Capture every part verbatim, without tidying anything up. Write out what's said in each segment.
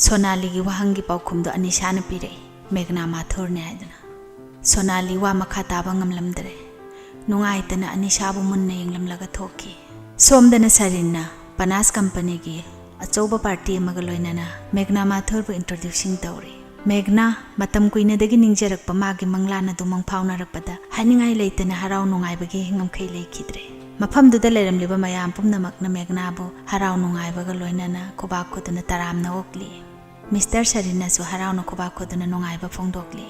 ꯁꯣꯅꯥꯂꯤꯒꯤ ꯋꯥꯍꯪꯒꯤ ꯄꯥꯎꯈꯨꯝꯗꯣ ꯑꯅꯤꯁꯥꯅ ꯄꯤꯔꯛꯏ, "ꯃꯦꯘꯅꯥ ꯃꯥꯊꯨꯔꯅꯦ" ꯍꯥꯏꯗꯨꯅ꯫ ꯁꯣꯅꯥꯂꯤ ꯋꯥ ꯃꯈꯥ ꯇꯥꯕ ꯉꯝꯂꯝꯗꯔꯦ꯫ ꯅꯨꯡꯉꯥꯏꯇꯅ ꯑꯅꯤꯁꯥꯕꯨ ꯃꯨꯟꯅ ꯌꯦꯡꯂꯝꯂꯒ ꯊꯣꯛꯈꯤ꯫ ꯁꯣꯝꯗꯅ ꯁꯔꯤꯟꯅ ꯄꯅꯥꯁ ꯀꯝꯄꯅꯤꯒꯤ ꯑꯆꯧꯕ ꯄꯥꯔꯇꯤ ꯑꯃꯒ ꯂꯣꯏꯅꯅ ꯃꯦꯘꯅꯥ ꯃꯥꯊꯨꯔꯕꯨ introducing ꯇꯧꯔꯤ꯫ ꯃꯦꯘꯅꯥ, ꯃꯇꯝ ꯀꯨꯏꯅꯗꯒꯤ ꯅꯤꯡꯖꯔꯛꯄ ꯃꯥꯒꯤ ꯃꯪꯂꯥꯟ ꯑꯗꯨ ꯃꯪꯐꯥꯎꯅꯔꯛꯄꯗ ꯍꯥꯏꯅꯤꯡꯉꯥꯏ ꯂꯩꯇꯅ ꯍꯔꯥꯎ ꯅꯨꯡꯉꯥꯏꯕꯒꯤ ꯉꯝꯈꯩ ꯂꯩꯈꯤꯗ꯭ꯔꯦ꯫ ꯃꯐꯝꯗꯨꯗ ꯂꯩꯔꯝꯂꯤꯕ ꯃꯌꯥꯝ ꯄꯨꯝꯅꯃꯛꯅ ꯃꯦꯘꯅꯥꯕꯨ ꯍꯔꯥꯎ ꯅꯨꯡꯉꯥꯏꯕꯒ ꯂꯣꯏꯅꯅ ꯈꯨꯕꯥꯛ ꯈꯨꯗꯨꯅ ꯇꯔꯥꯝꯅ ꯑꯣꯛꯂꯤ꯫ ꯃꯤꯁꯇꯔ ꯁꯔꯤꯟꯅꯁꯨ ꯍꯔꯥꯎꯅ ꯈꯨꯕꯥꯛ ꯈꯨꯗꯨꯅ ꯅꯨꯡꯉꯥꯏꯕ ꯐꯣꯡꯗꯣꯛꯂꯤ꯫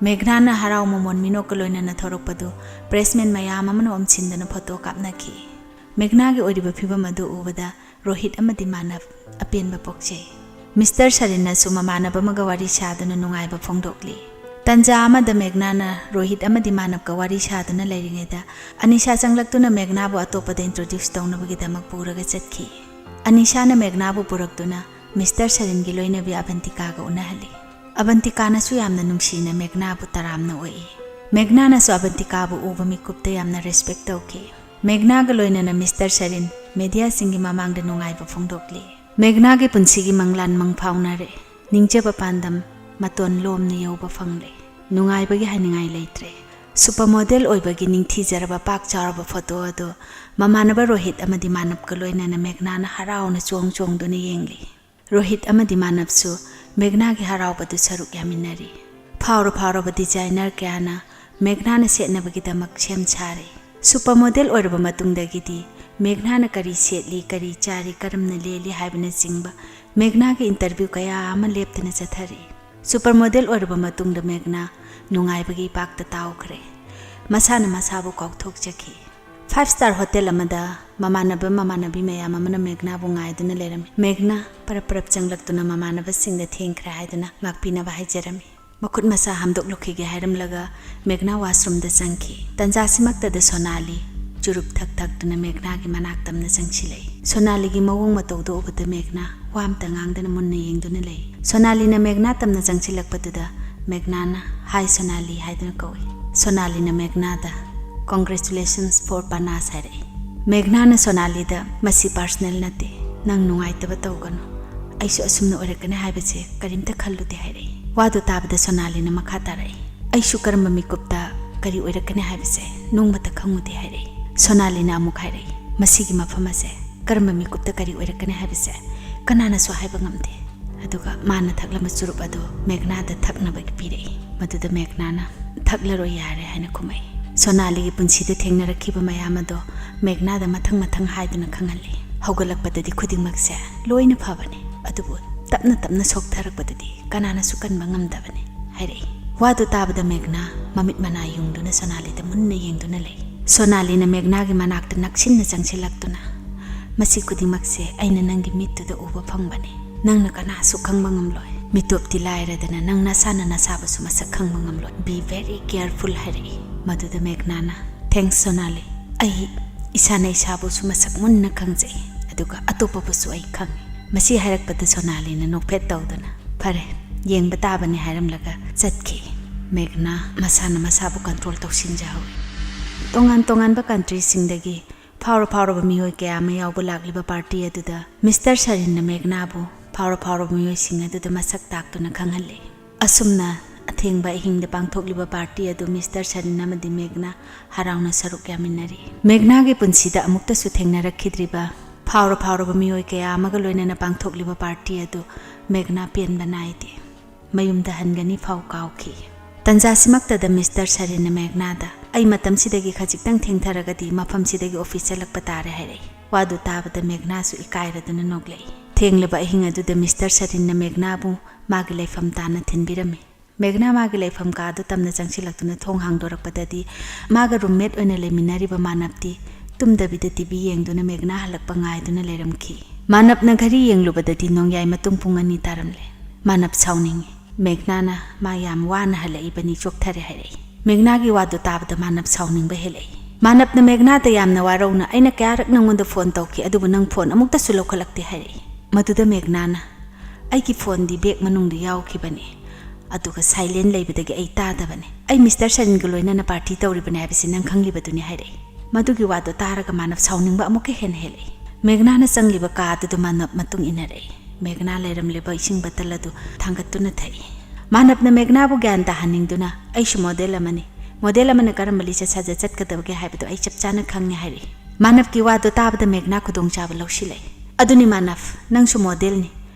ꯃꯦꯘꯅꯥꯅ ꯍꯔꯥꯎ ꯃꯃꯣꯟ ꯃꯤꯅꯣꯛꯀ ꯂꯣꯏꯅꯅ ꯊꯣꯔꯛꯄꯗꯨ pressman ꯃꯌꯥꯝ ꯑꯃꯅ ꯑꯣꯝꯁꯤꯟꯗꯨꯅ photo ꯀꯥꯞꯅꯈꯤ꯫ ꯃꯦꯘꯅꯥꯒꯤ ꯑꯣꯏꯔꯤꯕ ꯐꯤꯕꯝ ꯑꯗꯨ ꯎꯕꯗ ꯔꯣꯍꯤꯠ ꯑꯃꯗꯤ ꯃꯥꯅꯕ ꯑꯄꯦꯟꯕ ꯄꯣꯛꯆꯩ꯫ ꯃꯤꯁꯇꯔ ꯁꯔꯤꯟꯅꯁꯨ ꯃꯃꯥꯟꯅꯕ ꯑꯃꯒ ꯋꯥꯔꯤ ꯁꯥꯗꯨꯅ ꯅꯨꯡꯉꯥꯏꯕ ꯐꯣꯡꯗꯣꯛꯂꯤ꯫ ꯇꯟꯖꯥ ꯑꯃꯗ ꯃꯦꯘꯅꯥꯅ ꯔꯣꯍꯤꯠ ꯑꯃꯗꯤ ꯃꯥꯅꯕꯀ ꯋꯥꯔꯤ ꯁꯥꯗꯨꯅ ꯂꯩꯔꯤꯉꯩꯗ ꯑꯅꯤꯁꯥ ꯆꯪꯂꯛꯇꯨꯅ ꯃꯦꯘꯅꯥꯕꯨ ꯑꯇꯣꯞꯄꯗ introduce ꯇꯧꯅꯕꯒꯤꯗꯃꯛ ꯄꯨꯔꯒ ꯆꯠꯈꯤ꯫ ꯑꯅꯤꯁꯥꯅ ꯃꯦꯘꯅꯥꯕꯨ ꯄꯨꯔꯛꯇꯨꯅ ꯃꯤꯁꯇꯔ ꯁꯔꯤꯟꯒꯤ ꯂꯣꯏꯅꯕꯤ ꯑꯕꯟꯇꯤꯀꯥꯒ ꯎꯅꯍꯜꯂꯤ꯫ ꯑꯕꯟꯇꯤꯀꯥꯅꯁꯨ ꯌꯥꯝꯅ ꯅꯨꯡꯁꯤꯅ ꯃꯦꯘꯅꯥꯕꯨ ꯇꯔꯥꯝꯅ ꯑꯣꯛꯏ꯫ ꯃꯦꯘꯅꯥꯅꯁꯨ ꯑꯕꯟꯇꯤꯀꯥꯕꯨ ꯎꯕ ꯃꯤꯀꯨꯞꯇ ꯌꯥꯝꯅ respect ꯇꯧꯈꯤ꯫ ꯃꯦꯘꯅꯥꯒ ꯂꯣꯏꯅꯅ ꯃꯤꯁꯇꯔ ꯁꯔꯤꯟ mediaꯁꯤꯡꯒꯤ ꯃꯃꯥꯡꯗ ꯅꯨꯡꯉꯥꯏꯕ ꯐꯣꯡꯗꯣꯛꯂꯤ꯫ ꯃꯦꯘꯅꯥꯒꯤ ꯄꯨꯟꯁꯤꯒꯤ ꯃꯪꯂꯥꯟ ꯃꯪꯐꯥꯎꯅꯔꯦ꯫ ꯅꯤꯡꯖꯕ ꯄꯥꯟꯗꯝ ꯃꯇꯣꯟ ꯂꯣꯝꯅ ꯌꯧꯕ ꯐꯪꯂꯦ꯫ ꯅꯨꯡꯉꯥꯏꯕꯒꯤ ꯍꯥꯏꯅꯤꯡꯉꯥꯏ ꯂꯩꯇ꯭ꯔꯦ꯫ Super model ꯑꯣꯏꯕꯒꯤ ꯅꯤꯡꯊꯤꯖꯔꯕ ꯄꯥꯛ ꯆꯥꯎꯔꯕ photo ꯑꯗꯨ ꯃꯃꯥꯟꯅꯕ ꯔꯣꯍꯤꯠ ꯑꯃꯗꯤ ꯃꯥꯅꯕꯀ ꯂꯣꯏꯅꯅ ꯃꯦꯘꯅꯥꯅ ꯍꯔꯥꯎꯅ ꯆꯣꯡ ꯆꯣꯡꯗꯨꯅ ꯌꯦꯡꯂꯤ꯫ ꯔꯣꯍꯤꯠ ꯑꯃꯗꯤ ꯃꯥꯅꯕꯁꯨ ꯃꯦꯘꯅꯥꯒꯤ ꯍꯔꯥꯎꯕꯗꯨ ꯁꯔꯨꯛ ꯌꯥꯃꯤꯟꯅꯔꯤ꯫ ꯐꯥꯎꯔ ꯐꯥꯎꯔꯕ designer ꯀꯌꯥꯅ ꯃꯦꯘꯅꯥꯅ ꯁꯦꯠꯅꯕꯒꯤꯗꯃꯛ ꯁꯦꯝ ꯁꯥꯔꯤ꯫ Super model ꯑꯣꯏꯔꯕ ꯃꯇꯨꯡꯗꯒꯤꯗꯤ ꯃꯦꯘꯅꯥꯅ ꯀꯔꯤ ꯁꯦꯠꯂꯤ, ꯀꯔꯤ ꯆꯥꯔꯤ, ꯀꯔꯝꯅ ꯂꯦꯜꯂꯤ ꯍꯥꯏꯕꯅꯆꯤꯡꯕ ꯃꯦꯘꯅꯥꯒꯤ interview ꯀꯌꯥ ꯑꯃ ꯂꯦꯞꯇꯅ ꯆꯠꯊꯔꯤ꯫ Super model ꯑꯣꯏꯔꯕ ꯃꯇꯨꯡꯗ ꯃꯦꯘꯅꯥ ꯅꯨꯡꯉꯥꯏꯕꯒꯤ ꯏꯄꯥꯛꯇ ꯇꯥꯎꯈ꯭ꯔꯦ꯫ ꯃꯁꯥꯅ ꯃꯁꯥꯕꯨ ꯀꯥꯎꯊꯣꯛꯆꯈꯤ꯫ Five star hotel ꯑꯃꯗ ꯃꯃꯥꯟꯅꯕ ꯃꯃꯥꯟꯅꯕꯤ ꯃꯌꯥꯝ ꯑꯃꯅ ꯃꯦꯘꯅꯥꯕꯨ ꯉꯥꯏꯗꯨꯅ ꯂꯩꯔꯝꯃꯤ꯫ ꯃꯦꯘꯅꯥ ꯄꯔꯞ ꯄꯔꯞ ꯆꯪꯂꯛꯇꯨꯅ ꯃꯃꯥꯟꯅꯕꯁꯤꯡꯗ ꯊꯦꯡꯈ꯭ꯔꯦ ꯍꯥꯏꯗꯨꯅ ꯉꯥꯛꯄꯤꯅꯕ ꯍꯥꯏꯖꯔꯝꯃꯤ꯫ ꯃꯈꯨꯠ ꯃꯁꯥ ꯍꯥꯝꯗꯣꯛꯂꯨꯈꯤꯒꯦ ꯍꯥꯏꯔꯝꯂꯒ ꯃꯦꯘꯅꯥ washroomꯗ ꯆꯪꯈꯤ꯫ ꯇꯟꯖꯥꯁꯤꯃꯛꯇꯗ ꯁꯣꯅꯥꯂꯤ ꯆꯨꯔꯨꯞ ꯊꯛ ꯊꯛꯇꯨꯅ ꯃꯦꯘꯅꯥꯒꯤ ꯃꯅꯥꯛ ꯇꯝꯅ ꯆꯪꯁꯤꯜꯂꯛꯏ꯫ ꯁꯣꯅꯥꯂꯤꯒꯤ ꯃꯑꯣꯡ ꯃꯇꯧꯗꯨ ꯎꯕꯗ ꯃꯦꯘꯅꯥ ꯋꯥ ꯑꯝꯇ ꯉꯥꯡꯗꯅ ꯃꯨꯟꯅ ꯌꯦꯡꯗꯨꯅ ꯂꯩ꯫ ꯁꯣꯅꯥꯂꯤꯅ ꯃꯦꯘꯅꯥ ꯇꯝꯅ ꯆꯪꯁꯤꯜꯂꯛꯄꯗꯨꯗ ꯃꯦꯘꯅꯥꯅ "Hi ꯁꯣꯅꯥꯂꯤ" ꯍꯥꯏꯗꯨꯅ ꯀꯧꯏ꯫ ꯁꯣꯅꯥꯂꯤꯅ ꯃꯦꯘꯅꯥꯗ "Congratulations for Panas" ꯍꯥꯏꯔꯛꯏ꯫ ꯃꯦꯘꯅꯥꯅ ꯁꯣꯅꯥꯂꯤꯗ "ꯃꯁꯤ personal ꯅꯠꯇꯦ, ꯅꯪ ꯅꯨꯡꯉꯥꯏꯇꯕ ꯇꯧꯒꯅꯨ, "ꯑꯩꯁꯨ ꯑꯁꯨꯝꯅ ꯑꯣꯏꯔꯛꯀꯅꯤ ꯍꯥꯏꯕꯁꯦ ꯀꯔꯤꯝꯇ ꯈꯜꯂꯨꯗꯦ" ꯍꯥꯏꯔꯛꯏ꯫ ꯋꯥꯗꯨ ꯇꯥꯕꯗ ꯁꯣꯅꯥꯂꯤꯅ ꯃꯈꯥ ꯇꯥꯔꯛꯏ, "ꯑꯩꯁꯨ ꯀꯔꯝꯕ ꯃꯤꯀꯨꯞꯇ ꯀꯔꯤ ꯑꯣꯏꯔꯛꯀꯅꯤ ꯍꯥꯏꯕꯁꯦ ꯅꯣꯡꯃꯇ ꯈꯪꯉꯨꯗꯦ" ꯍꯥꯏꯔꯛꯏ꯫ ꯁꯣꯅꯥꯂꯤꯅ ꯑꯃꯨꯛ ꯍꯥꯏꯔꯛꯏ, "ꯃꯁꯤꯒꯤ ꯃꯐꯝ ꯑꯁꯦ ꯀꯔꯝꯕ ꯃꯤꯀꯨꯞꯇ ꯀꯔꯤ ꯑꯣꯏꯔꯛꯀꯅꯤ ꯍꯥꯏꯕꯁꯦ ꯀꯅꯥꯅꯁꯨ ꯍꯥꯏꯕ ꯉꯝꯗꯦ"꯫ ꯑꯗꯨꯒ ꯃꯥꯅ ꯊꯛꯂꯝꯕ ꯆꯨꯔꯨꯞ ꯑꯗꯨ ꯃꯦꯘꯅꯥꯗ ꯊꯛꯅꯕꯒꯤ ꯄꯤꯔꯛꯏ꯫ ꯃꯗꯨꯗ ꯃꯦꯘꯅꯥꯅ, "ꯊꯛꯂꯔꯣꯏ, ꯌꯥꯔꯦ" ꯍꯥꯏꯅ ꯈꯨꯝꯃꯛꯏ꯫ ꯁꯣꯅꯥꯂꯤꯒꯤ ꯄꯨꯟꯁꯤꯗ ꯊꯦꯡꯅꯔꯛꯈꯤꯕ ꯃꯌꯥꯝ ꯑꯗꯣ ꯃꯦꯘꯅꯥꯗ ꯃꯊꯪ ꯃꯊꯪ ꯍꯥꯏꯗꯨꯅ ꯈꯪꯍꯜꯂꯤ꯫ ꯍꯧꯒꯠꯂꯛꯄꯗꯗꯤ ꯈꯨꯗꯤꯡꯃꯛꯁꯦ ꯂꯣꯏꯅ ꯐꯕꯅꯤ, ꯑꯗꯨꯕꯨ ꯇꯞꯅ ꯇꯞꯅ ꯁꯣꯛꯊꯔꯛꯄꯗꯗꯤ ꯀꯅꯥꯅꯁꯨ ꯀꯟꯕ ꯉꯝꯗꯕꯅꯤ ꯍꯥꯏꯔꯛꯏ꯫ ꯋꯥꯗꯨ ꯇꯥꯕꯗ ꯃꯦꯘꯅꯥ ꯃꯃꯤꯠ ꯃꯅꯥ ꯌꯨꯡꯗꯨꯅ ꯁꯣꯅꯥꯂꯤꯗ ꯃꯨꯟꯅ ꯌꯦꯡꯗꯨꯅ ꯂꯩ꯫ ꯁꯣꯅꯥꯂꯤꯅ ꯃꯦꯘꯅꯥꯒꯤ ꯃꯅꯥꯛꯇ ꯅꯛꯁꯤꯟꯅ ꯆꯪꯁꯤꯜꯂꯛꯇꯨꯅ, "ꯃꯁꯤ ꯈꯨꯗꯤꯡꯃꯛꯁꯦ ꯑꯩꯅ ꯅꯪꯒꯤ ꯃꯤꯠꯇꯨꯗ ꯎꯕ ꯐꯪꯕꯅꯤ꯫ ꯅꯪꯅ ꯀꯅꯥꯁꯨ ꯈꯪꯕ ꯉꯝꯂꯣꯏ꯫ ꯃꯤꯇꯣꯞꯇꯤ ꯂꯥꯏꯔꯗꯅ ꯅꯪ ꯅꯁꯥꯅ ꯅꯁꯥꯕꯨꯁꯨ ꯃꯁꯛ ꯈꯪꯕ ꯉꯝꯂꯣꯏ꯫ Be very careful" ꯍꯥꯏꯔꯛꯏ꯫ ꯃꯗꯨꯗ ꯃꯦꯘꯅꯥꯅ, "Thanks ꯁꯣꯅꯥꯂꯤ꯫ ꯑꯩ ꯏꯁꯥꯅ ꯏꯁꯥꯕꯨꯁꯨ ꯃꯁꯛ ꯃꯨꯟꯅ ꯈꯪꯖꯩ, ꯑꯗꯨꯒ ꯑꯇꯣꯞꯄꯕꯨꯁꯨ ꯑꯩ ꯈꯪꯉꯤ"꯫ ꯃꯁꯤ ꯍꯥꯏꯔꯛꯄꯗ ꯁꯣꯅꯥꯂꯤꯅ ꯅꯣꯛꯐꯦꯠ ꯇꯧꯗꯨꯅ, "ꯐꯔꯦ, ꯌꯦꯡꯕ ꯇꯥꯕꯅꯤ" ꯍꯥꯏꯔꯝꯂꯒ ꯆꯠꯈꯤ꯫ ꯃꯦꯘꯅꯥ ꯃꯁꯥꯅ ꯃꯁꯥꯕꯨ ꯀꯟꯇ꯭ꯔꯣꯜ ꯇꯧꯁꯤꯟꯖꯍꯧꯏ꯫ ꯇꯣꯉꯥꯟ ꯇꯣꯉꯥꯟꯕ ꯀꯟꯇ꯭ꯔꯤꯁꯤꯡꯗꯒꯤ ꯐꯥꯎꯔ ꯐꯥꯎꯔꯕ ꯃꯤꯑꯣꯏ ꯀꯌꯥ ꯑꯃ ꯌꯥꯎꯕ ꯂꯥꯛꯂꯤꯕ ꯄꯥꯔꯇꯤ ꯑꯗꯨꯗ ꯃꯤꯁꯇꯔ ꯁꯔꯤꯟꯅ ꯃꯦꯘꯅꯥꯕꯨ ꯐꯥꯎꯔ ꯐꯥꯎꯔꯕ ꯃꯤꯑꯣꯏꯁꯤꯡ ꯑꯗꯨꯗ ꯃꯁꯛ ꯇꯥꯛꯇꯨꯅ ꯈꯪꯍꯜꯂꯤ꯫ ꯑꯁꯨꯝꯅ ꯑꯊꯦꯡꯕ ꯑꯍꯤꯡꯗ ꯄꯥꯡꯊꯣꯛꯂꯤꯕ ꯄꯥꯔꯇꯤ ꯑꯗꯨ ꯃꯤꯁꯇꯔ ꯁꯔꯤꯟ ꯑꯃꯗꯤ ꯃꯦꯘꯅꯥ ꯍꯔꯥꯎꯅ ꯁꯔꯨꯛ ꯌꯥꯃꯤꯟꯅꯔꯤ꯫ ꯃꯦꯘꯅꯥꯒꯤ ꯄꯨꯟꯁꯤꯗ ꯑꯃꯨꯛꯇꯁꯨ ꯊꯦꯡꯅꯔꯛꯈꯤꯗ꯭ꯔꯤꯕ ꯐꯥꯎꯔ ꯐꯥꯎꯔꯕ ꯃꯤꯑꯣꯏ ꯀꯌꯥ ꯑꯃꯒ ꯂꯣꯏꯅꯅ ꯄꯥꯡꯊꯣꯛꯂꯤꯕ ꯄꯥꯔꯇꯤ ꯑꯗꯨ ꯃꯦꯘꯅꯥ ꯄꯦꯟꯕ ꯅꯥꯏꯗꯦ꯫ ꯃꯌꯨꯝꯗ ꯍꯟꯒꯅꯤ ꯐꯥꯎ ꯀꯥꯎꯈꯤ꯫ ꯇꯟꯖꯥꯁꯤꯃꯛꯇꯗ ꯃꯤꯁꯇꯔ ꯁꯔꯤꯟꯅ ꯃꯦꯘꯅꯥꯗ, "ꯑꯩ ꯃꯇꯝꯁꯤꯗꯒꯤ ꯈꯖꯤꯛꯇꯪ ꯊꯦꯡꯊꯔꯒꯗꯤ ꯃꯐꯝꯁꯤꯗꯒꯤ ꯑꯣꯐꯤꯁ ꯆꯠꯂꯛꯄ ꯇꯥꯔꯦ" ꯍꯥꯏꯔꯛꯏ꯫ ꯋꯥꯗꯨ ꯇꯥꯕꯗ ꯃꯦꯘꯅꯥꯁꯨ ꯏꯀꯥꯏꯔꯗꯨꯅ ꯅꯣꯛꯂꯛꯏ꯫ ꯊꯦꯡꯂꯕ ꯑꯍꯤꯡ ꯑꯗꯨꯗ ꯃꯤꯁꯇꯔ ꯁꯔꯤꯟꯅ ꯃꯦꯘꯅꯥꯕꯨ ꯃꯥꯒꯤ ꯂꯩꯐꯝ ꯇꯥꯅ ꯊꯤꯟꯕꯤꯔꯝꯃꯤ꯫ ꯃꯦꯘꯅꯥ ꯃꯥꯒꯤ ꯂꯩꯐꯝ ꯀꯥ ꯑꯗꯨ ꯇꯝꯅ ꯆꯪꯁꯤꯜꯂꯛꯇꯨꯅ ꯊꯣꯡ ꯍꯥꯡꯗꯣꯔꯛꯄꯗꯗꯤ ꯃꯥꯒ ꯔꯨꯝꯃꯦꯠ ꯑꯣꯏꯅ ꯂꯩꯃꯤꯟꯅꯔꯤꯕ ꯃꯥꯅꯞꯇꯤ ꯇꯨꯝꯗꯕꯤꯗ ꯇꯤꯚꯤ ꯌꯦꯡꯗꯨꯅ ꯃꯦꯘꯅꯥ ꯍꯜꯂꯛꯄ ꯉꯥꯏꯗꯨꯅ ꯂꯩꯔꯝꯈꯤ꯫ ꯃꯥꯅꯞꯅ ꯘꯔꯤ ꯌꯦꯡꯂꯨꯕꯗꯗꯤ ꯅꯣꯡꯌꯥꯏ ꯃꯇꯨꯡ ꯄꯨꯡ ꯑꯅꯤ ꯇꯥꯔꯝꯂꯦ꯫ ꯃꯥꯅꯞ ꯁꯥꯎꯅꯤꯡꯏ꯫ ꯃꯦꯘꯅꯥꯅ ꯃꯥ ꯌꯥꯝ ꯋꯥꯅ ꯍꯜꯂꯛꯏꯕꯅꯤ, ꯆꯣꯛꯊꯔꯦ ꯍꯥꯏꯔꯛꯏ꯫ ꯃꯦꯘꯅꯥꯒꯤ ꯋꯥꯗꯨ ꯇꯥꯕꯗ ꯃꯥꯅꯞ ꯁꯥꯎꯅꯤꯡꯕ ꯍꯦꯜꯂꯛꯏ꯫ ꯃꯥꯅꯞꯅ ꯃꯦꯘꯅꯥꯗ ꯌꯥꯝꯅ ꯋꯥꯔꯧꯅ, "ꯑꯩꯅ ꯀꯌꯥꯔꯛ ꯅꯪꯉꯣꯟꯗ ꯐꯣꯟ ꯇꯧꯈꯤ, ꯑꯗꯨꯕꯨ ꯅꯪ ꯐꯣꯟ ꯑꯃꯨꯛꯇꯁꯨ ꯂꯧꯈꯠꯂꯛꯇꯦ" ꯍꯥꯏꯔꯛꯏ꯫ ꯃꯗꯨꯗ ꯃꯦꯘꯅꯥꯅ, "ꯑꯩꯒꯤ ꯐꯣꯟꯗꯤ ꯕꯦꯒ ꯃꯅꯨꯡꯗ ꯌꯥꯎꯈꯤꯕꯅꯤ, ꯑꯗꯨꯒ ꯁꯥꯏꯂꯦꯟ ꯂꯩꯕꯗꯒꯤ ꯑꯩ ꯇꯥꯗꯕꯅꯤ꯫ ꯑꯩ ꯃꯤꯁꯇꯔ ꯁꯔꯤꯟꯒ ꯂꯣꯏꯅꯅ ꯄꯥꯔꯇꯤ ꯇꯧꯔꯤꯕꯅꯤ ꯍꯥꯏꯕꯁꯤ ꯅꯪ ꯈꯪꯂꯤꯕꯗꯨꯅꯤ" ꯍꯥꯏꯔꯛꯏ꯫ ꯃꯗꯨꯒꯤ ꯋꯥꯗꯨ ꯇꯥꯔꯒ ꯃꯥꯅꯞ ꯁꯥꯎꯅꯤꯡꯕ ꯑꯃꯨꯛꯀ ꯍꯦꯟꯅ ꯍꯦꯜꯂꯛꯏ꯫ ꯃꯦꯘꯅꯥꯅ ꯆꯪꯂꯤꯕ ꯀꯥ ꯑꯗꯨꯗ ꯃꯥꯅꯞ ꯃꯇꯨꯡ ꯏꯟꯅꯔꯛꯏ꯫ ꯃꯦꯘꯅꯥ ꯂꯩꯔꯝꯂꯤꯕ ꯏꯁꯤꯡ ꯕꯇꯜ ꯑꯗꯨ ꯊꯥꯡꯒꯠꯇꯨꯅ ꯊꯛꯏ꯫ ꯃꯥꯅꯕꯅ ꯃꯦꯘꯅꯥꯕꯨ ꯒ꯭ꯌꯥꯟ ꯇꯥꯍꯟꯅꯤꯡꯗꯨꯅ, "ꯑꯩꯁꯨ ꯃꯣꯗꯦꯜ ꯑꯃꯅꯤ꯫ ꯃꯣꯗꯦꯜ ꯑꯃꯅ ꯀꯔꯝꯕ ꯂꯤꯆꯠ ꯁꯥꯖꯠ ꯆꯠꯀꯗꯕꯒꯦ ꯍꯥꯏꯕꯗꯨ ꯑꯩ ꯆꯞ ꯆꯥꯅ ꯈꯪꯉꯤ" ꯍꯥꯏꯔꯛꯏ꯫ ꯃꯥꯅꯕꯀꯤ ꯋꯥꯗꯨ ꯇꯥꯕꯗ ꯃꯦꯘꯅꯥ ꯈꯨꯗꯣꯡꯆꯥꯕ ꯂꯧꯁꯤꯜꯂꯛꯏ꯫ "ꯑꯗꯨꯅꯤ ꯃꯥꯅꯕ, ꯅꯪꯁꯨ ꯃꯣꯗꯦꯜꯅꯤ꯫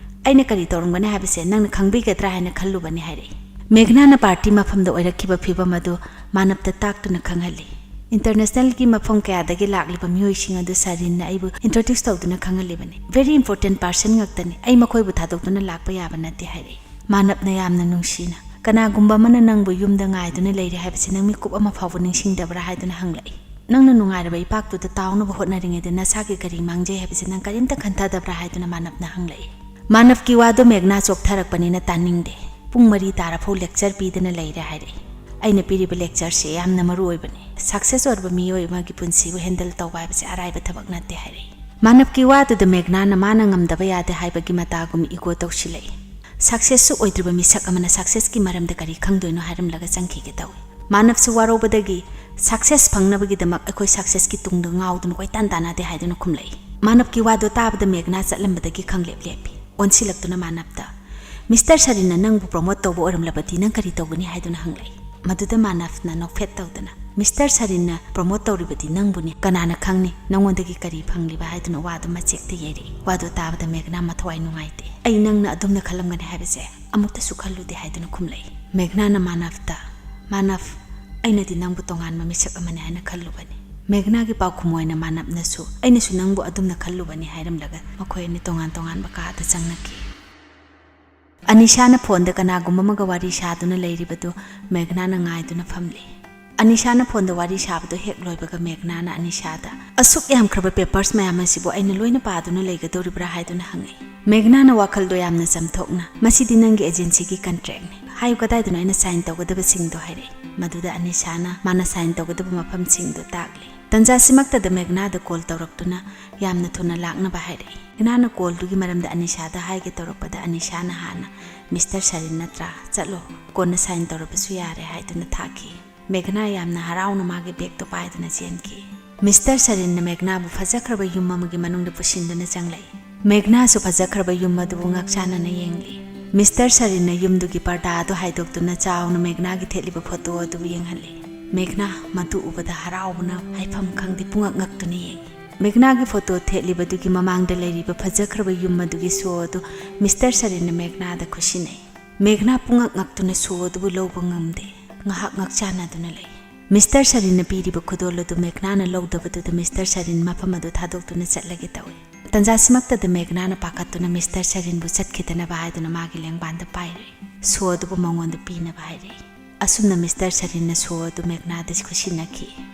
ꯑꯩꯅ ꯀꯔꯤ ꯇꯧꯔꯝꯒꯅꯤ ꯍꯥꯏꯕꯁꯦ ꯅꯪꯅ ꯈꯪꯕꯤꯒꯗ꯭ꯔꯥ ꯍꯥꯏꯅ ꯈꯜꯂꯨꯕꯅꯤ" ꯍꯥꯏꯔꯛꯏ꯫ ꯃꯦꯘꯅꯥꯅ ꯄꯥꯔꯇꯤ ꯃꯐꯝꯗ ꯑꯣꯏꯔꯛꯈꯤꯕ ꯐꯤꯚꯝ ꯑꯗꯨ ꯃꯥꯅꯕꯇ ꯇꯥꯛꯇꯨꯅ ꯈꯪꯍꯜꯂꯤ꯫ "ꯏꯟꯇꯔꯅꯦꯁꯅꯦꯜꯒꯤ ꯃꯐꯝ ꯀꯌꯥꯗꯒꯤ ꯂꯥꯛꯂꯤꯕ ꯃꯤꯑꯣꯏꯁꯤꯡ ꯑꯗꯨ ꯁꯔꯤꯟꯅ ꯑꯩꯕꯨ ꯏꯟꯇ꯭ꯔꯣꯗ꯭ꯌꯨꯁ ꯇꯧꯗꯨꯅ ꯈꯪꯍꯜꯂꯤꯕꯅꯤ꯫ ꯚꯦꯔꯤ ꯏꯝꯄꯣꯔꯇꯦꯟ ꯄꯥꯔꯁꯟ ꯉꯥꯛꯇꯅꯤ꯫ ꯑꯩ ꯃꯈꯣꯏꯕꯨ ꯊꯥꯗꯣꯛꯇꯨꯅ ꯂꯥꯛꯄ ꯌꯥꯕ ꯅꯠꯇꯦ" ꯍꯥꯏꯔꯛꯏ꯫ ꯃꯥꯅꯕꯅ ꯌꯥꯝꯅ ꯅꯨꯡꯁꯤꯅ, "ꯀꯅꯥꯒꯨꯝꯕ ꯑꯃꯅ ꯅꯪꯕꯨ ꯌꯨꯝꯗ ꯉꯥꯏꯗꯨꯅ ꯂꯩꯔꯦ ꯍꯥꯏꯕꯁꯤ ꯅꯪ ꯃꯤꯀꯨꯞ ꯑꯃ ꯐꯥꯎꯕ ꯅꯤꯡꯁꯤꯡꯗꯕ꯭ꯔꯥ?" ꯍꯥꯏꯗꯨꯅ ꯍꯪꯂꯛꯏ꯫ "ꯅꯪꯅ ꯅꯨꯡꯉꯥꯏꯔꯕ ꯏꯄꯥꯛꯇꯨꯗ ꯇꯥꯎꯅꯕ ꯍꯣꯠꯅꯔꯤꯉꯩꯗ ꯅꯁꯥꯒꯤ ꯀꯔꯤ ꯃꯥꯡꯖꯩ ꯍꯥꯏꯕꯁꯤ ꯅꯪ ꯀꯔꯤꯝꯇ ꯈꯟꯊꯗꯕ꯭ꯔꯥ?" ꯍꯥꯏꯗꯨꯅ ꯃꯥꯅꯕꯅ ꯍꯪꯂꯛꯏ꯫ ꯃꯥꯅꯕꯀꯤ ꯋꯥꯗꯨ ꯃꯦꯘꯅꯥ ꯆꯣꯛꯊꯔꯛꯄꯅꯤꯅ ꯇꯥꯅꯤꯡꯗꯦ꯫ "ꯄꯨꯡ ꯃꯔꯤ ꯇꯥꯔꯐꯥꯎ ꯂꯦꯛꯆꯔ ꯄꯤꯗꯨꯅ ꯂꯩꯔꯦ" ꯍꯥꯏꯔꯛꯏ꯫ "ꯑꯩꯅ ꯄꯤꯔꯤꯕ ꯂꯦꯛꯆꯔꯁꯤ ꯌꯥꯝꯅ ꯃꯔꯨ ꯑꯣꯏꯕꯅꯤ꯫ ꯁꯛꯁꯦꯁ ꯑꯣꯏꯔꯕ ꯃꯤꯑꯣꯏ ꯑꯃꯒꯤ ꯄꯨꯟꯁꯤꯕꯨ ꯍꯦꯟꯗꯜ ꯇꯧꯕ ꯍꯥꯏꯕꯁꯤ ꯑꯔꯥꯏꯕ ꯊꯕꯛ ꯅꯠꯇꯦ" ꯍꯥꯏꯔꯛꯏ꯫ ꯃꯥꯅꯕꯀꯤ ꯋꯥꯗꯨꯗ ꯃꯦꯘꯅꯥꯅ ꯃꯥꯅ ꯉꯝꯗꯕ ꯌꯥꯗꯦ ꯍꯥꯏꯕꯒꯤ ꯃꯇꯥꯒꯨꯝ ꯏꯒꯣ ꯇꯧꯁꯤꯜꯂꯛꯏ꯫ ꯁꯛꯁꯦꯁꯁꯨ ꯑꯣꯏꯗ꯭ꯔꯤꯕ ꯃꯤꯁꯛ ꯑꯃꯅ ꯁꯛꯁꯦꯁꯀꯤ ꯃꯔꯝꯗ ꯀꯔꯤ ꯈꯪꯗꯣꯏꯅꯣ ꯍꯥꯏꯔꯝꯂꯒ ꯆꯪꯈꯤꯒꯦ ꯇꯧꯏ꯫ ꯃꯥꯅꯕꯁꯨ ꯋꯥꯔꯧꯕꯗꯒꯤ ꯁꯛꯁꯦꯁ ꯐꯪꯅꯕꯒꯤꯗꯃꯛ ꯑꯩꯈꯣꯏ ꯁꯛꯁꯦꯁꯀꯤ ꯇꯨꯡꯗ ꯉꯥꯎꯗꯨꯅ ꯀꯣꯏꯇꯥꯟ ꯇꯥꯟꯅꯗꯦ ꯍꯥꯏꯗꯨꯅ ꯈꯨꯝꯂꯛꯏ꯫ ꯃꯥꯅꯕꯀꯤ ꯋꯥꯗꯣ ꯇꯥꯕꯗ ꯃꯦꯘꯅꯥ ꯆꯠꯂꯝꯕꯗꯒꯤ ꯈꯪꯂꯦꯞ ꯂꯦꯞꯄꯤ꯫ ꯑꯣꯟꯁꯤꯜꯂꯛꯇꯨꯅ ꯃꯥꯅꯕꯇ, "ꯃꯤꯁꯇꯔ ꯁꯔꯤꯟꯅ ꯅꯪꯕꯨ ꯄ꯭ꯔꯣꯃꯣꯠ ꯇꯧꯕ ꯑꯣꯏꯔꯝꯂꯕꯗꯤ ꯅꯪ ꯀꯔꯤ ꯇꯧꯒꯅꯤ?" ꯍꯥꯏꯗꯨꯅ ꯍꯪꯂꯛꯏ꯫ ꯃꯗꯨꯗ ꯃꯥꯅꯕꯅ ꯅꯣꯛꯐꯦꯠ ꯇꯧꯗꯨꯅ, "ꯃꯤꯁꯇꯔ ꯁꯔꯤꯟꯅ ꯄ꯭ꯔꯣꯃꯣꯠ ꯇꯧꯔꯤꯕꯗꯤ ꯅꯪꯕꯨꯅꯤ꯫ ꯀꯅꯥꯅ ꯈꯪꯅꯤ ꯅꯪꯉꯣꯟꯗꯒꯤ ꯀꯔꯤ ꯐꯪꯂꯤꯕ?" ꯍꯥꯏꯗꯨꯅ ꯋꯥꯗꯨ ꯃꯆꯦꯠꯇ ꯌꯩꯔꯛꯏ꯫ ꯋꯥꯗꯨ ꯇꯥꯕꯗ ꯃꯦꯘꯅꯥ ꯃꯊꯋꯥꯏ ꯅꯨꯡꯉꯥꯏꯇꯦ꯫ "ꯑꯩ ꯅꯪꯅ ꯑꯗꯨꯝꯅ ꯈꯜꯂꯝꯒꯅꯤ ꯍꯥꯏꯕꯁꯦ ꯑꯃꯨꯛꯇꯁꯨ ꯈꯜꯂꯨꯗꯦ" ꯍꯥꯏꯗꯨꯅ ꯈꯨꯝꯂꯛꯏ꯫ ꯃꯦꯘꯅꯥꯅ ꯃꯥꯅꯕꯇ, "ꯃꯥꯅꯕ, ꯑꯩꯅꯗꯤ ꯅꯪꯕꯨ ꯇꯣꯉꯥꯟꯕ ꯃꯤꯁꯛ ꯑꯃꯅꯤ ꯍꯥꯏꯅ ꯈꯜꯂꯨꯕꯅꯤ"꯫ ꯃꯦꯘꯅꯥꯒꯤ ꯄꯥꯎꯈꯨꯝ ꯑꯣꯏꯅ ꯃꯥꯅꯕꯅꯁꯨ, "ꯑꯩꯅꯁꯨ ꯅꯪꯕꯨ ꯑꯗꯨꯝꯅ ꯈꯜꯂꯨꯕꯅꯤ" ꯍꯥꯏꯔꯝꯂꯒ ꯃꯈꯣꯏ ꯑꯅꯤ ꯇꯣꯉꯥꯟ ꯇꯣꯉꯥꯟꯕ ꯀꯥꯗ ꯆꯪꯅꯈꯤ꯫ ꯑꯅꯤꯁꯥꯅ ꯐꯣꯟꯗ ꯀꯅꯥꯒꯨꯝꯕ ꯑꯃꯒ ꯋꯥꯔꯤ ꯁꯥꯗꯨꯅ ꯂꯩꯔꯤꯕꯗꯨ ꯃꯦꯘꯅꯥꯅ ꯉꯥꯏꯗꯨꯅ ꯐꯝꯂꯤ꯫ ꯑꯅꯤꯁꯥꯅ ꯐꯣꯟꯗ ꯋꯥꯔꯤ ꯁꯥꯕꯗꯨ ꯍꯦꯛ ꯂꯣꯏꯕꯒ ꯃꯦꯘꯅꯥꯅ ꯑꯅꯤꯁꯥꯗ, "ꯑꯁꯨꯛ ꯌꯥꯝꯈ꯭ꯔꯕ ꯄꯦꯄꯔꯁ ꯃꯌꯥꯝ ꯑꯁꯤꯕꯨ ꯑꯩꯅ ꯂꯣꯏꯅ ꯄꯥꯗꯨꯅ ꯂꯩꯒꯗꯧꯔꯤꯕ꯭ꯔꯥ?" ꯍꯥꯏꯗꯨꯅ ꯍꯪꯉꯤ꯫ ꯃꯦꯘꯅꯥꯅ ꯋꯥꯈꯜꯗꯣ ꯌꯥꯝꯅ ꯆꯝꯊꯣꯛꯅ, "ꯃꯁꯤꯗꯤ ꯅꯪꯒꯤ ꯑꯦꯖꯦꯟꯁꯤꯒꯤ ꯀꯟꯇ꯭ꯔꯦꯛꯅꯤ꯫ ꯍꯥꯏꯌꯨ, ꯀꯗꯥꯏꯗꯅꯣ ꯑꯩꯅ ꯁꯥꯏꯟ ꯇꯧꯒꯗꯕꯁꯤꯡꯗꯣ?" ꯍꯥꯏꯔꯛꯏ꯫ ꯃꯗꯨꯗ ꯑꯅꯤꯁꯥꯅ ꯃꯥꯅ ꯁꯥꯏꯟ ꯇꯧꯒꯗꯕ ꯃꯐꯝꯁꯤꯡꯗꯨ ꯇꯥꯛꯂꯤ꯫ ꯇꯟꯖꯥꯁꯤꯃꯛꯇꯗ ꯃꯦꯘꯅꯥꯗ ꯀꯣꯜ ꯇꯧꯔꯛꯇꯨꯅ ꯌꯥꯝꯅ ꯊꯨꯅ ꯂꯥꯛꯅꯕ ꯍꯥꯏꯔꯛꯏ꯫ ꯃꯦꯘꯅꯥꯅ ꯀꯣꯜꯗꯨꯒꯤ ꯃꯔꯝꯗ ꯑꯅꯤꯁꯥꯗ ꯍꯥꯏꯒꯦ ꯇꯧꯔꯛꯄꯗ ꯑꯅꯤꯁꯥꯅ ꯍꯥꯟꯅ, "ꯃꯤꯁꯇꯔ ꯁꯔꯤꯟ ꯅꯠꯇ꯭ꯔꯥ? ꯆꯠꯂꯣ, ꯀꯣꯟꯅ ꯁꯥꯏꯟ ꯇꯧꯔꯕꯁꯨ ꯌꯥꯔꯦ" ꯍꯥꯏꯗꯨꯅ ꯊꯥꯈꯤ꯫ ꯃꯦꯘꯅꯥ ꯌꯥꯝꯅ ꯍꯔꯥꯎꯅ ꯃꯥꯒꯤ ꯕꯦꯒꯇꯨ ꯄꯥꯏꯗꯨꯅ ꯆꯦꯟꯈꯤ꯫ ꯃꯤꯁꯇꯔ ꯁꯔꯤꯟꯅ ꯃꯦꯘꯅꯥꯕꯨ ꯐꯖꯈ꯭ꯔꯕ ꯌꯨꯝ ꯑꯃꯒꯤ ꯃꯅꯨꯡꯗ ꯄꯨꯁꯤꯟꯗꯨꯅ ꯆꯪꯂꯛꯏ꯫ ꯃꯦꯘꯅꯥꯁꯨ ꯐꯖꯈ꯭ꯔꯕ ꯌꯨꯝ ꯑꯗꯨꯕꯨ ꯉꯛꯆꯥꯟꯅꯅ ꯌꯦꯡꯂꯤ꯫ ꯃꯤꯁꯇꯔ ꯁꯔꯤꯟꯅ ꯌꯨꯝꯗꯨꯒꯤ ꯄꯔꯗꯥ ꯑꯗꯨ ꯍꯥꯏꯗꯣꯛꯇꯨꯅ ꯆꯥꯎꯅ ꯃꯦꯘꯅꯥꯒꯤ ꯊꯦꯠꯂꯤꯕ ꯐꯣꯇꯣ ꯑꯗꯨꯕꯨ ꯌꯦꯡꯍꯜꯂꯤ꯫ ꯃꯦꯘꯅꯥ ꯃꯗꯨ ꯎꯕꯗ ꯍꯔꯥꯎꯕꯅ ꯍꯥꯏꯐꯝ ꯈꯪꯗꯦ, ꯄꯨꯡꯉꯛ ꯉꯛꯇꯨꯅ ꯌꯦꯡꯉꯤ꯫ ꯃꯦꯘꯅꯥꯒꯤ ꯐꯣꯇꯣ ꯊꯦꯠꯂꯤꯕꯗꯨꯒꯤ ꯃꯃꯥꯡꯗ ꯂꯩꯔꯤꯕ ꯐꯖꯈ꯭ꯔꯕ ꯌꯨꯝ ꯑꯗꯨꯒꯤ ꯁꯣ ꯑꯗꯨ ꯃꯤꯁꯇꯔ ꯁꯔꯤꯟꯅ ꯃꯦꯘꯅꯥꯗ ꯈꯨꯠꯁꯤꯟꯅꯩ꯫ ꯃꯦꯘꯅꯥ ꯄꯨꯡꯉꯛ ꯉꯛꯇꯨꯅ ꯁꯣ ꯑꯗꯨꯕꯨ ꯂꯧꯕ ꯉꯝꯗꯦ꯫ ꯉꯥꯏꯍꯥꯛ ꯉꯛꯆꯥꯟꯅꯗꯨꯅ ꯂꯩ꯫ ꯃꯤꯁꯇꯔ ꯁꯔꯤꯟꯅ ꯄꯤꯔꯤꯕ ꯈꯨꯗꯣꯜ ꯑꯗꯨ ꯃꯦꯘꯅꯥꯅ ꯂꯧꯗꯕꯗꯨꯗ ꯃꯤꯁꯇꯔ ꯁꯔꯤꯟ ꯃꯐꯝ ꯑꯗꯨ ꯊꯥꯗꯣꯛꯇꯨꯅ ꯆꯠꯂꯒꯦ ꯇꯧꯏ꯫ ꯇꯟꯖꯥꯁꯤꯃꯛꯇꯗ ꯃꯦꯘꯅꯥꯅ ꯄꯥꯈꯠꯇꯨꯅ ꯃꯤꯁꯇꯔ ꯁꯔꯤꯟꯕꯨ ꯆꯠꯈꯤꯗꯅꯕ ꯍꯥꯏꯗꯨꯅ ꯃꯥꯒꯤ ꯂꯦꯡꯕꯥꯟꯗ ꯄꯥꯏꯔꯨꯏ꯫ ꯁꯣ ꯑꯗꯨꯕꯨ ꯃꯉꯣꯟꯗ ꯄꯤꯅꯕ ꯍꯥꯏꯔꯛꯏ꯫ ꯑꯁꯨꯝꯅ ꯃꯤꯁꯇꯔ ꯁꯔꯤꯟꯅ ꯁꯣ ꯑꯗꯨ ꯃꯦꯘꯅꯥꯗ ꯈꯨꯠꯁꯤꯟꯅꯈꯤ꯫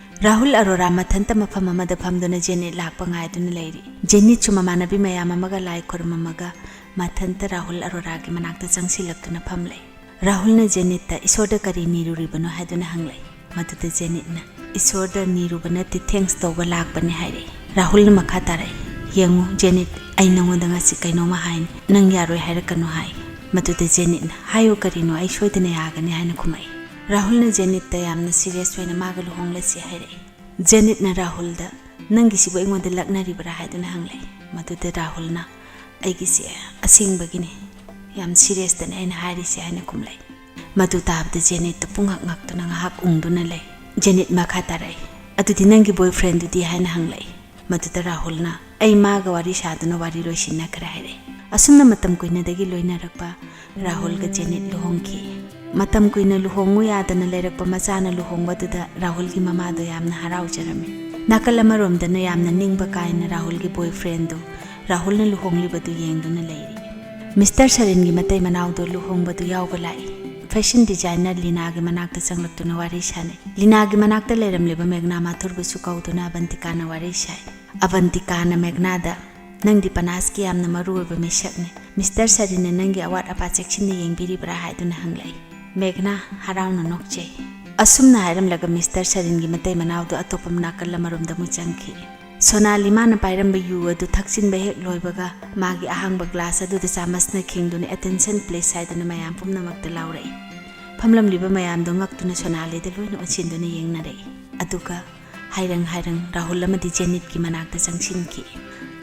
ꯔꯥꯍꯨꯜ ꯑꯔꯣꯔꯥ ꯃꯊꯟꯇ ꯃꯐꯝ ꯑꯃꯗ ꯐꯝꯗꯨꯅ ꯖꯦꯅꯤꯠ ꯂꯥꯛꯄ ꯉꯥꯏꯗꯨꯅ ꯂꯩꯔꯤ꯫ ꯖꯦꯅꯤꯠꯁꯨ ꯃꯃꯥꯟꯅꯕꯤ ꯃꯌꯥꯝ ꯑꯃꯒ ꯂꯥꯏ ꯈꯨꯔꯨꯝꯃꯝꯃꯒ ꯃꯊꯟꯇ ꯔꯥꯍꯨꯜ ꯑꯔꯣꯔꯥꯒꯤ ꯃꯅꯥꯛꯇ ꯆꯪꯁꯤꯜꯂꯛꯇꯨꯅ ꯐꯝꯂꯩ꯫ ꯔꯥꯍꯨꯜꯅ ꯖꯦꯅꯤꯠꯇ ꯏꯁꯣꯔꯗ ꯀꯔꯤ ꯅꯤꯔꯨꯔꯤꯕꯅꯣ ꯍꯥꯏꯗꯨꯅ ꯍꯪꯂꯛꯏ꯫ ꯃꯗꯨꯗ ꯖꯦꯅꯤꯠꯅ, "ꯏꯁꯣꯔꯗ ꯅꯤꯔꯨꯕ ꯅꯠꯇꯦ, ꯊꯦꯡꯁ ꯇꯧꯕ ꯂꯥꯛꯄꯅꯤ" ꯍꯥꯏꯔꯛꯏ꯫ ꯔꯥꯍꯨꯜꯅ ꯃꯈꯥ ꯇꯥꯔꯛꯏ, "ꯌꯦꯡꯉꯨ ꯖꯦꯅꯤꯠ, ꯑꯩ ꯅꯉꯣꯟꯗ ꯉꯁꯤ ꯀꯩꯅꯣꯝꯃ ꯍꯥꯏꯅꯤ, ꯅꯪ ꯌꯥꯔꯣꯏ ꯍꯥꯏꯔꯛꯀꯅꯨ" ꯍꯥꯏ꯫ ꯃꯗꯨꯗ ꯖꯦꯅꯤꯠꯅ, "ꯍꯥꯏꯌꯨ, ꯀꯔꯤꯅꯣ, ꯑꯩ ꯁꯣꯏꯗꯅ ꯌꯥꯒꯅꯤ" ꯍꯥꯏꯅ ꯈꯨꯝꯃꯛꯏ꯫ ꯔꯥꯍꯨꯜꯅ ꯖꯦꯅꯤꯠꯇ ꯌꯥꯝꯅ ꯁꯤꯔꯤꯌꯁ ꯑꯣꯏꯅ ꯃꯥꯒ ꯂꯨꯍꯣꯡꯂꯁꯤ ꯍꯥꯏꯔꯛꯏ꯫ ꯖꯦꯅꯤꯠꯅ ꯔꯥꯍꯨꯜꯗ, "ꯅꯪꯒꯤꯁꯤꯕꯨ ꯑꯩꯉꯣꯟꯗ ꯂꯛꯅꯔꯤꯕ꯭ꯔꯥ?" ꯍꯥꯏꯗꯨꯅ ꯍꯪꯂꯛꯏ꯫ ꯃꯗꯨꯗ ꯔꯥꯍꯨꯜꯅ, "ꯑꯩꯒꯤꯁꯦ ꯑꯁꯦꯡꯕꯒꯤꯅꯤ, ꯌꯥꯝ ꯁꯤꯔꯤꯌꯁꯇꯅꯤ ꯑꯩꯅ ꯍꯥꯏꯔꯤꯁꯦ" ꯍꯥꯏꯅ ꯈꯨꯝꯂꯛꯏ꯫ ꯃꯗꯨ ꯇꯥꯕꯗ ꯖꯦꯅꯤꯠꯇ ꯄꯨꯡꯉꯛ ꯉꯛꯇꯨꯅ ꯉꯥꯏꯍꯥꯛ ꯎꯪꯗꯨꯅ ꯂꯩ꯫ ꯖꯦꯅꯤꯠ ꯃꯈꯥ ꯇꯥꯔꯛꯏ, "ꯑꯗꯨꯗꯤ ꯅꯪꯒꯤ ꯕꯣꯏ ꯐ꯭ꯔꯦꯟꯗꯨꯗꯤ?" ꯍꯥꯏꯅ ꯍꯪꯂꯛꯏ꯫ ꯃꯗꯨꯗ ꯔꯥꯍꯨꯜꯅ, "ꯑꯩ ꯃꯥꯒ ꯋꯥꯔꯤ ꯁꯥꯗꯨꯅ ꯋꯥꯔꯤ ꯂꯣꯏꯁꯤꯟꯅꯈ꯭ꯔꯦ" ꯍꯥꯏꯔꯛꯏ꯫ ꯑꯁꯨꯝꯅ ꯃꯇꯝ ꯀꯨꯏꯅꯗꯒꯤ ꯂꯣꯏꯅꯔꯛꯄ ꯔꯥꯍꯨꯜꯒ ꯖꯦꯅꯤꯠ ꯂꯨꯍꯣꯡꯈꯤ꯫ ꯃꯇꯝ ꯀꯨꯏꯅ ꯂꯨꯍꯣꯡꯉꯨ ꯌꯥꯗꯅ ꯂꯩꯔꯛꯄ ꯃꯆꯥꯅ ꯂꯨꯍꯣꯡꯕꯗꯨꯗ ꯔꯥꯍꯨꯜꯒꯤ ꯃꯃꯥꯗꯣ ꯌꯥꯝꯅ ꯍꯔꯥꯎꯖꯔꯝꯃꯤ꯫ ꯅꯥꯀꯜ ꯑꯃꯔꯣꯝꯗꯅ ꯌꯥꯝꯅ ꯅꯤꯡꯕ ꯀꯥꯏꯅ ꯔꯥꯍꯨꯜꯒꯤ ꯕꯣꯏ ꯐ꯭ꯔꯦꯟꯗꯨ ꯔꯥꯍꯨꯜꯅ ꯂꯨꯍꯣꯡꯂꯤꯕꯗꯨ ꯌꯦꯡꯗꯨꯅ ꯂꯩꯔꯤ꯫ ꯃꯤꯁꯇꯔ ꯁꯔꯤꯟꯒꯤ ꯃꯇꯩ ꯃꯅꯥꯎꯗꯣ ꯂꯨꯍꯣꯡꯕꯗꯨ ꯌꯥꯎꯕ ꯂꯥꯛꯏ꯫ ꯐꯦꯁꯟ ꯗꯤꯖꯥꯏꯅꯔ ꯂꯤꯅꯥꯒꯤ ꯃꯅꯥꯛꯇ ꯆꯪꯂꯛꯇꯨꯅ ꯋꯥꯔꯤ ꯁꯥꯅꯩ꯫ ꯂꯤꯅꯥꯒꯤ ꯃꯅꯥꯛꯇ ꯂꯩꯔꯝꯂꯤꯕ ꯃꯦꯘꯅꯥ ꯃꯥꯊꯨꯔꯕꯨꯁꯨ ꯀꯧꯗꯨꯅ ꯑꯕꯟꯇꯤꯀꯥꯅ ꯋꯥꯔꯤ ꯁꯥꯏ꯫ ꯑꯕꯟꯇꯤꯀꯥꯅ ꯃꯦꯘꯅꯥꯗ, "ꯅꯪꯗꯤ ꯄꯅꯥꯁꯀꯤ ꯌꯥꯝꯅ ꯃꯔꯨ ꯑꯣꯏꯕ ꯃꯤꯁꯛꯅꯤ꯫ ꯃꯤꯁꯇꯔ ꯁꯔꯤꯟꯅ ꯅꯪꯒꯤ ꯑꯋꯥꯠ ꯑꯄꯥ ꯆꯦꯛꯁꯤꯟꯅ ꯌꯦꯡꯕꯤꯔꯤꯕ꯭ꯔꯥ?" ꯍꯥꯏꯗꯨꯅ ꯍꯪꯂꯛꯏ꯫ ꯃꯦꯘꯅꯥ ꯍꯔꯥꯎꯅ ꯅꯣꯛꯆꯩ꯫ ꯑꯁꯨꯝꯅ ꯍꯥꯏꯔꯝꯂꯒ ꯃꯤꯁꯇꯔ ꯁꯔꯤꯟꯒꯤ ꯃꯇꯩ ꯃꯅꯥꯎꯗꯨ ꯑꯇꯣꯞꯄ ꯅꯥꯀꯜ ꯑꯃꯔꯣꯝꯗ ꯑꯃꯨꯛ ꯆꯪꯈꯤ꯫ ꯁꯣꯅꯥꯂꯤ ꯃꯥꯅ ꯄꯥꯏꯔꯝꯕ ꯌꯨ ꯑꯗꯨ ꯊꯛꯆꯤꯟꯕ ꯍꯦꯛ ꯂꯣꯏꯕꯒ ꯃꯥꯒꯤ ꯑꯍꯥꯡꯕ ꯒ꯭ꯂꯥꯁ ꯑꯗꯨꯗ ꯆꯥꯃꯁꯅ ꯈꯤꯡꯗꯨꯅ "Attention please" ꯍꯥꯏꯗꯨꯅ ꯃꯌꯥꯝ ꯄꯨꯝꯅꯃꯛꯇ ꯂꯥꯎꯔꯛꯏ꯫ ꯐꯝꯂꯝꯂꯤꯕ ꯃꯌꯥꯝꯗꯨ ꯉꯛꯇꯨꯅ ꯁꯣꯅꯥꯂꯤꯗ ꯂꯣꯏꯅ ꯑꯣꯟꯁꯤꯟꯗꯨꯅ ꯌꯦꯡꯅꯔꯛꯏ꯫ ꯑꯗꯨꯒ ꯍꯥꯏꯔꯪ ꯍꯥꯏꯔꯪ ꯔꯥꯍꯨꯜ ꯑꯃꯗꯤ ꯖꯦꯅꯤꯠꯀꯤ ꯃꯅꯥꯛꯇ ꯆꯪꯁꯤꯟꯈꯤ꯫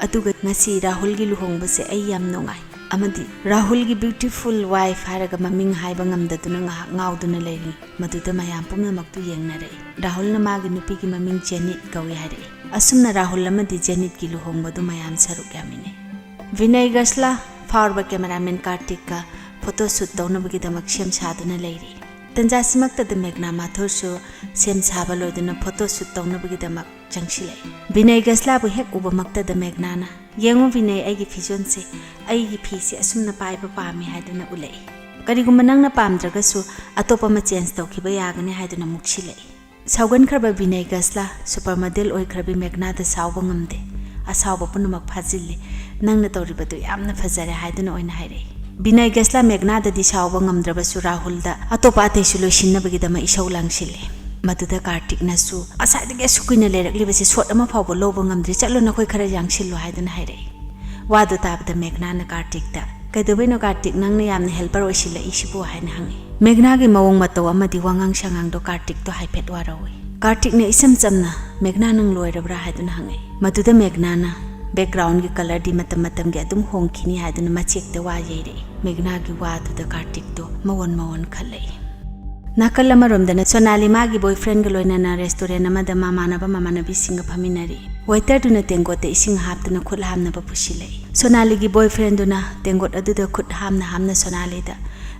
ꯑꯗꯨꯒ ꯉꯁꯤ ꯔꯥꯍꯨꯜꯒꯤ ꯂꯨꯍꯣꯡꯕꯁꯦ ꯑꯩ ꯌꯥꯝ ꯅꯨꯡꯉꯥꯏ, ꯑꯃꯗꯤ ꯔꯥꯍꯨꯜꯒꯤ beautiful wife ꯍꯥꯏꯔꯒ ꯃꯃꯤꯡ ꯍꯥꯏꯕ ꯉꯝꯗꯗꯨꯅ ꯉꯥꯏꯍꯥꯛ ꯉꯥꯎꯗꯨꯅ ꯂꯩꯔꯤ꯫ ꯃꯗꯨꯗ ꯃꯌꯥꯝ ꯄꯨꯝꯅꯃꯛꯇꯨ ꯌꯦꯡꯅꯔꯛꯏ꯫ ꯔꯥꯍꯨꯜꯅ ꯃꯥꯒꯤ ꯅꯨꯄꯤꯒꯤ ꯃꯃꯤꯡ ꯖꯦꯅꯤꯠ ꯀꯧꯏ ꯍꯥꯏꯔꯛꯏ꯫ ꯑꯁꯨꯝꯅ ꯔꯥꯍꯨꯜ ꯑꯃꯗꯤ ꯖꯦꯅꯤꯠꯀꯤ ꯂꯨꯍꯣꯡꯕꯗꯨ ꯃꯌꯥꯝ ꯁꯔꯨꯛ ꯌꯥꯃꯤꯟꯅꯩ꯫ ꯕꯤꯅꯌ ꯒꯁꯂꯥ ꯐꯥꯎꯔꯕ cameraman ꯀꯥꯔꯇꯤꯛꯀ photo shoot ꯇꯧꯅꯕꯒꯤꯗꯃꯛ ꯁꯦꯝ ꯁꯥꯗꯨꯅ ꯂꯩꯔꯤ꯫ ꯇꯟꯖꯥꯁꯤꯃꯛꯇꯗ ꯃꯦꯘꯅꯥ ꯃꯥꯊꯨꯔꯁꯨ ꯁꯦꯝ ꯁꯥꯕ ꯂꯣꯏꯗꯨꯅ photo shoot ꯇꯧꯅꯕꯒꯤꯗꯃꯛ ꯆꯪꯁꯤꯜꯂꯛꯏ꯫ ꯕꯤꯅꯌ ꯒꯁꯂꯥꯕꯨ ꯍꯦꯛ ꯎꯕꯃꯛꯇꯗ ꯃꯦꯘꯅꯥꯅ, "ꯌꯦꯡꯉꯨ ꯕꯤꯅꯌ, ꯑꯩꯒꯤ ꯐꯤꯖꯣꯜꯁꯦ, ꯑꯩꯒꯤ ꯐꯤꯁꯦ ꯑꯁꯨꯝꯅ ꯄꯥꯏꯕ ꯄꯥꯝꯃꯤ" ꯍꯥꯏꯗꯨꯅ ꯎꯠꯂꯛꯏ꯫ "ꯀꯔꯤꯒꯨꯝꯕ ꯅꯪꯅ ꯄꯥꯝꯗ꯭ꯔꯒꯁꯨ ꯑꯇꯣꯞꯄ ꯑꯃ change ꯇꯧꯈꯤꯕ ꯌꯥꯒꯅꯤ" ꯍꯥꯏꯗꯨꯅ ꯃꯨꯛꯁꯤꯜꯂꯛꯏ꯫ ꯁꯥꯎꯒꯟꯈ꯭ꯔꯕ ꯕꯤꯅꯌ ꯒꯁꯂꯥ super model ꯑꯣꯏꯈ꯭ꯔꯕꯤ ꯃꯦꯘꯅꯥꯗ ꯁꯥꯎꯕ ꯉꯝꯗꯦ꯫ "ꯑꯁꯥꯎꯕ ꯄꯨꯝꯅꯃꯛ ꯐꯥꯖꯤꯜꯂꯤ꯫ ꯅꯪꯅ ꯇꯧꯔꯤꯕꯗꯨ ꯌꯥꯝꯅ ꯐꯖꯔꯦ" ꯍꯥꯏꯗꯨꯅ ꯑꯣꯏꯅ ꯍꯥꯏꯔꯛꯏ꯫ ꯕꯤꯅꯌ ꯒꯁꯂꯥ ꯃꯦꯘꯅꯥꯗꯗꯤ ꯁꯥꯎꯕ ꯉꯝꯗ꯭ꯔꯕꯁꯨ ꯔꯥꯍꯨꯜꯗ ꯑꯇꯣꯞꯄ ꯑꯇꯩꯁꯨ ꯂꯣꯏꯁꯤꯟꯅꯕꯒꯤꯗꯃꯛ ꯏꯁꯧ ꯂꯥꯡꯁꯤꯜꯂꯤ꯫ ꯃꯗꯨꯗ ꯀꯥꯔꯇꯤꯛꯅꯁꯨ, "ꯉꯁꯥꯏꯗꯒꯤ ꯑꯁꯨꯛ ꯀꯨꯏꯅ ꯂꯩꯔꯛꯂꯤꯕꯁꯤ shot ꯑꯃ ꯐꯥꯎꯕ ꯂꯧꯕ ꯉꯝꯗ꯭ꯔꯤ, ꯆꯠꯂꯣ ꯅꯈꯣꯏ ꯈꯔ ꯌꯥꯡꯁꯤꯜꯂꯨ" ꯍꯥꯏꯗꯨꯅ ꯍꯥꯏꯔꯛꯏ꯫ ꯋꯥꯗꯨ ꯇꯥꯕꯗ ꯃꯦꯘꯅꯥꯅ ꯀꯥꯔꯇꯤꯛꯇ, "ꯀꯩꯗꯧꯕꯩꯅꯣ ꯀꯥꯔꯇꯤꯛ, ꯅꯪꯅ ꯌꯥꯝꯅ helper ꯑꯣꯏꯁꯤꯜꯂꯛꯏꯁꯤꯕꯨ?" ꯍꯥꯏꯅ ꯍꯪꯉꯤ꯫ ꯃꯦꯘꯅꯥꯒꯤ ꯃꯑꯣꯡ ꯃꯇꯧ ꯑꯃꯗꯤ ꯋꯥꯉꯥꯡ ꯁꯉꯥꯡꯗꯣ ꯀꯥꯔꯇꯤꯛꯇꯣ ꯍꯥꯏꯐꯦꯠ ꯋꯥꯔꯧꯏ꯫ ꯀꯥꯔꯇꯤꯛꯅ ꯏꯆꯝ ꯆꯝꯅ, "ꯃꯦꯘꯅꯥ, ꯅꯪ ꯂꯣꯏꯔꯕ꯭ꯔꯥ?" ꯍꯥꯏꯗꯨꯅ ꯍꯪꯉꯛꯏ꯫ ꯃꯗꯨꯗ ꯃꯦꯘꯅꯥꯅ, "Backgroundꯒꯤ colourꯗꯤ ꯃꯇꯝ ꯃꯇꯝꯒꯤ ꯑꯗꯨꯝ ꯍꯣꯡꯈꯤꯅꯤ" ꯍꯥꯏꯗꯨꯅ ꯃꯆꯦꯛꯇ ꯋꯥ ꯌꯩꯔꯛꯏ꯫ ꯃꯦꯘꯅꯥꯒꯤ ꯋꯥꯗꯨꯗ ꯀꯥꯔꯇꯤꯛꯇꯣ ꯃꯑꯣꯟ ꯃꯑꯣꯟ ꯈꯜꯂꯛꯏ꯫ ꯅꯥꯀꯜ ꯑꯃꯔꯣꯝꯗꯅ ꯁꯣꯅꯥꯂꯤ ꯃꯥꯒꯤ boyfriendꯒ ꯂꯣꯏꯅꯅ restaurant ꯑꯃꯗ ꯃꯃꯥꯟꯅꯕ ꯃꯃꯥꯟꯅꯕꯤꯁꯤꯡꯒ ꯐꯝꯃꯤꯟꯅꯔꯤ꯫ Waiterꯗꯨꯅ ꯇꯦꯡꯀꯣꯠꯇ ꯏꯁꯤꯡ ꯍꯥꯞꯇꯨꯅ ꯈꯨꯠ ꯍꯥꯝꯅꯕ ꯄꯨꯁꯤꯜꯂꯛꯏ꯫ ꯁꯣꯅꯥꯂꯤꯒꯤ boyfriendꯗꯨꯅ ꯇꯦꯡꯀꯣꯠ ꯑꯗꯨꯗ ꯈꯨꯠ ꯍꯥꯝꯅ ꯍꯥꯝꯅ ꯁꯣꯅꯥꯂꯤꯗ,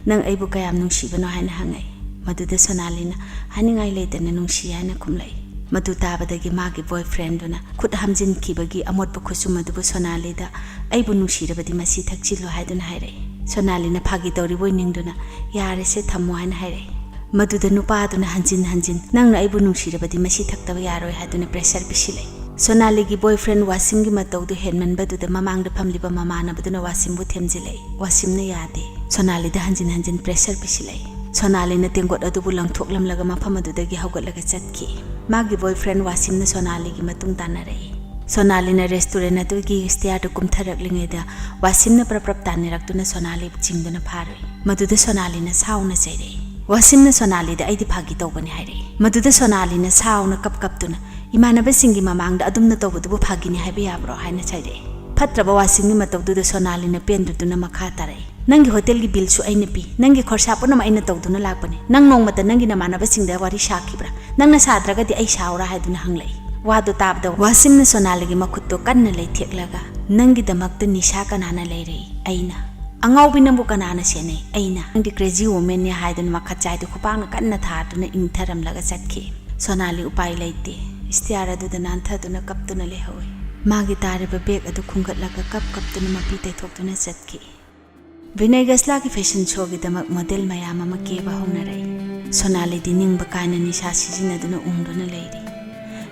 "ꯅꯪ ꯑꯩꯕꯨ ꯀꯌꯥꯝ ꯅꯨꯡꯁꯤꯕꯅꯣ?" ꯍꯥꯏꯅ ꯍꯪꯉꯛꯏ꯫ ꯃꯗꯨꯗ ꯁꯣꯅꯥꯂꯤꯅ, "ꯍꯥꯏꯅꯤꯡꯉꯥꯏ ꯂꯩꯇꯅ ꯅꯨꯡꯁꯤ" ꯍꯥꯏꯅ ꯈꯨꯝꯂꯛꯏ꯫ ꯃꯗꯨ ꯇꯥꯕꯗꯒꯤ ꯃꯥꯒꯤ boyfriendꯗꯨꯅ ꯈꯨꯠ ꯍꯥꯝꯖꯤꯟꯈꯤꯕꯒꯤ ꯑꯃꯣꯠꯄ ꯈꯨꯠꯁꯨꯝ ꯑꯗꯨꯕꯨ ꯁꯣꯅꯥꯂꯤꯗ, "ꯑꯩꯕꯨ ꯅꯨꯡꯁꯤꯔꯕꯗꯤ ꯃꯁꯤ ꯊꯛꯆꯤꯜꯂꯨ" ꯍꯥꯏꯗꯨꯅ ꯍꯥꯏꯔꯛꯏ꯫ ꯁꯣꯅꯥꯂꯤꯅ ꯐꯥꯒꯤ ꯇꯧꯔꯤꯕꯣꯏ ꯅꯤꯡꯗꯨꯅ, "ꯌꯥꯔꯦꯁꯦ, ꯊꯝꯃꯣ" ꯍꯥꯏꯅ ꯍꯥꯏꯔꯛꯏ꯫ ꯃꯗꯨꯗ ꯅꯨꯄꯥꯗꯨꯅ ꯍꯟꯖꯤꯟ ꯍꯟꯖꯤꯟ, "ꯅꯪꯅ ꯑꯩꯕꯨ ꯅꯨꯡꯁꯤꯔꯕꯗꯤ ꯃꯁꯤ ꯊꯛꯇꯕ ꯌꯥꯔꯣꯏ" ꯍꯥꯏꯗꯨꯅ pressure ꯄꯤꯁꯤꯜꯂꯛꯏ꯫ ꯁꯣꯅꯥꯂꯤꯒꯤ boyfriend ꯋꯥꯁꯤꯝꯒꯤ ꯃꯇꯧꯗꯨ ꯍꯦꯟꯃꯟꯕꯗꯨꯗ ꯃꯃꯥꯡꯗ ꯐꯝꯂꯤꯕ ꯃꯃꯥꯟꯅꯕꯗꯨꯅ ꯋꯥꯁꯤꯝꯕꯨ ꯊꯦꯝꯖꯤꯜꯂꯛꯏ꯫ ꯋꯥꯁꯤꯝꯅ ꯌꯥꯗꯦ꯫ ꯁꯣꯅꯥꯂꯤꯗ ꯍꯟꯖꯤꯟ ꯍꯟꯖꯤꯟ pressure ꯄꯤꯁꯤꯜꯂꯛꯏ꯫ ꯁꯣꯅꯥꯂꯤꯅ ꯇꯦꯡꯀꯣꯠ ꯑꯗꯨꯕꯨ ꯂꯪꯊꯣꯛꯂꯝꯂꯒ ꯃꯐꯝ ꯑꯗꯨꯗꯒꯤ ꯍꯧꯒꯠꯂꯒ ꯆꯠꯈꯤ꯫ ꯃꯥꯒꯤ boyfriend ꯋꯥꯁꯤꯝꯅ ꯁꯣꯅꯥꯂꯤꯒꯤ ꯃꯇꯨꯡ ꯇꯥꯟꯅꯔꯛꯏ꯫ ꯁꯣꯅꯥꯂꯤꯅ restaurant ꯑꯗꯨꯒꯤ stairꯗ ꯀꯨꯝꯊꯔꯛꯂꯤꯉꯩꯗ ꯋꯥꯁꯤꯝꯅ ꯄ꯭ꯔꯞ ꯄ꯭ꯔꯞ ꯇꯥꯟꯅꯔꯛꯇꯨꯅ ꯁꯣꯅꯥꯂꯤꯕꯨ ꯆꯤꯡꯗꯨꯅ ꯐꯥꯔꯨꯏ꯫ ꯃꯗꯨꯗ ꯁꯣꯅꯥꯂꯤꯅ ꯁꯥꯎꯅ ꯆꯩꯔꯛꯏ꯫ ꯋꯥꯁꯤꯝꯅ ꯁꯣꯅꯥꯂꯤꯗ "ꯑꯩꯗꯤ ꯐꯥꯒꯤ ꯇꯧꯕꯅꯤ" ꯍꯥꯏꯔꯛꯏ꯫ ꯃꯗꯨꯗ ꯁꯣꯅꯥꯂꯤꯅ ꯁꯥꯎꯅ ꯀꯞ ꯀꯞꯇꯨꯅ, "ꯏꯃꯥꯟꯅꯕꯁꯤꯡꯒꯤ ꯃꯃꯥꯡꯗ ꯑꯗꯨꯝꯅ ꯇꯧꯕꯗꯨꯕꯨ ꯐꯥꯒꯤꯅꯤ ꯍꯥꯏꯕ ꯌꯥꯕ꯭ꯔꯣ?" ꯍꯥꯏꯅ ꯆꯩꯔꯛꯏ꯫ ꯐꯠꯇ꯭ꯔꯕ ꯋꯥꯁꯤꯡꯒꯤ ꯃꯇꯧꯗꯨꯗ ꯁꯣꯅꯥꯂꯤꯅ ꯄꯦꯟꯗꯗꯨꯅ ꯃꯈꯥ ꯇꯥꯔꯛꯏ, "ꯅꯪꯒꯤ ꯍꯣꯇꯦꯜꯒꯤ ꯕꯤꯜꯁꯨ ꯑꯩꯅ ꯄꯤ, ꯅꯪꯒꯤ ꯈꯣꯔꯁꯥ ꯄꯨꯝꯅꯃꯛ ꯑꯩꯅ ꯇꯧꯗꯨꯅ ꯂꯥꯛꯄꯅꯤ꯫ ꯅꯪ ꯅꯣꯡꯃꯇ ꯅꯪꯒꯤ ꯅꯃꯥꯟꯅꯕꯁꯤꯡꯗ ꯋꯥꯔꯤ ꯁꯥꯈꯤꯕ꯭ꯔꯥ? ꯅꯪꯅ ꯁꯥꯗ꯭ꯔꯒꯗꯤ ꯑꯩ ꯁꯥꯎꯔꯥ?" ꯍꯥꯏꯗꯨꯅ ꯍꯪꯂꯛꯏ꯫ ꯋꯥꯗꯨ ꯇꯥꯕꯗ ꯋꯥꯁꯤꯝꯅ ꯁꯣꯅꯥꯂꯤꯒꯤ ꯃꯈꯨꯠꯇꯨ ꯀꯟꯅ ꯂꯩꯊꯦꯛꯂꯒ, "ꯅꯪꯒꯤꯗꯃꯛꯇ ꯅꯤꯁꯥ ꯀꯅꯥꯅ ꯂꯩꯔꯛꯏ? ꯑꯩꯅ꯫ ꯑꯉꯥꯎꯕꯤ ꯅꯪꯕꯨ ꯀꯅꯥꯅ ꯁꯦꯟꯅꯩ? ꯑꯩꯅ꯫ ꯅꯪꯗꯤ crazy womanꯅꯤ" ꯍꯥꯏꯗꯨꯅ ꯃꯈꯠ ꯆꯥꯏꯗꯨ ꯈꯨꯄꯥꯛꯅ ꯀꯟꯅ ꯊꯥꯗꯨꯅ ꯏꯪꯊꯔꯝꯂꯒ ꯆꯠꯈꯤ꯫ ꯁꯣꯅꯥꯂꯤ ꯎꯄꯥꯏ ꯂꯩꯇꯦ꯫ ꯁ꯭ꯇꯤꯌꯥꯔ ꯑꯗꯨꯗ ꯅꯥꯟꯊꯗꯨꯅ ꯀꯞꯇꯨꯅ ꯂꯩꯍꯧꯏ꯫ ꯃꯥꯒꯤ ꯇꯥꯔꯤꯕ ꯕꯦꯒ ꯑꯗꯨ ꯈꯨꯟꯒꯠꯂꯒ ꯀꯞ ꯀꯞꯇꯨꯅ ꯃꯄꯤ ꯇꯩꯊꯣꯛꯇꯨꯅ ꯆꯠꯈꯤ꯫ ꯚꯤꯅꯌ ꯒꯁꯂꯥꯒꯤ ꯐꯦꯁꯟ ꯁꯣꯒꯤꯗꯃꯛ ꯃꯣꯗꯦꯜ ꯃꯌꯥꯝ ꯑꯃ ꯀꯦꯕ ꯍꯧꯅꯔꯛꯏ꯫ ꯁꯣꯅꯥꯂꯤꯗꯤ ꯅꯤꯡꯕ ꯀꯥꯏꯅ ꯅꯤꯁꯥ ꯁꯤꯖꯤꯟꯅꯗꯨꯅ ꯎꯪꯗꯨꯅ ꯂꯩꯔꯤ꯫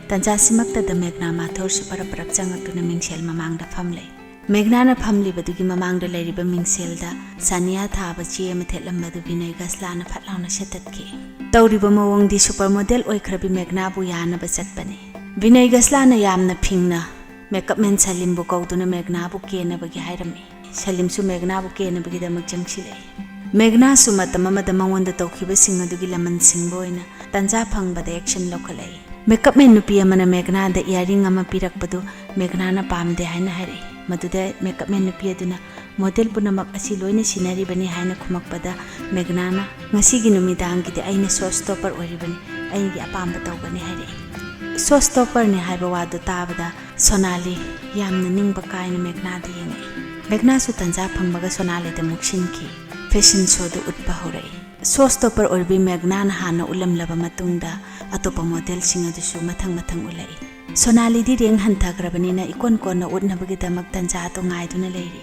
ꯇꯟꯖꯥꯁꯤꯃꯛꯇꯗ ꯃꯦꯘꯅꯥ ꯃꯥꯊꯨꯔꯁꯨ ꯄꯔꯞ ꯄꯔꯞ ꯆꯪꯉꯛꯇꯨꯅ ꯃꯤꯡꯁꯦꯜ ꯃꯃꯥꯡꯗ ꯐꯝꯂꯩ꯫ ꯃꯦꯘꯅꯥꯅ ꯐꯝꯂꯤꯕꯗꯨꯒꯤ ꯃꯃꯥꯡꯗ ꯂꯩꯔꯤꯕ ꯃꯤꯡꯁꯦꯜꯗ ꯁꯥꯅꯤꯌꯥ ꯊꯥꯕ ꯆꯦ ꯑꯃ ꯊꯦꯠꯂꯝꯕꯗꯨ ꯚꯤꯅꯌ ꯒꯁꯂꯥꯅ ꯐꯠ ꯂꯥꯎꯅ ꯁꯦꯠꯇꯠꯈꯤ꯫ ꯇꯧꯔꯤꯕ ꯃꯑꯣꯡꯗꯤ ꯁꯨꯄꯔ ꯃꯣꯗꯦꯜ ꯑꯣꯏꯈ꯭ꯔꯕꯤ ꯃꯦꯘꯅꯥꯕꯨ ꯌꯥꯅꯕ ꯆꯠꯄꯅꯤ꯫ ꯚꯤꯅꯌ ꯒꯁꯂꯥꯅ ꯌꯥꯝꯅ ꯐꯤꯡꯅ ꯃꯦꯀꯞ ꯃꯦꯟ ꯁꯂꯤꯝꯕꯨ ꯀꯧꯗꯨꯅ ꯃꯦꯘꯅꯥꯕꯨ ꯀꯦꯅꯕꯒꯤ ꯍꯥꯏꯔꯝꯃꯤ꯫ ꯁꯂꯤꯝꯁꯨ ꯃꯦꯘꯅꯥꯕꯨ ꯀꯦꯅꯕꯒꯤꯗꯃꯛ ꯆꯪꯁꯤꯜꯂꯛꯏ꯫ ꯃꯦꯘꯅꯥꯁꯨ ꯃꯇꯝ ꯑꯃꯗ ꯃꯉꯣꯟꯗ ꯇꯧꯈꯤꯕꯁꯤꯡ ꯑꯗꯨꯒꯤ ꯂꯃꯟ ꯁꯤꯡꯕ ꯑꯣꯏꯅ ꯇꯟꯖꯥ ꯐꯪꯕꯗ ꯑꯦꯛꯁꯟ ꯂꯧꯈꯠꯂꯛꯏ꯫ ꯃꯦꯀꯞ ꯃꯦꯟ ꯅꯨꯄꯤ ꯑꯃꯅ ꯃꯦꯘꯅꯥꯗ ꯏꯌꯥꯔꯤꯡ ꯑꯃ ꯄꯤꯔꯛꯄꯗꯨ ꯃꯦꯘꯅꯥꯅ ꯄꯥꯝꯗꯦ ꯍꯥꯏꯅ ꯍꯥꯏꯔꯛꯏ꯫ ꯃꯗꯨꯗ ꯃꯦꯀꯞ ꯃꯦꯟ ꯅꯨꯄꯤ ꯑꯗꯨꯅ, "ꯃꯣꯗꯦꯜ ꯄꯨꯝꯅꯃꯛ ꯑꯁꯤ ꯂꯣꯏꯅ ꯁꯤꯟꯅꯔꯤꯕꯅꯤ" ꯍꯥꯏꯅ ꯈꯨꯝꯃꯛꯄꯗ ꯃꯦꯘꯅꯥꯅ, "ꯉꯁꯤꯒꯤ ꯅꯨꯃꯤꯗꯥꯡꯒꯤꯗꯤ ꯑꯩꯅ ꯁꯣ ꯁ꯭ꯇꯣꯄꯔ ꯑꯣꯏꯔꯤꯕꯅꯤ, ꯑꯩꯒꯤ ꯑꯄꯥꯝꯕ ꯇꯧꯒꯅꯤ" ꯍꯥꯏꯔꯛꯏ꯫ ꯁꯣ ꯁ꯭ꯇꯣꯄꯔꯅꯤ ꯍꯥꯏꯕ ꯋꯥꯗꯨ ꯇꯥꯕꯗ ꯁꯣꯅꯥꯂꯤ ꯌꯥꯝꯅ ꯅꯤꯡꯕ ꯀꯥꯏꯅ ꯃꯦꯘꯅꯥꯗ ꯌꯦꯡꯉꯛꯏ꯫ ꯃꯦꯘꯅꯥꯁꯨ ꯇꯟꯖꯥ ꯐꯪꯕꯒ ꯁꯣꯅꯥꯂꯤꯗ ꯃꯨꯛꯁꯤꯟꯈꯤ꯫ ꯐꯦꯁꯟ ꯁꯣꯗꯨ ꯎꯠꯄ ꯍꯧꯔꯛꯏ꯫ ꯁꯣ ꯁ꯭ꯇꯣꯄꯔ ꯑꯣꯏꯔꯤꯕꯤ ꯃꯦꯘꯅꯥꯅ ꯍꯥꯟꯅ ꯎꯠꯂꯝꯂꯕ ꯃꯇꯨꯡꯗ ꯑꯇꯣꯞꯄ ꯃꯣꯗꯦꯜꯁꯤꯡ ꯑꯗꯨꯁꯨ ꯃꯊꯪ ꯃꯊꯪ ꯎꯠꯂꯛꯏ꯫ ꯁꯣꯅꯥꯂꯤꯗꯤ ꯔꯦꯡ ꯍꯟꯊꯈ꯭ꯔꯕꯅꯤꯅ ꯏꯀꯣꯟ ꯀꯣꯟꯅ ꯎꯠꯅꯕꯒꯤꯗꯃꯛ ꯇꯟꯖꯥ ꯑꯗꯨ ꯉꯥꯏꯗꯨꯅ ꯂꯩꯔꯤ꯫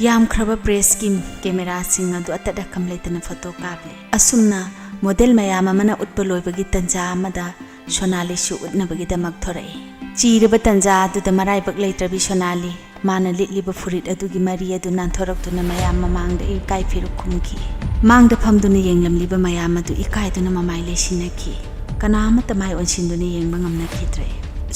ꯌꯥꯝꯈ꯭ꯔꯕ ꯄ꯭ꯔꯦꯁꯀꯤ ꯀꯦꯃꯦꯔꯥꯁꯤꯡ ꯑꯗꯨ ꯑꯇꯠ ꯑꯀꯝ ꯂꯩꯇꯅ ꯐꯣꯇꯣ ꯀꯥꯞꯂꯤ꯫ ꯑꯁꯨꯝꯅ ꯃꯣꯗꯦꯜ ꯃꯌꯥꯝ ꯑꯃꯅ ꯎꯠꯄ ꯂꯣꯏꯕꯒꯤ ꯇꯟꯖꯥ ꯑꯃꯗ ꯁꯣꯅꯥꯂꯤꯁꯨ ꯎꯠꯅꯕꯒꯤꯗꯃꯛ ꯊꯣꯔꯛꯏ꯫ ꯆꯤꯔꯕ ꯇꯟꯖꯥ ꯑꯗꯨꯗ ꯃꯔꯥꯏꯕꯛ ꯂꯩꯇ꯭ꯔꯕꯤ ꯁꯣꯅꯥꯂꯤ ꯃꯥꯅ ꯂꯤꯠꯂꯤꯕ ꯐꯨꯔꯤꯠ ꯑꯗꯨꯒꯤ ꯃꯔꯤ ꯑꯗꯨ ꯅꯥꯟꯊꯣꯔꯛꯇꯨꯅ ꯃꯌꯥꯝ ꯃꯃꯥꯡꯗ ꯏꯀꯥꯏ ꯐꯤꯔꯨꯛ ꯈꯨꯝꯈꯤ꯫ ꯃꯥꯡꯗ ꯐꯝꯗꯨꯅ ꯌꯦꯡꯂꯝꯂꯤꯕ ꯃꯌꯥꯝ ꯑꯗꯨ ꯏꯀꯥꯏꯗꯨꯅ ꯃꯃꯥꯏ ꯂꯩꯁꯤꯟꯅꯈꯤ꯫ ꯀꯅꯥ ꯑꯃꯠꯇ ꯃꯥꯏ ꯑꯣꯟꯁꯤꯟꯗꯨꯅ ꯌꯦꯡꯕ ꯉꯝꯅꯈꯤꯗ꯭ꯔꯦ꯫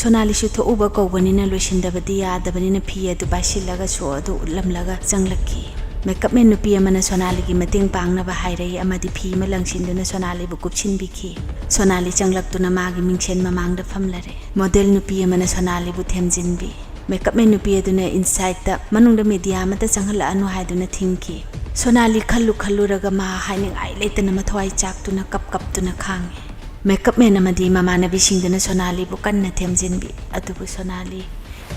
ꯁꯣꯅꯥꯂꯤꯁꯨ ꯊꯣꯛꯎꯕ ꯀꯧꯕꯅꯤꯅ ꯂꯣꯏꯁꯤꯟꯗꯕꯗꯤ ꯌꯥꯗꯕꯅꯤꯅ ꯐꯤ ꯑꯗꯨ ꯄꯥꯏꯁꯤꯜꯂꯒ ꯁꯣ ꯑꯗꯨ ꯎꯠꯂꯝꯂꯒ ꯆꯪꯂꯛꯈꯤ꯫ ꯃꯦꯀꯞꯃꯦꯟ ꯅꯨꯄꯤ ꯑꯃꯅ ꯁꯣꯅꯥꯂꯤꯒꯤ ꯃꯇꯦꯡ ꯄꯥꯡꯅꯕ ꯍꯥꯏꯔꯛꯏ ꯑꯃꯗꯤ ꯐꯤ ꯑꯃ ꯂꯪꯁꯤꯟꯗꯨꯅ ꯁꯣꯅꯥꯂꯤꯕꯨ ꯀꯨꯞꯁꯤꯟꯕꯤꯈꯤ꯫ ꯁꯣꯅꯥꯂꯤ ꯆꯪꯂꯛꯇꯨꯅ ꯃꯥꯒꯤ ꯃꯤꯡꯁꯦꯟ ꯃꯃꯥꯡꯗ ꯐꯝꯂꯔꯦ꯫ ꯃꯣꯗꯦꯜ ꯅꯨꯄꯤ ꯑꯃꯅ ꯁꯣꯅꯥꯂꯤꯕꯨ ꯊꯦꯝꯖꯤꯟꯕꯤ꯫ ꯃꯦꯀꯞꯃꯦꯟ ꯅꯨꯄꯤ ꯑꯗꯨꯅ ꯏꯟꯁꯥꯏꯠꯇ ꯃꯅꯨꯡꯗ ꯃꯦꯗꯤꯌꯥ ꯑꯃꯠꯇ ꯆꯪꯍꯜꯂꯛꯑꯅꯨ ꯍꯥꯏꯗꯨꯅ ꯊꯤꯡꯈꯤ꯫ ꯁꯣꯅꯥꯂꯤ ꯈꯜꯂꯨ ꯈꯜꯂꯨꯔꯒ ꯃꯥ ꯍꯥꯏꯅꯤꯡꯉꯥꯏ ꯂꯩꯇꯅ ꯃꯊ꯭ꯋꯥꯏ ꯆꯥꯛꯇꯨꯅ ꯀꯞ ꯀꯞꯇꯨꯅ ꯈꯥꯡꯉꯤ꯫ ꯃꯦꯀꯞꯃꯦꯟ ꯑꯃꯗꯤ ꯃꯃꯥꯟꯅꯕꯤꯁꯤꯡꯗꯨꯅ ꯁꯣꯅꯥꯂꯤꯕꯨ ꯀꯟꯅ ꯊꯦꯝꯖꯤꯟꯕꯤ꯫ ꯑꯗꯨꯕꯨ ꯁꯣꯅꯥꯂꯤ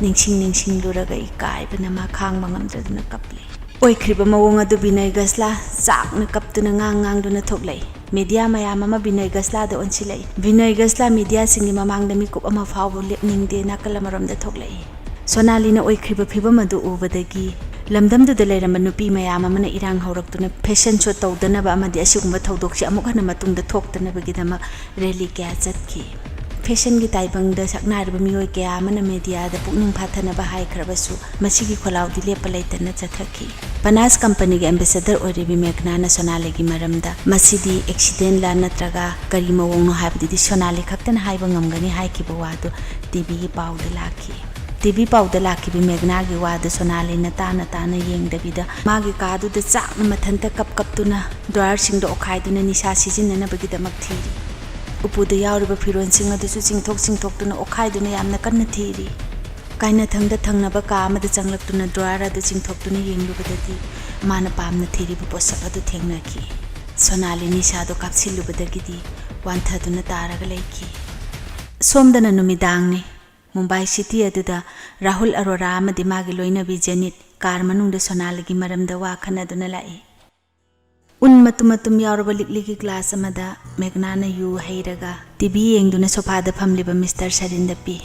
ꯅꯤꯡꯁꯤꯡ ꯅꯤꯡꯁꯤꯡꯂꯨꯔꯒ ꯏꯀꯥꯏꯕꯅ ꯃꯥ ꯈꯥꯡꯕ ꯉꯝꯗ꯭ꯔꯗꯨꯅ ꯀꯞꯂꯤ꯫ ꯑꯣꯏꯈ꯭ꯔꯤꯕ ꯃꯑꯣꯡ ꯑꯗꯨ ꯕꯤꯅꯣꯏ ꯒꯁꯂꯥ ꯆꯥꯛꯅ ꯀꯞꯇꯨꯅ ꯉꯥꯡ ꯉꯥꯡꯗꯨꯅ ꯊꯣꯛꯂꯛꯏ꯫ ꯃꯦꯗꯤꯌꯥ ꯃꯌꯥꯝ ꯑꯃ ꯕꯤꯅꯣꯏ ꯒꯁꯂꯥꯗ ꯑꯣꯟꯁꯤꯜꯂꯛꯏ꯫ ꯕꯤꯅꯣꯏ ꯒꯁꯂꯥ ꯃꯦꯗꯤꯌꯥꯁꯤꯡꯒꯤ ꯃꯃꯥꯡꯗ ꯃꯤꯀꯨꯞ ꯑꯃ ꯐꯥꯎꯕ ꯂꯦꯞꯅꯤꯡꯗꯦ ꯅꯥꯀꯜ ꯑꯃꯔꯣꯝꯗ ꯊꯣꯛꯂꯛꯏ꯫ ꯁꯣꯅꯥꯂꯤꯅ ꯑꯣꯏꯈ꯭ꯔꯤꯕ ꯐꯤꯕꯝ ꯑꯗꯨ ꯎꯕꯗꯒꯤ ꯂꯝꯗꯝꯗꯨꯗ ꯂꯩꯔꯝꯕ ꯅꯨꯄꯤ ꯃꯌꯥꯝ ꯑꯃꯅ ꯏꯔꯥꯡ ꯍꯧꯔꯛꯇꯨꯅ ꯐꯦꯁꯟ ꯁꯣ ꯇꯧꯗꯅꯕ ꯑꯃꯗꯤ ꯑꯁꯤꯒꯨꯝꯕ ꯊꯧꯗꯣꯛꯁꯤ ꯑꯃꯨꯛ ꯍꯟꯅ ꯃꯇꯨꯡꯗ ꯊꯣꯛꯇꯅꯕꯒꯤꯗꯃꯛ ꯔꯦꯂꯤ ꯀꯌꯥ ꯆꯠꯈꯤ꯫ ꯐꯦꯁꯟꯒꯤ ꯇꯥꯏꯕꯪꯗ ꯁꯛꯅꯥꯏꯔꯕ ꯃꯤꯑꯣꯏ ꯀꯌꯥ ꯑꯃꯅ ꯃꯦꯗꯤꯌꯥꯗ ꯄꯨꯛꯅꯤꯡ ꯐꯥꯊꯅꯕ ꯍꯥꯏꯈ꯭ꯔꯕꯁꯨ ꯃꯁꯤꯒꯤ ꯈꯣꯜꯂꯥꯎꯗꯤ ꯂꯦꯞꯄ ꯂꯩꯇꯅ ꯆꯠꯊꯈꯤ꯫ ꯄꯅꯥꯁ ꯀꯝꯄꯅꯤꯒꯤ ꯑꯦꯝꯕꯦꯁꯦꯗꯔ ꯑꯣꯏꯔꯤꯕꯤ ꯃꯦꯘꯅꯥꯅ ꯁꯣꯅꯥꯂꯤꯒꯤ ꯃꯔꯝꯗ ꯃꯁꯤꯗꯤ ꯑꯦꯛꯁꯤꯗꯦꯟꯂ ꯅꯠꯇ꯭ꯔꯒ ꯀꯔꯤ ꯃꯑꯣꯡꯅꯣ ꯍꯥꯏꯕꯗꯨꯗꯤ ꯁꯣꯅꯥꯂꯤ ꯈꯛꯇꯅ ꯍꯥꯏꯕ ꯉꯝꯒꯅꯤ ꯍꯥꯏꯈꯤꯕ ꯋꯥꯗꯨ ꯇꯤꯚꯤꯒꯤ ꯄꯥꯎꯗ ꯂꯥꯛꯈꯤ꯫ ꯇꯤꯚꯤ ꯄꯥꯎꯗ ꯂꯥꯛꯈꯤꯕ ꯃꯦꯘꯅꯥꯒꯤ ꯋꯥꯗꯨ ꯁꯣꯅꯥꯂꯤꯅ ꯇꯥꯅ ꯇꯥꯅ ꯌꯦꯡꯗꯕꯤꯗ ꯃꯥꯒꯤ ꯀꯥꯗꯨꯗ ꯆꯥꯛꯅ ꯃꯊꯟꯇ ꯀꯞ ꯀꯞꯇꯨꯅ ꯗ꯭ꯔꯥꯌꯔꯁꯤꯡꯗ ꯑꯣꯠꯈꯥꯏꯗꯨꯅ ꯅꯤꯁꯥ ꯁꯤꯖꯤꯟꯅꯅꯕꯒꯤꯗꯃꯛ ꯊꯤꯔꯤ꯫ ꯎꯄꯨꯗ ꯌꯥꯎꯔꯤꯕ ꯐꯤꯔꯣꯜꯁꯤꯡ ꯑꯗꯨꯁꯨ ꯆꯤꯡꯊꯣꯛ ꯆꯤꯡꯊꯣꯛꯇꯨꯅ ꯑꯣꯠꯈꯥꯏꯗꯨꯅ ꯌꯥꯝꯅ ꯀꯟꯅ ꯊꯤꯔꯤ꯫ ꯀꯥꯏꯅꯊꯪꯗ ꯊꯪꯅꯕ ꯀꯥ ꯑꯃꯗ ꯆꯪꯂꯛꯇꯨꯅ ꯗ꯭ꯔꯥꯌꯔ ꯑꯗꯨ ꯆꯤꯡꯊꯣꯛꯇꯨꯅ ꯌꯦꯡꯂꯨꯕꯗꯗꯤ ꯃꯥꯅ ꯄꯥꯝꯅ ꯊꯤꯔꯤꯕ ꯄꯣꯠꯁꯛ ꯑꯗꯨ ꯊꯦꯡꯅꯈꯤ꯫ ꯁꯣꯅꯥꯂꯤ ꯅꯤꯁꯥꯗꯨ ꯀꯥꯞꯁꯤꯜꯂꯨꯕꯗꯒꯤꯗꯤ ꯋꯥꯟꯊꯗꯨꯅ ꯇꯥꯔꯒ ꯂꯩꯈꯤ꯫ ꯁꯣꯝꯗꯅ ꯅꯨꯃꯤꯗꯥꯡꯅꯤ꯫ ꯃꯨꯝꯕꯥꯏ ꯁꯤꯇꯤ ꯑꯗꯨꯗ ꯔꯥꯍꯨꯜ ꯑꯔꯣꯔꯥ ꯑꯃꯗꯤ ꯃꯥꯒꯤ ꯂꯣꯏꯅꯕꯤ ꯖꯦꯅꯤꯠ ꯀꯥꯔ ꯃꯅꯨꯡꯗ ꯁꯣꯅꯥꯂꯤꯒꯤ ꯃꯔꯝꯗ ꯋꯥ ꯈꯟꯅꯗꯨꯅ ꯂꯥꯛꯏ꯫ ꯎꯟ ꯃꯇꯨꯝ ꯃꯇꯨꯝ ꯌꯥꯎꯔꯕ ꯂꯤꯛꯂꯤꯒꯤ ꯒ꯭ꯂꯥꯁ ꯑꯃꯗ ꯃꯦꯘꯅꯥꯅ ꯌꯨ ꯍꯩꯔꯒ ꯇꯤꯚꯤ ꯌꯦꯡꯗꯨꯅ ꯁꯣꯐꯥꯗ ꯐꯝꯂꯤꯕ ꯃꯤꯁꯇꯔ ꯁꯔꯤꯟꯗ ꯄꯤ꯫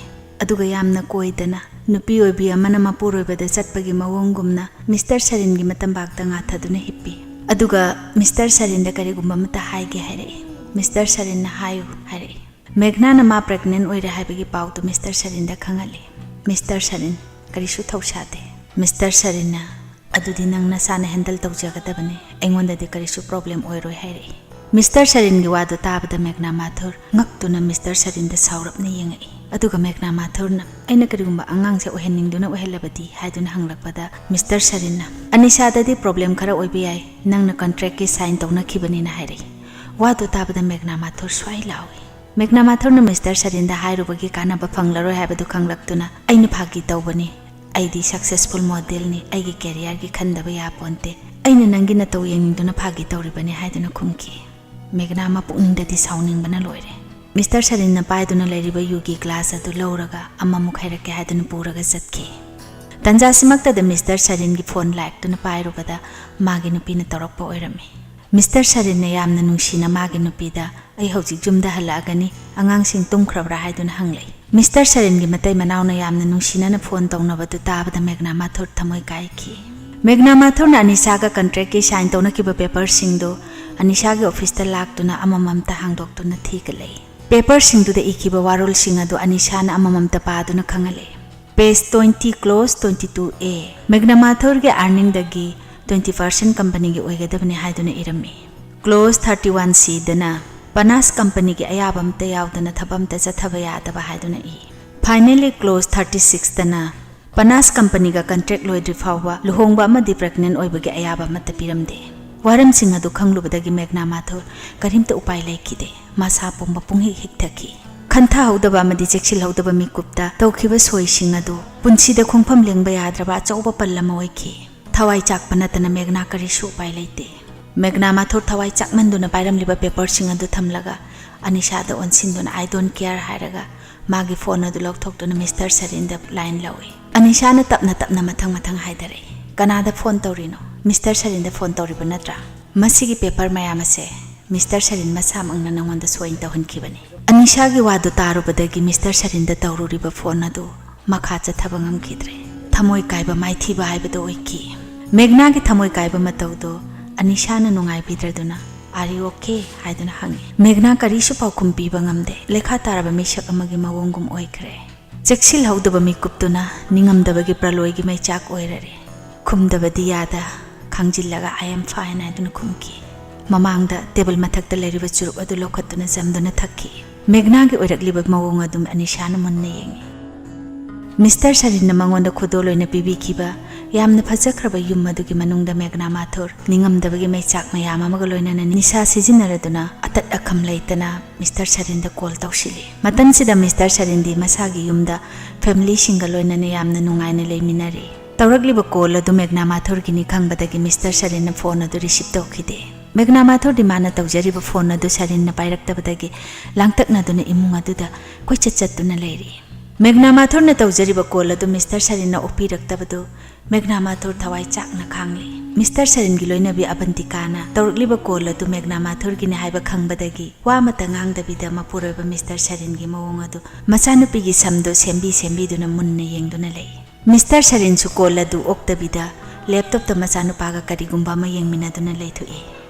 ꯑꯗꯨꯒ ꯌꯥꯝꯅ ꯀꯣꯏꯗꯅ ꯅꯨꯄꯤ ꯑꯣꯏꯕꯤ ꯑꯃꯅ ꯃꯄꯨꯔꯣꯏꯕꯗ ꯆꯠꯄꯒꯤ ꯃꯑꯣꯡꯒꯨꯝꯅ ꯃꯤꯁꯇꯔ ꯁꯔꯤꯟꯒꯤ ꯃꯇꯝꯕꯥꯛꯇ ꯉꯥꯊꯗꯨꯅ ꯍꯤꯞꯄꯤ꯫ ꯑꯗꯨꯒ ꯃꯤꯁꯇꯔ ꯁꯔꯤꯟꯗ ꯀꯔꯤꯒꯨꯝꯕ ꯑꯃꯠꯇ ꯍꯥꯏꯒꯦ ꯍꯥꯏꯔꯛꯏ꯫ ꯃꯤꯁꯇꯔ ꯁꯔꯤꯟꯅ ꯍꯥꯏꯌꯨ ꯍꯥꯏꯔꯛꯏ꯫ ꯃꯦꯘꯅꯥꯅ ꯃꯥ ꯄ꯭ꯔꯦꯒꯅꯦꯟ ꯑꯣꯏꯔꯦ ꯍꯥꯏꯕꯒꯤ ꯄꯥꯎꯗꯨ ꯃꯤꯁꯇꯔ ꯁꯔꯤꯟꯗ ꯈꯪꯍꯜꯂꯤ꯫ ꯃꯤꯁꯇꯔ ꯁꯔꯤꯟ ꯀꯔꯤꯁꯨ ꯊꯧꯁꯥꯗꯦ꯫ ꯃꯤꯁꯇꯔ ꯁꯔꯤꯟꯅ, "ꯑꯗꯨꯗꯤ ꯅꯪ ꯅꯁꯥꯅ ꯍꯦꯟꯗꯜ ꯇꯧꯖꯒꯗꯕꯅꯤ, ꯑꯩꯉꯣꯟꯗꯗꯤ ꯀꯔꯤꯁꯨ ꯄ꯭ꯔꯣꯕ꯭ꯂꯦꯝ ꯑꯣꯏꯔꯣꯏ" ꯍꯥꯏꯔꯛꯏ꯫ ꯃꯤꯁꯇꯔ ꯁꯔꯤꯟꯒꯤ ꯋꯥꯗꯨ ꯇꯥꯕꯗ ꯃꯦꯘꯅꯥ ꯃꯥꯊꯨꯔ ꯉꯛꯇꯨꯅ ꯃꯤꯁꯇꯔ ꯁꯔꯤꯟꯗ ꯁꯥꯎꯔꯞꯅ ꯌꯦꯡꯉꯛꯏ꯫ ꯑꯗꯨꯒ ꯃꯦꯒꯅꯥ ꯃꯥꯊꯨꯔꯅ, "ꯑꯩꯅ ꯀꯔꯤꯒꯨꯝꯕ ꯑꯉꯥꯡꯁꯦ ꯑꯣꯏꯍꯟꯅꯤꯡꯗꯨꯅ ꯑꯣꯏꯍꯜꯂꯕꯗꯤ?" ꯍꯥꯏꯗꯨꯅ ꯍꯪꯂꯛꯄꯗ, ꯃꯤꯁꯇꯔ ꯁꯔꯤꯟꯅ, "ꯑꯅꯤꯁꯥꯗꯗꯤ ꯄ꯭ꯔꯣꯕ꯭ꯂꯦꯝ ꯈꯔ ꯑꯣꯏꯕ ꯌꯥꯏ, ꯅꯪꯅ ꯀꯟꯇ꯭ꯔꯦꯛꯀꯤ ꯁꯥꯏꯟ ꯇꯧꯅꯈꯤꯕꯅꯤꯅ" ꯍꯥꯏꯔꯛꯏ꯫ ꯋꯥꯗꯨ ꯇꯥꯕꯗ ꯃꯦꯒꯅꯥ ꯃꯥꯊꯨꯔ ꯁ꯭ꯋꯥꯏ ꯂꯥꯎꯏ꯫ ꯃꯦꯒꯅꯥ ꯃꯥꯊꯨꯔꯅ ꯃꯤꯁꯇꯔ ꯁꯔꯤꯟꯗ ꯍꯥꯏꯔꯨꯕꯒꯤ ꯀꯥꯟꯅꯕ ꯐꯪꯂꯔꯣꯏ ꯍꯥꯏꯕꯗꯨ ꯈꯪꯂꯛꯇꯨꯅ, "ꯑꯩꯅ ꯐꯥꯒꯤ ꯇꯧꯕꯅꯤ, ꯑꯩꯗꯤ ꯁꯛꯁꯦꯁꯐꯨꯜ ꯃꯣꯗꯦꯜꯅꯤ, ꯑꯩꯒꯤ ꯀꯦꯔꯤꯌꯔꯒꯤ ꯈꯟꯗꯕ ꯌꯥꯄꯣꯟꯇꯦ, ꯑꯩꯅ ꯅꯪꯒꯤ ꯅꯇꯧ ꯌꯦꯡꯅꯤꯡꯗꯨꯅ ꯐꯥꯒꯤ ꯇꯧꯔꯤꯕꯅꯤ" ꯍꯥꯏꯗꯨꯅ ꯈꯨꯝꯈꯤ꯫ ꯃꯦꯒꯅꯥ ꯃꯄꯨꯛꯅꯤꯡꯗꯗꯤ ꯁꯥꯎꯅꯤꯡꯕꯅ ꯂꯣꯏꯔꯦ꯫ ꯃꯤꯁꯇꯔ ꯁꯔꯤꯟꯅ ꯄꯥꯏꯗꯨꯅ ꯂꯩꯔꯤꯕ ꯌꯨꯒꯤ ꯒ꯭ꯂꯥꯁ ꯑꯗꯨ ꯂꯧꯔꯒ ꯑꯃꯃꯨꯛ ꯍꯩꯔꯛꯀꯦ ꯍꯥꯏꯗꯨꯅ ꯄꯨꯔꯒ ꯆꯠꯈꯤ꯫ ꯇꯟꯖꯥꯁꯤꯃꯛꯇꯗ ꯃꯤꯁꯇꯔ ꯁꯔꯤꯟꯒꯤ ꯐꯣꯟ ꯂꯥꯛꯇꯨꯅ ꯄꯥꯏꯔꯨꯕꯗ ꯃꯥꯒꯤ ꯅꯨꯄꯤꯅ ꯇꯧꯔꯛꯄ ꯑꯣꯏꯔꯝꯃꯤ꯫ ꯃꯤꯁꯇꯔ ꯁꯔꯤꯟꯅ ꯌꯥꯝꯅ ꯅꯨꯡꯁꯤꯅ ꯃꯥꯒꯤ ꯅꯨꯄꯤꯗ, "ꯑꯩ ꯍꯧꯖꯤꯛ ꯌꯨꯝꯗ ꯍꯜꯂꯛꯑꯒꯅꯤ, ꯑꯉꯥꯡꯁꯤꯡ ꯇꯨꯝꯈ꯭ꯔꯕ꯭ꯔꯥ?" ꯍꯥꯏꯗꯨꯅ ꯍꯪꯂꯛꯏ꯫ ꯃꯤꯁꯇꯔ ꯁꯔꯤꯟꯒꯤ ꯃꯇꯩ ꯃꯅꯥꯎꯅ ꯌꯥꯝꯅ ꯅꯨꯡꯁꯤꯅꯅ ꯐꯣꯟ ꯇꯧꯅꯕꯗꯨ ꯇꯥꯕꯗ ꯃꯦꯒꯅꯥ ꯃꯥꯊꯨꯔ ꯊꯃꯣꯏ ꯀꯥꯏꯈꯤ꯫ ꯃꯦꯒꯅꯥ ꯃꯥꯊꯨꯔꯅ ꯑꯅꯤꯁꯥꯒ ꯀꯟꯇ꯭ꯔꯦꯛꯀꯤ ꯁꯥꯏꯟ ꯇꯧꯅꯈꯤꯕ ꯄꯦꯄꯔꯁꯤꯡꯗꯨ ꯑꯅꯤꯁꯥꯒꯤ ꯑꯣꯐꯤꯁꯇ ꯂꯥꯛꯇꯨꯅ ꯑꯃꯃꯝꯇ ꯍꯥꯡꯗꯣꯛꯇꯨꯅ ꯊꯤꯒꯠꯂꯛꯏ꯫ ꯄꯦꯄꯔꯁꯤꯡꯗꯨꯗ ꯏꯈꯤꯕ ꯋꯥꯔꯣꯜꯁꯤꯡ ꯑꯗꯨ ꯑꯅꯤꯁꯥꯅ ꯑꯃꯃꯝꯇ ꯄꯥꯗꯨꯅ ꯈꯪꯍꯜꯂꯛꯏ꯫ Page twenty, clause twenty two A, ꯃꯦꯒꯅꯥ ꯃꯥꯊꯨꯔꯒꯤ ꯑꯥꯔꯅꯤꯡꯗꯒꯤ twenty percent ꯀꯝꯄꯅꯤꯒꯤ ꯑꯣꯏꯒꯗꯕꯅꯤ ꯍꯥꯏꯗꯨꯅ ꯏꯔꯝꯃꯤ꯫ Clause thirty one Cꯗꯅ ꯄꯅꯥꯁ ꯀꯝꯄꯅꯤꯒꯤ ꯑꯌꯥꯕ ꯑꯃꯠꯇ ꯌꯥꯎꯗꯅ ꯊꯕꯛ ꯑꯃꯠꯇ ꯆꯠꯊꯕ ꯌꯥꯗꯕ ꯍꯥꯏꯗꯨꯅ E. Finally, clause thirty sixꯇꯅ ꯄꯅꯥꯁ ꯀꯝꯄꯅꯤꯒ contract ꯂꯣꯏꯗ꯭ꯔꯤ ꯐꯥꯎꯕ ꯂꯨꯍꯣꯡꯕ ꯑꯃꯗꯤ ꯄ꯭ꯔꯦꯒꯅꯦꯟ ꯑꯣꯏꯕꯒꯤ ꯑꯌꯥꯕ ꯑꯃꯠꯇ ꯄꯤꯔꯝꯗꯦ꯫ ꯋꯥꯔꯝꯁꯤꯡ ꯑꯗꯨ ꯈꯪꯂꯨꯕꯗꯒꯤ ꯃꯦꯒꯅꯥ ꯃꯥꯊꯨꯔ ꯀꯔꯤꯝꯇ ꯎꯄꯥꯏ ꯂꯩꯈꯤꯗꯦ꯫ ꯃꯁꯥ ꯄꯨꯝꯕ ꯄꯨꯡꯍꯤꯛ ꯍꯤꯛꯊꯈꯤ꯫ ꯈꯟꯊꯍꯧꯗꯕ ꯑꯃꯗꯤ ꯆꯦꯛꯁꯤꯜꯍꯧꯗꯕ ꯃꯤꯀꯨꯞꯇ ꯇꯧꯈꯤꯕ ꯁꯣꯏꯁꯤꯡ ꯑꯗꯨ ꯄꯨꯟꯁꯤꯗ ꯈꯣꯡꯐꯝ ꯂꯦꯡꯕ ꯌꯥꯗ꯭ꯔꯕ ꯑꯆꯧꯕ ꯄꯜ ꯑꯃ ꯑꯣꯏꯈꯤ꯫ ꯊꯋꯥꯏ ꯆꯥꯛꯄ ꯅꯠꯇꯅ ꯃꯦꯒꯅꯥ ꯀꯔꯤꯁꯨ ꯎꯄꯥꯏ ꯂꯩꯇꯦ꯫ ꯃꯦꯒꯅꯥ ꯃꯥꯊꯨꯔ ꯊꯋꯥꯏ ꯆꯥꯛꯃꯟꯗꯨꯅ ꯄꯥꯏꯔꯝꯂꯤꯕ ꯄꯦꯄꯔꯁꯤꯡ ꯑꯗꯨ ꯊꯝꯂꯒ ꯑꯅꯤꯁꯥꯗ ꯑꯣꯟꯁꯤꯟꯗꯨꯅ "I don't care" ꯍꯥꯏꯔꯒ ꯃꯥꯒꯤ ꯐꯣꯟ ꯑꯗꯨ ꯂꯧꯊꯣꯛꯇꯨꯅ ꯃꯤꯁꯇꯔ ꯁꯔꯤꯟꯗ ꯂꯥꯏꯟ ꯂꯧꯏ꯫ ꯑꯅꯤꯁꯥꯅ ꯇꯞꯅ ꯇꯞꯅ ꯃꯊꯪ ꯃꯊꯪ ꯍꯥꯏꯊꯔꯛꯏ꯫ "ꯀꯅꯥꯗ ꯐꯣꯟ ꯇꯧꯔꯤꯅꯣ? ꯃꯤꯁꯇꯔ ꯁꯔꯤꯟꯗ ꯐꯣꯟ ꯇꯧꯔꯤꯕ ꯅꯠꯇ꯭ꯔꯥ? ꯃꯁꯤꯒꯤ ꯄꯦꯄꯔ ꯃꯌꯥꯝ ꯑꯁꯦ ꯃꯤꯁꯇꯔ ꯁꯔꯤꯟ ꯃꯁꯥꯃꯛꯅ ꯅꯉꯣꯟꯗ ꯁꯣꯏꯅ ꯇꯧꯍꯟꯈꯤꯕꯅꯤ꯫" ꯑꯅꯤꯁꯥꯒꯤ ꯋꯥꯗꯨ ꯇꯥꯔꯨꯕꯗꯒꯤ ꯃꯤꯁꯇꯔ ꯁꯔꯤꯟꯗ ꯇꯧꯔꯨꯔꯤꯕ ꯐꯣꯟ ꯑꯗꯨ ꯃꯈꯥ ꯆꯠꯊꯕ ꯉꯝꯈꯤꯗ꯭ꯔꯦ꯫ ꯊꯃꯣꯏ ꯀꯥꯏꯕ ꯃꯥꯏꯊꯤꯕ ꯍꯥꯏꯕꯗꯨ ꯑꯣꯏꯈꯤ꯫ ꯃꯦꯒꯅꯥꯒꯤ ꯊꯃꯣꯏ ꯀꯥꯏꯕ ꯃꯇꯧꯗꯨ ꯑꯅꯤꯁꯥꯅ ꯅꯨꯡꯉꯥꯏꯕꯤꯗ꯭ꯔꯗꯨꯅ, "Are you okay?" ꯍꯥꯏꯗꯨꯅ ꯍꯪꯉꯤ꯫ ꯃꯦꯒꯅꯥ ꯀꯔꯤꯁꯨ ꯄꯥꯎꯈꯨꯝ ꯄꯤꯕ ꯉꯝꯗꯦ꯫ ꯂꯩꯈꯥ ꯇꯥꯔꯕ ꯃꯤꯁꯛ ꯑꯃꯒꯤ ꯃꯑꯣꯡꯒꯨꯝ ꯑꯣꯏꯈ꯭ꯔꯦ꯫ ꯆꯦꯛꯁꯤꯜꯍꯧꯗꯕ ꯃꯤꯀꯨꯞꯇꯨꯅ ꯅꯤꯡꯉꯝꯗꯕꯒꯤ ꯄ꯭ꯔꯂꯣꯏꯒꯤ ꯃꯩꯆꯥꯛ ꯑꯣꯏꯔꯔꯦ꯫ ꯈꯨꯝꯗꯕꯗꯤ ꯌꯥꯗ, ꯈꯥꯡꯖꯤꯜꯂꯒ "I am fine" ꯍꯥꯏꯗꯨꯅ ꯈꯨꯝꯈꯤ꯫ ꯃꯃꯥꯡꯗ ꯇꯦꯕꯜ ꯃꯊꯛꯇ ꯂꯩꯔꯤꯕ ꯆꯨꯔꯨꯞ ꯑꯗꯨ ꯂꯧꯈꯠꯇꯨꯅ ꯆꯝꯗꯨꯅ ꯊꯛꯈꯤ꯫ ꯃꯦꯘꯅꯥꯒꯤ ꯑꯣꯏꯔꯛꯂꯤꯕ ꯃꯑꯣꯡ ꯑꯗꯨ ꯑꯅꯤꯁꯥꯅ ꯃꯨꯟꯅ ꯌꯦꯡꯉꯤ꯫ ꯃꯤꯁꯇꯔ ꯁꯔꯤꯟꯅ ꯃꯉꯣꯟꯗ ꯈꯨꯗꯣꯜ ꯑꯣꯏꯅ ꯄꯤꯕꯤꯈꯤꯕ ꯌꯥꯝꯅ ꯐꯖꯈ꯭ꯔꯕ ꯌꯨꯝ ꯑꯗꯨꯒꯤ ꯃꯅꯨꯡꯗ ꯃꯦꯘꯅꯥ ꯃꯥꯊꯨꯔ ꯅꯤꯡꯉꯝꯗꯕꯒꯤ ꯃꯩꯆꯥꯛ ꯃꯌꯥꯝ ꯑꯃꯒ ꯂꯣꯏꯅꯅ ꯅꯤꯁꯥ ꯁꯤꯖꯤꯟꯅꯔꯗꯨꯅ ꯑꯇꯠ ꯑꯈꯝ ꯂꯩꯇꯅ ꯃꯤꯁꯇꯔ ꯁꯔꯤꯟꯗ ꯀꯣꯜ ꯇꯧꯁꯤꯜꯂꯤ꯫ ꯃꯇꯝꯁꯤꯗ ꯃꯤꯁꯇꯔ ꯁꯔꯤꯟꯗꯤ ꯃꯁꯥꯒꯤ ꯌꯨꯝꯗ ꯐꯦꯃꯤꯂꯤꯁꯤꯡꯒ ꯂꯣꯏꯅꯅ ꯌꯥꯝꯅ ꯅꯨꯡꯉꯥꯏꯅ ꯂꯩꯃꯤꯟꯅꯔꯤ꯫ ꯇꯧꯔꯛꯂꯤꯕ ꯀꯣꯜ ꯑꯗꯨ ꯃꯦꯘꯅꯥ ꯃꯥꯊꯨꯔꯒꯤꯅꯤ ꯈꯪꯕꯗꯒꯤ ꯃꯤꯁꯇꯔ ꯁꯔꯤꯟꯅ ꯐꯣꯟ ꯑꯗꯨ ꯔꯤꯁꯤꯞ ꯇꯧꯈꯤꯗꯦ꯫ ꯃꯦꯘꯅꯥ ꯃꯥꯊꯨꯔꯗꯤ ꯃꯥꯅ ꯇꯧꯖꯔꯤꯕ ꯐꯣꯟ ꯑꯗꯨ ꯁꯔꯤꯟꯅ ꯄꯥꯏꯔꯛꯇꯕꯗꯒꯤ ꯂꯥꯡꯇꯛꯅꯗꯨꯅ ꯏꯃꯨꯡ ꯑꯗꯨꯗ ꯀꯣꯏꯆꯠ ꯆꯠꯇꯨꯅ ꯂꯩꯔꯤ꯫ ꯃꯦꯘꯅꯥ ꯃꯥꯊꯨꯔꯅ ꯇꯧꯖꯔꯤꯕ ꯀꯣꯜ ꯑꯗꯨ ꯃꯤꯁꯇꯔ ꯁꯔꯤꯟꯅ ꯑꯣꯛꯄꯤꯔꯛꯇꯕꯗꯨ ꯃꯦꯘꯅꯥ ꯃꯥꯊꯨꯔ ꯊꯋꯥꯏ ꯆꯥꯛꯅ ꯈꯥꯡꯂꯤ꯫ ꯃꯤꯁꯇꯔ ꯁꯔꯤꯟꯒꯤ ꯂꯣꯏꯅꯕꯤ ꯑꯕꯟꯇꯤꯀꯥꯅ ꯇꯧꯔꯛꯂꯤꯕ ꯀꯣꯜ ꯑꯗꯨ ꯃꯦꯘꯅꯥ ꯃꯥꯊꯨꯔꯒꯤꯅꯤ ꯍꯥꯏꯕ ꯈꯪꯕꯗꯒꯤ ꯋꯥ ꯑꯃꯠꯇ ꯉꯥꯡꯗꯕꯤꯗ ꯃꯄꯨꯔꯣꯏꯕ ꯃꯤꯁꯇꯔ ꯁꯔꯤꯟꯒꯤ ꯃꯑꯣꯡ ꯑꯗꯨ ꯃꯆꯥꯅꯨꯄꯤꯒꯤ ꯁꯝꯗꯨ ꯁꯦꯝꯕꯤ ꯁꯦꯝꯕꯤꯗꯨꯅ ꯃꯨꯟꯅ ꯌꯦꯡꯗꯨꯅ ꯂꯩ꯫ ꯃꯤꯁꯇꯔ ꯁꯔꯤꯟꯁꯨ ꯀꯣꯜ ꯑꯗꯨ ꯑꯣꯛꯇꯕꯤꯗ ꯂꯦꯞꯇꯣꯞꯇ ꯃꯆꯥꯅꯨꯄꯥꯒ ꯀꯔꯤꯒꯨꯝꯕ ꯑꯃ ꯌꯦꯡꯃꯤꯟꯅꯗꯨꯅ ꯂꯩꯊꯣꯛꯏ꯫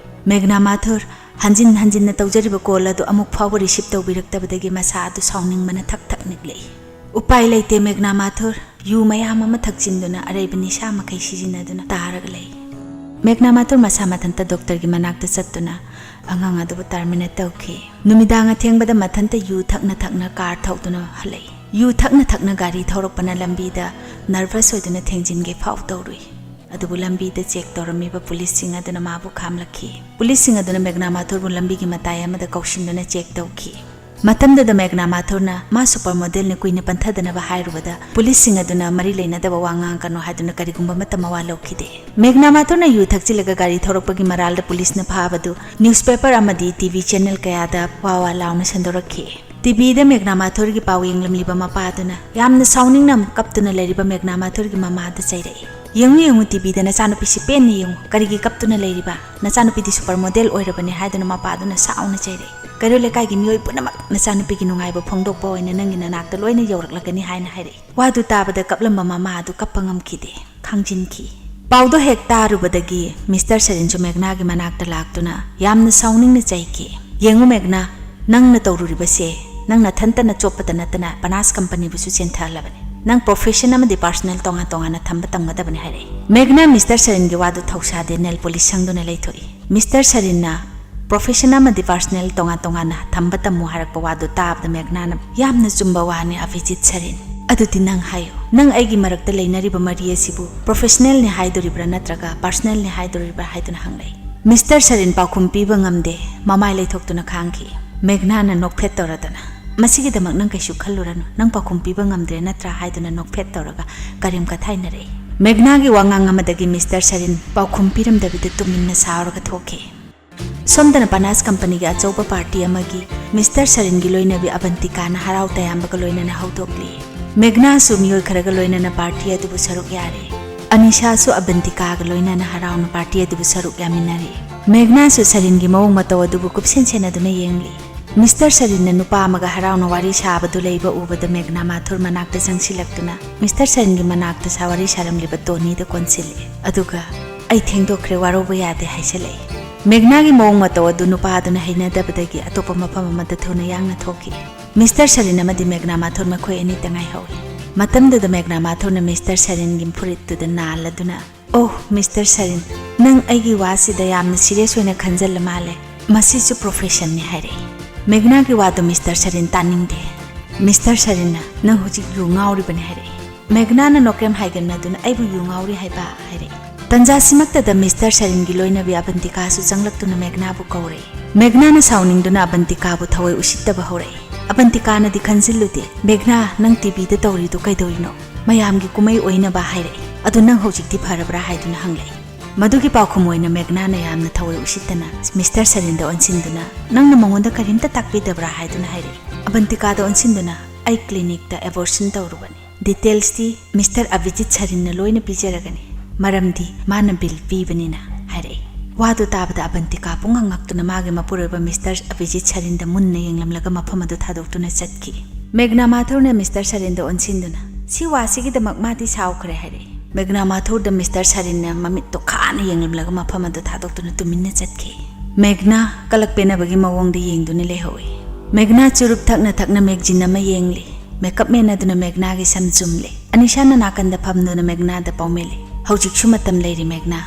ꯃꯦꯘꯅꯥ ꯃꯥꯊꯨꯔ ꯍꯟꯖꯤꯟ ꯍꯟꯖꯤꯟꯅ ꯇꯧꯖꯔꯤꯕ ꯀꯣꯜ ꯑꯗꯨ ꯑꯃꯨꯛ ꯐꯥꯎꯕ ꯔꯤꯁꯤꯞ ꯇꯧꯕꯤꯔꯛꯇꯕꯗꯒꯤ ꯃꯁꯥ ꯑꯗꯨ ꯁꯥꯎꯅꯤꯡꯕꯅ ꯊꯛ ꯊꯛ ꯅꯤꯛꯂꯛꯏ꯫ ꯎꯄꯥꯏ ꯂꯩꯇꯦ ꯃꯦꯘꯅꯥ ꯃꯥꯊꯨꯔ ꯌꯨ ꯃꯌꯥꯝ ꯑꯃ ꯊꯛꯆꯤꯟꯗꯨꯅ ꯑꯔꯩꯕ ꯅꯤꯁꯥ ꯃꯈꯩ ꯁꯤꯖꯤꯟꯅꯗꯨꯅ ꯇꯥꯔꯒ ꯂꯩ꯫ ꯃꯦꯘꯅꯥ ꯃꯥꯊꯨꯔ ꯃꯁꯥ ꯃꯊꯟꯇ ꯗꯣꯛꯇꯔꯒꯤ ꯃꯅꯥꯛꯇ ꯆꯠꯇꯨꯅ ꯑꯉꯥꯡ ꯑꯗꯨꯕꯨ ꯇꯔꯃꯤꯅꯦꯠ ꯇꯧꯈꯤ꯫ ꯅꯨꯃꯤꯗꯥꯡ ꯑꯊꯦꯡꯕꯗ ꯃꯊꯟꯇ ꯌꯨ ꯊꯛꯅ ꯊꯛꯅ ꯀꯥꯔ ꯊꯧꯗꯨꯅ ꯍꯜꯂꯛꯏ꯫ ꯌꯨ ꯊꯛꯅ ꯊꯛꯅ ꯒꯥꯔꯤ ꯊꯧꯔꯛꯄꯅ ꯂꯝꯕꯤꯗ ꯅꯔꯚꯁ ꯑꯣꯏꯗꯨꯅ ꯊꯦꯡꯖꯤꯟꯒꯦ ꯐꯥꯎ ꯇꯧꯔꯨꯏ꯫ ꯑꯗꯨꯕꯨ ꯂꯝꯕꯤꯗ ꯆꯦꯛ ꯇꯧꯔꯝꯃꯤꯕ ꯄꯨꯂꯤꯁꯁꯤꯡ ꯑꯗꯨꯅ ꯃꯥꯕꯨ ꯈꯥꯝꯂꯛꯈꯤ꯫ ꯄꯨꯂꯤꯁꯁꯤꯡ ꯑꯗꯨꯅ ꯃꯦꯘꯅꯥ ꯃꯥꯊꯨꯔꯕꯨ ꯂꯝꯕꯤꯒꯤ ꯃꯇꯥꯏ ꯑꯃꯗ ꯀꯧꯁꯤꯟꯗꯨꯅ ꯆꯦꯛ ꯇꯧꯈꯤ꯫ ꯃꯇꯝꯗꯨꯗ ꯃꯦꯘꯅꯥ ꯃꯥꯊꯨꯔꯅ ꯃꯥ ꯁꯨꯄꯔ ꯃꯣꯗꯦꯜꯅꯤ, ꯀꯨꯏꯅ ꯄꯟꯊꯗꯅꯕ ꯍꯥꯏꯔꯨꯕꯗ ꯄꯨꯂꯤꯁꯁꯤꯡ ꯑꯗꯨꯅ ꯃꯔꯤ ꯂꯩꯅꯗꯕ ꯋꯥ ꯉꯥꯡꯒꯅꯨ ꯍꯥꯏꯗꯨꯅ ꯀꯔꯤꯒꯨꯝꯕ ꯑꯃꯠꯇ ꯃꯋꯥ ꯂꯧꯈꯤꯗꯦ꯫ ꯃꯦꯘꯅꯥ ꯃꯥꯊꯨꯔꯅ ꯌꯨ ꯊꯛꯆꯤꯜꯂꯒ ꯒꯥꯔꯤ ꯊꯧꯔꯛꯄꯒꯤ ꯃꯔꯥꯜꯗ ꯄꯨꯂꯤꯁꯅ ꯐꯥꯕꯗꯨ ꯅ꯭ꯌꯨꯁꯄꯦꯄꯔ ꯑꯃꯗꯤ ꯇꯤꯚꯤ ꯆꯦꯅꯦꯜ ꯀꯌꯥꯗ ꯋꯥ ꯋꯥ ꯂꯥꯎꯅ ꯁꯟꯗꯣꯔꯛꯈꯤ꯫ ꯇꯤꯚꯤꯗ ꯃꯦꯘꯅꯥ ꯃꯥꯊꯨꯔꯒꯤ ꯄꯥꯎ ꯌꯦꯡꯂꯝꯂꯤꯕ ꯃꯄꯥ ꯑꯗꯨꯅ ꯌꯥꯝꯅ ꯁꯥꯎꯅꯤꯡꯅ ꯀꯞꯇꯨꯅ ꯂꯩꯔꯤꯕ ꯃꯦꯘꯅꯥ ꯃꯥꯊꯨꯔꯒꯤ ꯃꯃꯥꯗ ꯆꯩꯔꯛꯏ꯫ "ꯌꯦꯡꯉꯨ, ꯌꯦꯡꯉꯨ, ꯇꯤꯚꯤꯗ ꯅꯆꯥꯅꯨꯄꯤꯁꯤ ꯄꯦꯟꯅ ꯌꯦꯡꯉꯨ, ꯀꯔꯤꯒꯤ ꯀꯞꯇꯨꯅ ꯂꯩꯔꯤꯕ? ꯅꯆꯥꯅꯨꯄꯤꯗꯤ ꯁꯨꯄꯔ ꯃꯣꯗꯦꯜ ꯑꯣꯏꯔꯕꯅꯤ" ꯍꯥꯏꯗꯨꯅ ꯃꯄꯥꯗꯨꯅ ꯁꯥꯎꯅ ꯆꯩꯔꯛꯏ꯫ ꯀꯩꯔꯣꯜ ꯂꯩꯀꯥꯏꯒꯤ ꯃꯤꯑꯣꯏ ꯄꯨꯝꯅꯃꯛ ꯅꯆꯥꯅꯨꯄꯤꯒꯤ ꯅꯨꯡꯉꯥꯏꯕ ꯐꯣꯡꯗꯣꯛꯄ ꯑꯣꯏꯅ ꯅꯪꯒꯤ ꯅꯅꯥꯛꯇ ꯂꯣꯏꯅ ꯌꯧꯔꯛꯂꯒꯅꯤ ꯍꯥꯏꯅ ꯍꯥꯏꯔꯛꯏ꯫ ꯋꯥꯗꯨ ꯇꯥꯕꯗ ꯀꯞꯂꯝꯕ ꯃꯃꯥ ꯑꯗꯨ ꯀꯞꯄ ꯉꯝꯈꯤꯗꯦ, ꯈꯥꯡꯖꯤꯟꯈꯤ꯫ ꯄꯥꯎꯗꯣ ꯍꯦꯛ ꯇꯥꯔꯨꯕꯗꯒꯤ ꯃꯤꯁꯇꯔ ꯁꯔꯤꯟꯁꯨ ꯃꯦꯘꯅꯥꯒꯤ ꯃꯅꯥꯛꯇ ꯂꯥꯛꯇꯨꯅ ꯌꯥꯝꯅ ꯁꯥꯎꯅꯤꯡꯅ ꯆꯩꯈꯤ꯫ "ꯌꯦꯡꯉꯨ ꯃꯦꯘꯅꯥ, ꯅꯪꯅ ꯇꯧꯔꯨꯔꯤꯕꯁꯦ ꯅꯪ ꯅꯊꯟꯇꯅ ꯆꯣꯞꯄꯇ ꯅꯠꯇꯅ ꯄꯅꯥꯁ ꯀꯝꯄꯅꯤꯕꯨꯁꯨ ꯆꯦꯟꯊꯍꯜꯂꯕꯅꯤ꯫ ꯅꯪ ꯄ꯭ꯔꯣꯐꯦꯁꯟ ꯑꯃꯗꯤ ꯄꯥꯔꯁꯣꯅꯦꯜ ꯇꯣꯉꯥꯟ ꯇꯣꯉꯥꯟꯅ ꯊꯝꯕ ꯇꯝꯒꯗꯕꯅꯤ" ꯍꯥꯏꯔꯛꯏ꯫ ꯃꯦꯘꯅꯥ ꯃꯤꯁꯇꯔ ꯁꯔꯤꯟꯒꯤ ꯋꯥꯗꯨ ꯊꯧꯁꯥꯗꯦ, ꯅꯦꯜ ꯄꯣꯂꯤꯁ ꯁꯪꯗꯨꯅ ꯂꯩꯊꯣꯛꯏ꯫ ꯃꯤꯁꯇꯔ ꯁꯔꯤꯟꯅ ꯄ꯭ꯔꯣꯐꯦꯁꯟ ꯑꯃꯗꯤ ꯄꯔꯁꯅꯦꯜ ꯇꯣꯉꯥꯟ ꯇꯣꯉꯥꯟꯅ ꯊꯝꯕ ꯇꯝꯃꯨ ꯍꯥꯏꯔꯛꯄ ꯋꯥꯗꯨ ꯇꯥꯕꯗ ꯃꯦꯘꯅꯥꯅ, "ꯌꯥꯝꯅ ꯆꯨꯝꯕ ꯋꯥꯅꯤ ꯑꯚꯤꯖꯤꯠ ꯁꯔꯤꯟ꯫ ꯑꯗꯨꯗꯤ ꯅꯪ ꯍꯥꯏꯌꯨ, ꯅꯪ ꯑꯩꯒꯤ ꯃꯔꯛꯇ ꯂꯩꯅꯔꯤꯕ ꯃꯔꯤ ꯑꯁꯤꯕꯨ ꯄ꯭ꯔꯣꯐꯦꯁꯅꯦꯜꯅꯤ ꯍꯥꯏꯗꯣꯔꯤꯕ꯭ꯔꯥ ꯅꯠꯇ꯭ꯔꯒ ꯄꯔꯁꯅꯦꯜꯅꯤ ꯍꯥꯏꯗꯣꯔꯤꯕ꯭ꯔꯥ?" ꯍꯥꯏꯗꯨꯅ ꯍꯪꯂꯛꯏ꯫ ꯃꯤꯁꯇꯔ ꯁꯔꯤꯟ ꯄꯥꯎꯈꯨꯝ ꯄꯤꯕ ꯉꯝꯗꯦ, ꯃꯃꯥꯏ ꯂꯩꯊꯣꯛꯇꯨꯅ ꯈꯥꯡꯈꯤ꯫ ꯃꯦꯘꯅꯥꯅ ꯅꯣꯛꯐꯦꯠ ꯇꯧꯔꯗꯅ, "ꯃꯁꯤꯒꯤꯗꯃꯛ ꯅꯪ ꯀꯩꯁꯨ ꯈꯜꯂꯨꯔꯅꯨ, ꯅꯪ ꯄꯥꯎꯈꯨꯝ ꯄꯤꯕ ꯉꯝꯗ꯭ꯔꯦ ꯅꯠꯇ꯭ꯔꯥ?" ꯍꯥꯏꯗꯨꯅ ꯅꯣꯛꯐꯦꯠ ꯇꯧꯔꯒ ꯀꯔꯦꯝ ꯀꯊꯥꯏꯅꯔꯛꯏ꯫ ꯃꯦꯘꯅꯥꯒꯤ ꯋꯥꯉꯥꯡ ꯑꯃꯗꯒꯤ ꯃꯤꯁꯇꯔ ꯁꯔꯤꯟ ꯄꯥꯎꯈꯨꯝ ꯄꯤꯔꯝꯗꯕꯤꯗ ꯇꯨꯃꯤꯟꯅ ꯁꯥꯎꯔꯒ ꯊꯣꯛꯈꯤ꯫ ꯁꯣꯝꯗꯅ ꯄꯅꯥꯁ ꯀꯝꯄꯅꯤꯒꯤ ꯑꯆꯧꯕ ꯄꯥꯔꯇꯤ ꯑꯃꯒꯤ ꯃꯤꯁꯇꯔ ꯁꯔꯤꯟꯒꯤ ꯂꯣꯏꯅꯕꯤ ꯑꯕꯟꯇꯤꯀꯥꯅ ꯍꯔꯥꯎ ꯇꯌꯥꯝꯕꯒ ꯂꯣꯏꯅꯅ ꯍꯧꯗꯣꯛꯂꯤ꯫ ꯃꯦꯘꯅꯥꯁꯨ ꯃꯤꯑꯣꯏ ꯈꯔꯒ ꯂꯣꯏꯅꯅ ꯄꯥꯔꯇꯤ ꯑꯗꯨꯕꯨ ꯁꯔꯨꯛ ꯌꯥꯔꯤ꯫ ꯑꯅꯤꯁꯥꯁꯨ ꯑꯕꯟꯇꯤꯀꯥꯒ ꯂꯣꯏꯅꯅ ꯍꯔꯥꯎꯅ ꯄꯥꯔꯇꯤ ꯑꯗꯨꯕꯨ ꯁꯔꯨꯛ ꯌꯥꯃꯤꯟꯅꯔꯤ꯫ ꯃꯦꯘꯅꯥꯁꯨ ꯁꯔꯤꯟꯒꯤ ꯃꯑꯣꯡ ꯃꯇꯧ ꯑꯗꯨꯕꯨ ꯀꯨꯞꯁꯦꯟ ꯁꯦꯟꯅꯗꯨꯅ ꯌꯦꯡꯂꯤ꯫ ꯃꯤꯁꯇꯔ ꯁꯔꯤꯟꯅ ꯅꯨꯄꯥ ꯑꯃꯒ ꯍꯔꯥꯎꯅ ꯋꯥꯔꯤ ꯁꯥꯕꯗꯨ ꯂꯩꯕ ꯎꯕꯗ ꯃꯦꯘꯅꯥ ꯃꯥꯊꯨꯔ ꯃꯅꯥꯛꯇ ꯆꯪꯁꯤꯜꯂꯛꯇꯨꯅ ꯃꯤꯁꯇꯔ ꯁꯔꯤꯟꯒꯤ ꯃꯅꯥꯛꯇ ꯁꯥ-, ꯋꯥꯔꯤ ꯁꯥꯔꯝꯂꯤꯕ ꯇꯣꯅꯤꯗ ꯀꯣꯟꯁꯤꯜꯂꯛꯏ꯫ ꯑꯗꯨꯒ, "ꯑꯩ ꯊꯦꯡꯗꯣꯛꯈ꯭ꯔꯦ, ꯋꯥꯔꯧꯕ ꯌꯥꯗꯦ" ꯍꯥꯏꯖꯤꯜꯂꯛꯏ꯫ ꯃꯦꯘꯅꯥꯒꯤ ꯃꯑꯣꯡ ꯃꯇꯧ ꯑꯗꯨ ꯅꯨꯄꯥ ꯑꯗꯨꯅ ꯍꯩꯅꯗꯕꯗꯒꯤ ꯑꯇꯣꯞꯄ ꯃꯐꯝ ꯑꯃꯗ ꯊꯨꯅ ꯌꯥꯡꯅ ꯊꯣꯛꯈꯤ꯫ ꯃꯤꯁꯇꯔ ꯁꯔꯤꯟ ꯑꯃꯗꯤ ꯃꯦꯘꯅꯥ ꯃꯥꯊꯨꯔ ꯃꯈꯣꯏ ꯑꯅꯤꯇ ꯉꯥꯏꯍꯧꯏ꯫ ꯃꯇꯝꯗꯨꯗ ꯃꯦꯘꯅꯥ ꯃꯥꯊꯨꯔꯅ ꯃꯤꯁꯇꯔ ꯁꯔꯤꯟꯒꯤ ꯐꯨꯔꯤꯠꯇꯨꯗ ꯅꯥꯜꯂꯗꯨꯅ, "ꯑꯣꯍ, ꯃꯤꯁꯇꯔ ꯁꯔꯤꯟ, ꯅꯪ ꯑꯩꯒꯤ ꯋꯥꯁꯤꯗ ꯌꯥꯝꯅ ꯁꯤꯔꯤꯌꯁ ꯑꯣꯏꯅ ꯈꯟꯖꯜꯂ ꯃꯥꯜꯂꯦ꯫ ꯃꯁꯤꯁꯨ ꯄ꯭ꯔꯣꯐꯦꯁꯟꯅꯤ" ꯍꯥꯏꯔꯛꯏ꯫ ꯃꯦꯘꯅꯥꯒꯤ ꯋꯥꯗꯨ ꯃꯤꯁꯇꯔ ꯁꯔꯤꯟ ꯇꯥꯅꯤꯡꯗꯦ꯫ ꯃꯤꯁꯇꯔ ꯁꯔꯤꯟꯅ, "ꯅꯪ ꯍꯧꯖꯤꯛ ꯌꯨ ꯉꯥꯎꯔꯤꯕꯅꯤ" ꯍꯥꯏꯔꯛꯏ꯫ ꯃꯦꯘꯅꯥꯅ ꯅꯣꯀ꯭ꯔꯦꯝ ꯍꯥꯏꯒꯟꯅꯗꯨꯅ, "ꯑꯩꯕꯨ ꯌꯨ ꯉꯥꯎꯔꯤ ꯍꯥꯏꯕ?" ꯍꯥꯏꯔꯛꯏ꯫ ꯇꯟꯖꯥꯁꯤꯃꯛꯇꯗ ꯃꯤꯁꯇꯔ ꯁꯔꯤꯟꯒꯤ ꯂꯣꯏꯅꯕꯤ ꯑꯕꯟꯇꯤꯀꯥꯁꯨ ꯆꯪꯂꯛꯇꯨꯅ ꯃꯦꯘꯅꯥꯕꯨ ꯀꯧꯔꯛꯏ꯫ ꯃꯦꯘꯅꯥꯅ ꯁꯥꯎꯅꯤꯡꯗꯨꯅ ꯑꯕꯟꯇꯤꯀꯥꯕꯨ ꯊꯑꯣꯏ ꯎꯁꯤꯠꯇꯕ ꯍꯧꯔꯛꯏ꯫ ꯑꯕꯟꯇꯤꯀꯥꯅꯗꯤ ꯈꯟꯖꯤꯜꯂꯨꯗꯦ, "ꯃꯦꯘꯅꯥ, ꯅꯪ ꯇꯤꯚꯤꯗ ꯇꯧꯔꯤꯗꯨ ꯀꯩꯗꯧꯔꯤꯅꯣ? ꯃꯌꯥꯝꯒꯤ ꯀꯨꯝꯍꯩ ꯑꯣꯏꯅꯕ" ꯍꯥꯏꯔꯛꯏ꯫ "ꯑꯗꯨ ꯅꯪ ꯍꯧꯖꯤꯛꯇꯤ ꯐꯔꯕ꯭ꯔꯥ?" ꯍꯥꯏꯗꯨꯅ ꯍꯪꯂꯛꯏ꯫ ꯃꯗꯨꯒꯤ ꯄꯥꯎꯈꯨꯝ ꯑꯣꯏꯅ ꯃꯦꯘꯅꯥꯅ ꯌꯥꯝꯅ ꯊꯑꯣꯏ ꯎꯁꯤꯠꯇꯅ ꯃꯤꯁꯇꯔ ꯁꯔꯤꯟꯗ ꯑꯣꯟꯁꯤꯟꯗꯨꯅ, "ꯅꯪꯅ ꯃꯉꯣꯟꯗ ꯀꯔꯤꯝꯇ ꯇꯥꯛꯄꯤꯗꯕ꯭ꯔꯥ?" ꯍꯥꯏꯗꯨꯅ ꯍꯥꯏꯔꯛꯏ꯫ ꯑꯕꯟꯇꯤꯀꯥꯗ ꯑꯣꯟꯁꯤꯟꯗꯨꯅ, "ꯑꯩ ꯀ꯭ꯂꯤꯅꯤꯛꯇ ꯑꯦꯕꯣꯔꯁꯟ ꯇꯧꯔꯨꯕꯅꯤ꯫ ꯗꯤꯇꯦꯜꯁꯇꯤ ꯃꯤꯁꯇꯔ ꯑꯚꯤꯖꯤꯠ ꯁꯔꯤꯟꯅ ꯂꯣꯏꯅ ꯄꯤꯖꯔꯒꯅꯤ, ꯃꯔꯝꯗꯤ ꯃꯥꯅ ꯕꯤꯜ ꯄꯤꯕꯅꯤꯅ" ꯍꯥꯏꯔꯛꯏ꯫ ꯋꯥꯗꯨ ꯇꯥꯕꯗ ꯑꯕꯟꯇꯤꯀꯥ ꯄꯨꯡꯉꯛ ꯉꯛꯇꯨꯅ ꯃꯥꯒꯤ ꯃꯄꯨꯔꯣꯏꯕ ꯃꯤꯁꯇꯔ ꯑꯚꯤꯖꯤꯠ ꯁꯔꯤꯟꯗ ꯃꯨꯟꯅ ꯌꯦꯡꯂꯝꯂꯒ ꯃꯐꯝ ꯑꯗꯨ ꯊꯥꯗꯣꯛꯇꯨꯅ ꯆꯠꯈꯤ꯫ ꯃꯦꯘꯅꯥ ꯃꯥꯊꯨꯔꯅ ꯃꯤꯁꯇꯔ ꯁꯔꯤꯟꯗ ꯑꯣꯟꯁꯤꯟꯗꯨꯅ, "ꯁꯤ ꯋꯥꯁꯤꯒꯤꯗꯃꯛ ꯃꯥꯗꯤ ꯁꯥꯎꯈ꯭ꯔꯦ" ꯍꯥꯏꯔꯛꯏ꯫ ꯃꯦꯘꯅꯥ ꯃꯥꯊꯨꯔꯗ ꯃꯤꯁꯇꯔ ꯁꯔꯤꯟꯅ ꯃꯃꯤꯠꯇꯣ ꯈꯥꯅ ꯌꯦꯡꯂꯝꯂꯒ ꯃꯐꯝ ꯑꯗꯨ ꯊꯥꯗꯣꯛꯇꯨꯅ ꯇꯨꯃꯤꯟꯅ ꯆꯠꯈꯤ꯫ ꯃꯦꯘꯅꯥ ꯀꯂꯛ ꯄꯦꯟꯅꯕꯒꯤ ꯃꯑꯣꯡꯗ ꯌꯦꯡꯗꯨꯅ ꯂꯩꯍꯧꯏ꯫ ꯃꯦꯘꯅꯥ ꯆꯨꯔꯨꯞ ꯊꯛꯅ ꯊꯛꯅ ꯃꯦꯒꯖꯤꯟ ꯑꯃ ꯌꯦꯡꯂꯤ꯫ ꯃꯦꯀꯞ ꯃꯦꯟ ꯑꯗꯨꯅ ꯃꯦꯘꯅꯥꯒꯤ ꯁꯝ ꯆꯨꯝꯂꯤ꯫ ꯑꯅꯤꯁꯥꯅ ꯅꯥꯀꯟꯗ ꯐꯝꯗꯨꯅ ꯃꯦꯘꯅꯥꯗ ꯄꯥꯎꯃꯤꯜꯂꯤ꯫ "ꯍꯧꯖꯤꯛꯁꯨ ꯃꯇꯝ ꯂꯩꯔꯤ ꯃꯦꯘꯅꯥ꯫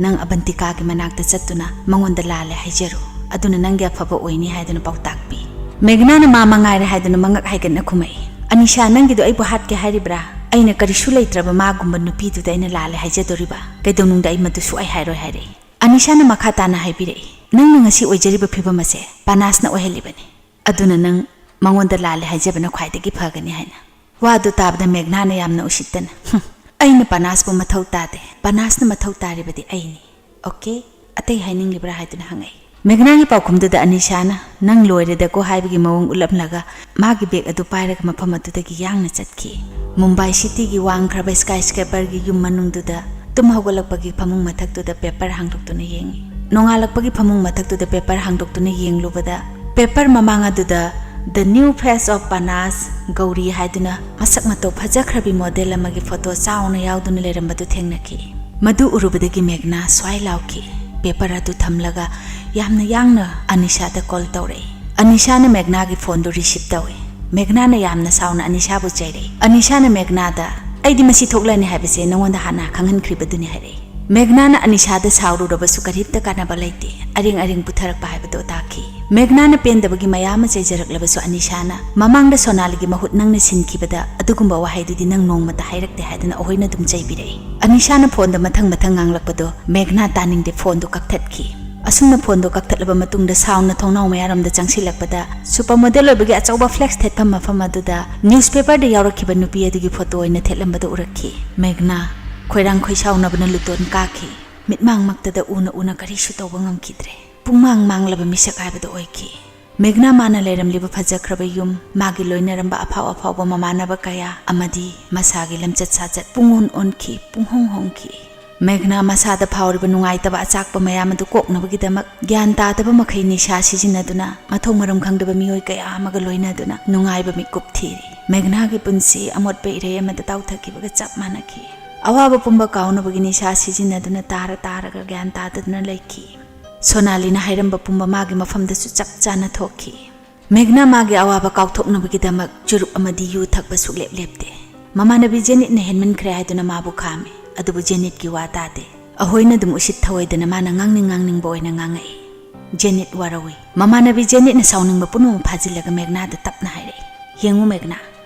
ꯅꯪ ꯑꯕꯟꯇꯤꯀꯥꯒꯤ ꯃꯅꯥꯛꯇ ꯆꯠꯇꯨꯅ ꯃꯉꯣꯟꯗ ꯂꯥꯜꯂꯦ ꯍꯥꯏꯖꯔꯨ꯫ ꯑꯗꯨꯅ ꯅꯪꯒꯤ ꯑꯐꯕ ꯑꯣꯏꯅꯤ ꯍꯥꯏꯗꯨꯅ ꯄꯥꯎꯇꯥꯛ ꯄꯤ꯫ ꯃꯦꯘꯅꯥꯅ ꯃꯥ ꯃꯉꯥꯏꯔꯦ ꯍꯥꯏꯗꯨꯅ ꯃꯉꯛ ꯍꯥꯏꯒꯠꯅ ꯈꯨꯝꯃꯛꯏ꯫ "ꯑꯅꯤꯁꯥ, ꯅꯪꯒꯤꯗꯣ ꯑꯩꯕꯨ ꯍꯥꯠꯀꯦ ꯍꯥꯏꯔꯤꯕ꯭ꯔꯥ? ꯑꯩꯅ ꯀꯔꯤꯁꯨ ꯂꯩꯇ꯭ꯔꯕ ꯃꯥꯒꯨꯝꯕ ꯅꯨꯄꯤꯗꯨꯗ ꯑꯩꯅ ꯂꯥꯜꯂꯦ ꯍꯥꯏꯖꯗꯣꯔꯤꯕ? ꯀꯩꯗꯧꯅꯨꯡꯗ ꯑꯩ ꯃꯗꯨ ꯁꯨꯛꯍꯥꯏ ꯍꯥꯏꯔꯣꯏ" ꯍꯥꯏꯔꯛꯏ꯫ ꯑꯅꯤꯁꯥꯅ ꯃꯈꯥ ꯇꯥꯅ ꯍꯥꯏꯕꯤꯔꯛꯏ, "ꯅꯪꯅ ꯉꯁꯤ ꯑꯣꯏꯖꯔꯤꯕ ꯐꯤꯕꯝ ꯑꯁꯦ ꯄꯥꯅꯥꯁꯅ ꯑꯣꯏꯍꯜꯂꯤꯕꯅꯤ꯫ ꯑꯗꯨꯅ ꯅꯪ ꯃꯉꯣꯟꯗ ꯂꯥꯜꯂꯦ ꯍꯥꯏꯖꯕꯅ ꯈ꯭ꯋꯥꯏꯗꯒꯤ ꯐꯒꯅꯤ" ꯍꯥꯏꯅ꯫ ꯋꯥꯗꯨ ꯇꯥꯕꯗ ꯃꯦꯘꯅꯥꯅ ꯌꯥꯝꯅ ꯎꯁꯤꯠꯇꯅ, "ꯍꯨꯝ, ꯑꯩꯅ ꯄꯥꯅꯥꯁꯄꯨ ꯃꯊꯧ ꯇꯥꯗꯦ, ꯄꯥꯅꯥꯁꯅ ꯃꯊꯧ ꯇꯥꯔꯤꯕꯗꯤ ꯑꯩꯅꯤ꯫ ꯑꯣꯀꯦ, ꯑꯇꯩ ꯍꯥꯏꯅꯤꯡꯂꯤꯕ꯭ꯔꯥ?" ꯍꯥꯏꯗꯨꯅ ꯍꯪꯉꯛꯏ꯫ ꯃꯦꯘꯅꯥꯒꯤ ꯄꯥꯎꯈꯨꯝꯗꯨꯗ ꯑꯅꯤꯁꯥꯅ "ꯅꯪ ꯂꯣꯏꯔꯦꯗꯀꯣ" ꯍꯥꯏꯕꯒꯤ ꯃꯑꯣꯡ ꯎꯠꯂꯝꯂꯒ ꯃꯥꯒꯤ ꯕꯦꯒ ꯑꯗꯨ ꯄꯥꯏꯔꯒ ꯃꯐꯝ ꯑꯗꯨꯗꯒꯤ ꯌꯥꯡꯅ ꯆꯠꯈꯤ꯫ ꯃꯨꯝꯕꯥꯏ ꯁꯤꯇꯤꯒꯤ ꯋꯥꯡꯈ꯭ꯔꯕ ꯁ꯭ꯀꯥꯏ ꯁ꯭ꯀ꯭ꯔꯦꯄꯔꯒꯤ ꯌꯨꯝ ꯃꯅꯨꯡꯗꯨꯗ ꯇꯨꯝ ꯍꯧꯒꯠꯂꯛꯄꯒꯤ ꯐꯃꯨꯡ ꯃꯊꯛꯇꯨꯗ ꯄꯦꯄꯔ ꯍꯥꯡꯗꯣꯛꯇꯨꯅ ꯌꯦꯡꯉꯤ꯫ ꯅꯣꯡꯉꯥꯜꯂꯛꯄꯒꯤ ꯐꯃꯨꯡ ꯃꯊꯛꯇꯨꯗ ꯄꯦꯄꯔ ꯍꯥꯡꯗꯣꯛꯇꯨꯅ ꯌꯦꯡꯂꯨꯕꯗ ꯄꯦꯄꯔ ꯃꯃꯥꯡ ꯑꯗꯨꯗ "The New Face of Panas Gauri" ꯍꯥꯏꯗꯨꯅ ꯃꯁꯛ ꯃꯇꯧ ꯐꯖꯈ꯭ꯔꯕꯤ ꯃꯣꯗꯦꯜ ꯑꯃꯒꯤ ꯐꯣꯇꯣ ꯆꯥꯎꯅ ꯌꯥꯎꯗꯨꯅ ꯂꯩꯔꯝꯕꯗꯨ ꯊꯦꯡꯅꯈꯤ꯫ ꯃꯗꯨ ꯎꯔꯨꯕꯗꯒꯤ ꯃꯦꯘꯅꯥ ꯁ꯭ꯋꯥꯏ ꯂꯥꯎꯈꯤ꯫ ꯄꯦꯄꯔ ꯑꯗꯨ ꯊꯝꯂꯒ ꯌꯥꯝꯅ ꯌꯥꯡꯅ ꯑꯅꯤꯁꯥꯗ ꯀꯣꯜ ꯇꯧꯔꯛꯏ꯫ ꯑꯅꯤꯁꯥꯅ ꯃꯦꯘꯅꯥꯒꯤ ꯐꯣꯟꯗꯨ ꯔꯤꯁꯤꯞ ꯇꯧꯏ꯫ ꯃꯦꯘꯅꯥꯅ ꯌꯥꯝꯅ ꯁꯥꯎꯅ ꯑꯅꯤꯁꯥꯕꯨ ꯆꯩꯔꯛꯏ꯫ ꯑꯅꯤꯁꯥꯅ ꯃꯦꯘꯅꯥꯗ, "ꯑꯩꯗꯤ ꯃꯁꯤ ꯊꯣꯛꯂꯅꯤ ꯍꯥꯏꯕꯁꯦ ꯅꯉꯣꯟꯗ ꯍꯥꯟꯅ ꯈꯪꯍꯟꯈ꯭ꯔꯤꯕꯗꯨꯅꯤ" ꯍꯥꯏꯔꯛꯏ꯫ ꯃꯦꯘꯅꯥꯅ ꯑꯅꯤꯁꯥꯗ ꯁꯥꯎꯔꯨꯔꯕꯁꯨ ꯀꯔꯤꯝꯇ ꯀꯥꯟꯅꯕ ꯂꯩꯇꯦ꯫ ꯑꯔꯦꯡ ꯑꯔꯦꯡ ꯄꯨꯊꯔꯛꯄ ꯍꯥꯏꯕꯗꯨ ꯇꯥꯈꯤ꯫ ꯃꯦꯘꯅꯥꯅ ꯄꯦꯟꯗꯕꯒꯤ ꯃꯌꯥꯝ ꯑꯃ ꯆꯩꯖꯔꯛꯂꯕꯁꯨ ꯑꯅꯤꯁꯥꯅ ꯃꯃꯥꯡꯗ ꯁꯣꯅꯥꯂꯤꯒꯤ ꯃꯍꯨꯠ ꯅꯪꯅ ꯁꯤꯟꯈꯤꯕꯗ ꯑꯗꯨꯒꯨꯝꯕ ꯋꯥꯍꯩꯗꯨꯗꯤ ꯅꯪ ꯅꯣꯡꯃꯇ ꯍꯥꯏꯔꯛꯇꯦ ꯍꯥꯏꯗꯨꯅ ꯑꯩꯈꯣꯏꯅ ꯑꯗꯨꯝ ꯆꯩꯕꯤꯔꯛꯏ꯫ ꯑꯅꯤꯁꯥꯅ ꯐꯣꯟꯗ ꯃꯊꯪ ꯃꯊꯪ ꯉꯥꯡꯂꯛꯄꯗꯣ ꯃꯦꯘꯅꯥ ꯇꯥꯅꯤꯡꯗꯦ, ꯐꯣꯟꯗꯨ ꯀꯛꯊꯠꯈꯤ꯫ ꯑꯁꯨꯝꯅ ꯐꯣꯟꯗꯣ ꯀꯛꯊꯠꯂꯕ ꯃꯇꯨꯡꯗ ꯁꯥꯎꯅ ꯊꯣꯡꯅꯥꯎ ꯃꯌꯥꯔꯣꯝꯗ ꯆꯪꯁꯤꯜꯂꯛꯄꯗ ꯁꯨꯄꯔ ꯃꯣꯗꯦꯜ ꯑꯣꯏꯕꯒꯤ ꯑꯆꯧꯕ ꯐ꯭ꯂꯦꯛꯁ ꯊꯦꯠꯐꯝ ꯃꯐꯝ ꯑꯗꯨꯗ ꯅ꯭ꯌꯨꯁꯄꯦꯄꯔꯗ ꯌꯥꯎꯔꯛꯈꯤꯕ ꯅꯨꯄꯤ ꯑꯗꯨꯒꯤ ꯐꯣꯇꯣ ꯑꯣꯏꯅ ꯊꯦꯠꯂꯝꯕꯗꯨ ꯎꯔꯛꯈꯤ꯫ ꯃꯦꯘꯅꯥ ꯈꯣꯏꯔꯥꯡ ꯈꯣꯏꯁꯥꯎꯅꯕꯅ ꯂꯨꯇꯣꯟ ꯀꯥꯈꯤ꯫ ꯃꯤꯠꯃꯥꯡꯃꯛꯇꯗ ꯎꯅ ꯎꯅ ꯀꯔꯤꯁꯨ ꯇꯧꯕ ꯉꯝꯈꯤꯗ꯭ꯔꯦ꯫ ꯄꯨꯡꯃꯥꯡ ꯃꯥꯡꯂꯕ ꯃꯤꯁꯛ ꯍꯥꯏꯕꯗꯨ ꯑꯣꯏꯈꯤ꯫ ꯃꯦꯘꯅꯥ ꯃꯥꯅ ꯂꯩꯔꯝꯂꯤꯕ ꯐꯖꯈ꯭ꯔꯕ ꯌꯨꯝ, ꯃꯥꯒꯤ ꯂꯣꯏꯅꯔꯝꯕ ꯑꯐꯥꯎ ꯑꯐꯥꯎꯕ ꯃꯃꯥꯟꯅꯕ ꯀꯌꯥ ꯑꯃꯗꯤ ꯃꯁꯥꯒꯤ ꯂꯝꯆꯠ ꯁꯥꯖꯠ ꯄꯨꯡꯑꯣꯟ ꯑꯣꯟꯈꯤ, ꯄꯨꯡꯍꯣꯡ ꯍꯣꯡꯈꯤ꯫ ꯃꯦꯘꯅꯥ ꯃꯁꯥꯗ ꯐꯥꯎꯔꯤꯕ ꯅꯨꯡꯉꯥꯏꯇꯕ ꯑꯆꯥꯛꯄ ꯃꯌꯥꯝ ꯑꯗꯨ ꯀꯣꯛꯅꯕꯒꯤꯗꯃꯛ ꯒ꯭ꯌꯥꯟ ꯇꯥꯗꯕ ꯃꯈꯩ ꯅꯤꯁꯥ ꯁꯤꯖꯤꯟꯅꯗꯨꯅ ꯃꯊꯣꯡ ꯃꯔꯝ ꯈꯪꯗꯕ ꯃꯤꯑꯣꯏ ꯀꯌꯥ ꯑꯃꯒ ꯂꯣꯏꯅꯗꯨꯅ ꯅꯨꯡꯉꯥꯏꯕ ꯃꯤꯀꯨꯞ ꯊꯤꯔꯤ꯫ ꯃꯦꯘꯅꯥꯒꯤ ꯄꯨꯟꯁꯤ ꯑꯃꯣꯠꯄ ꯏꯔꯩ ꯑꯃꯗ ꯇꯥꯎꯊꯈꯤꯕꯒ ꯆꯞ ꯃꯥꯟꯅꯈꯤ꯫ ꯑꯋꯥꯕ ꯄꯨꯝꯕ ꯀꯥꯎꯅꯕꯒꯤ ꯅꯤꯁꯥ ꯁꯤꯖꯤꯟꯅꯗꯨꯅ ꯇꯥꯔ ꯇꯥꯔꯒ ꯒ꯭ꯌꯥꯟ ꯇꯥꯗꯗꯨꯅ ꯂꯩꯈꯤ꯫ ꯁꯣꯅꯥꯂꯤꯅ ꯍꯥꯏꯔꯝꯕ ꯄꯨꯝꯕ ꯃꯥꯒꯤ ꯃꯐꯝꯗꯁꯨ ꯆꯞ ꯆꯥꯅ ꯊꯣꯛꯈꯤ꯫ ꯃꯦꯘꯅꯥ ꯃꯥꯒꯤ ꯑꯋꯥꯕ ꯀꯥꯎꯊꯣꯛꯅꯕꯒꯤꯗꯃꯛ ꯆꯨꯔꯨꯞ ꯑꯃꯗꯤ ꯌꯨ ꯊꯛꯄ ꯁꯨꯛꯂꯦꯞ ꯂꯦꯞꯇꯦ꯫ ꯃꯃꯥꯟꯅꯕꯤ ꯖꯦꯅꯤꯠꯅ ꯍꯦꯟꯃꯟꯈ꯭ꯔꯦ ꯍꯥꯏꯗꯨꯅ ꯃꯥꯕꯨ ꯈꯥꯝꯃꯤ, ꯑꯗꯨꯕꯨ ꯖꯦꯅꯤꯠꯀꯤ ꯋꯥ ꯇꯥꯗꯦ꯫ ꯑꯍꯣꯏꯅ ꯑꯗꯨꯝ ꯎꯁꯤꯠ ꯊꯑꯣꯏꯗꯅ ꯃꯥꯅ ꯉꯥꯡꯅꯤꯡ ꯉꯥꯡꯅꯤꯡꯕ ꯑꯣꯏꯅ ꯉꯥꯡꯉꯛꯏ꯫ ꯖꯦꯅꯤꯠ ꯋꯥꯔꯧꯏ꯫ ꯃꯃꯥꯟꯅꯕꯤ ꯖꯦꯅꯤꯠꯅ ꯁꯥꯎꯅꯤꯡꯕ ꯄꯨꯝꯅꯃꯛ ꯐꯥꯖꯤꯜꯂꯒ ꯃꯦꯘꯅꯥꯗ ꯇꯞꯅ ꯍꯥꯏꯔꯛꯏ, "ꯌꯦꯡꯉꯨ ꯃꯦꯘꯅꯥ,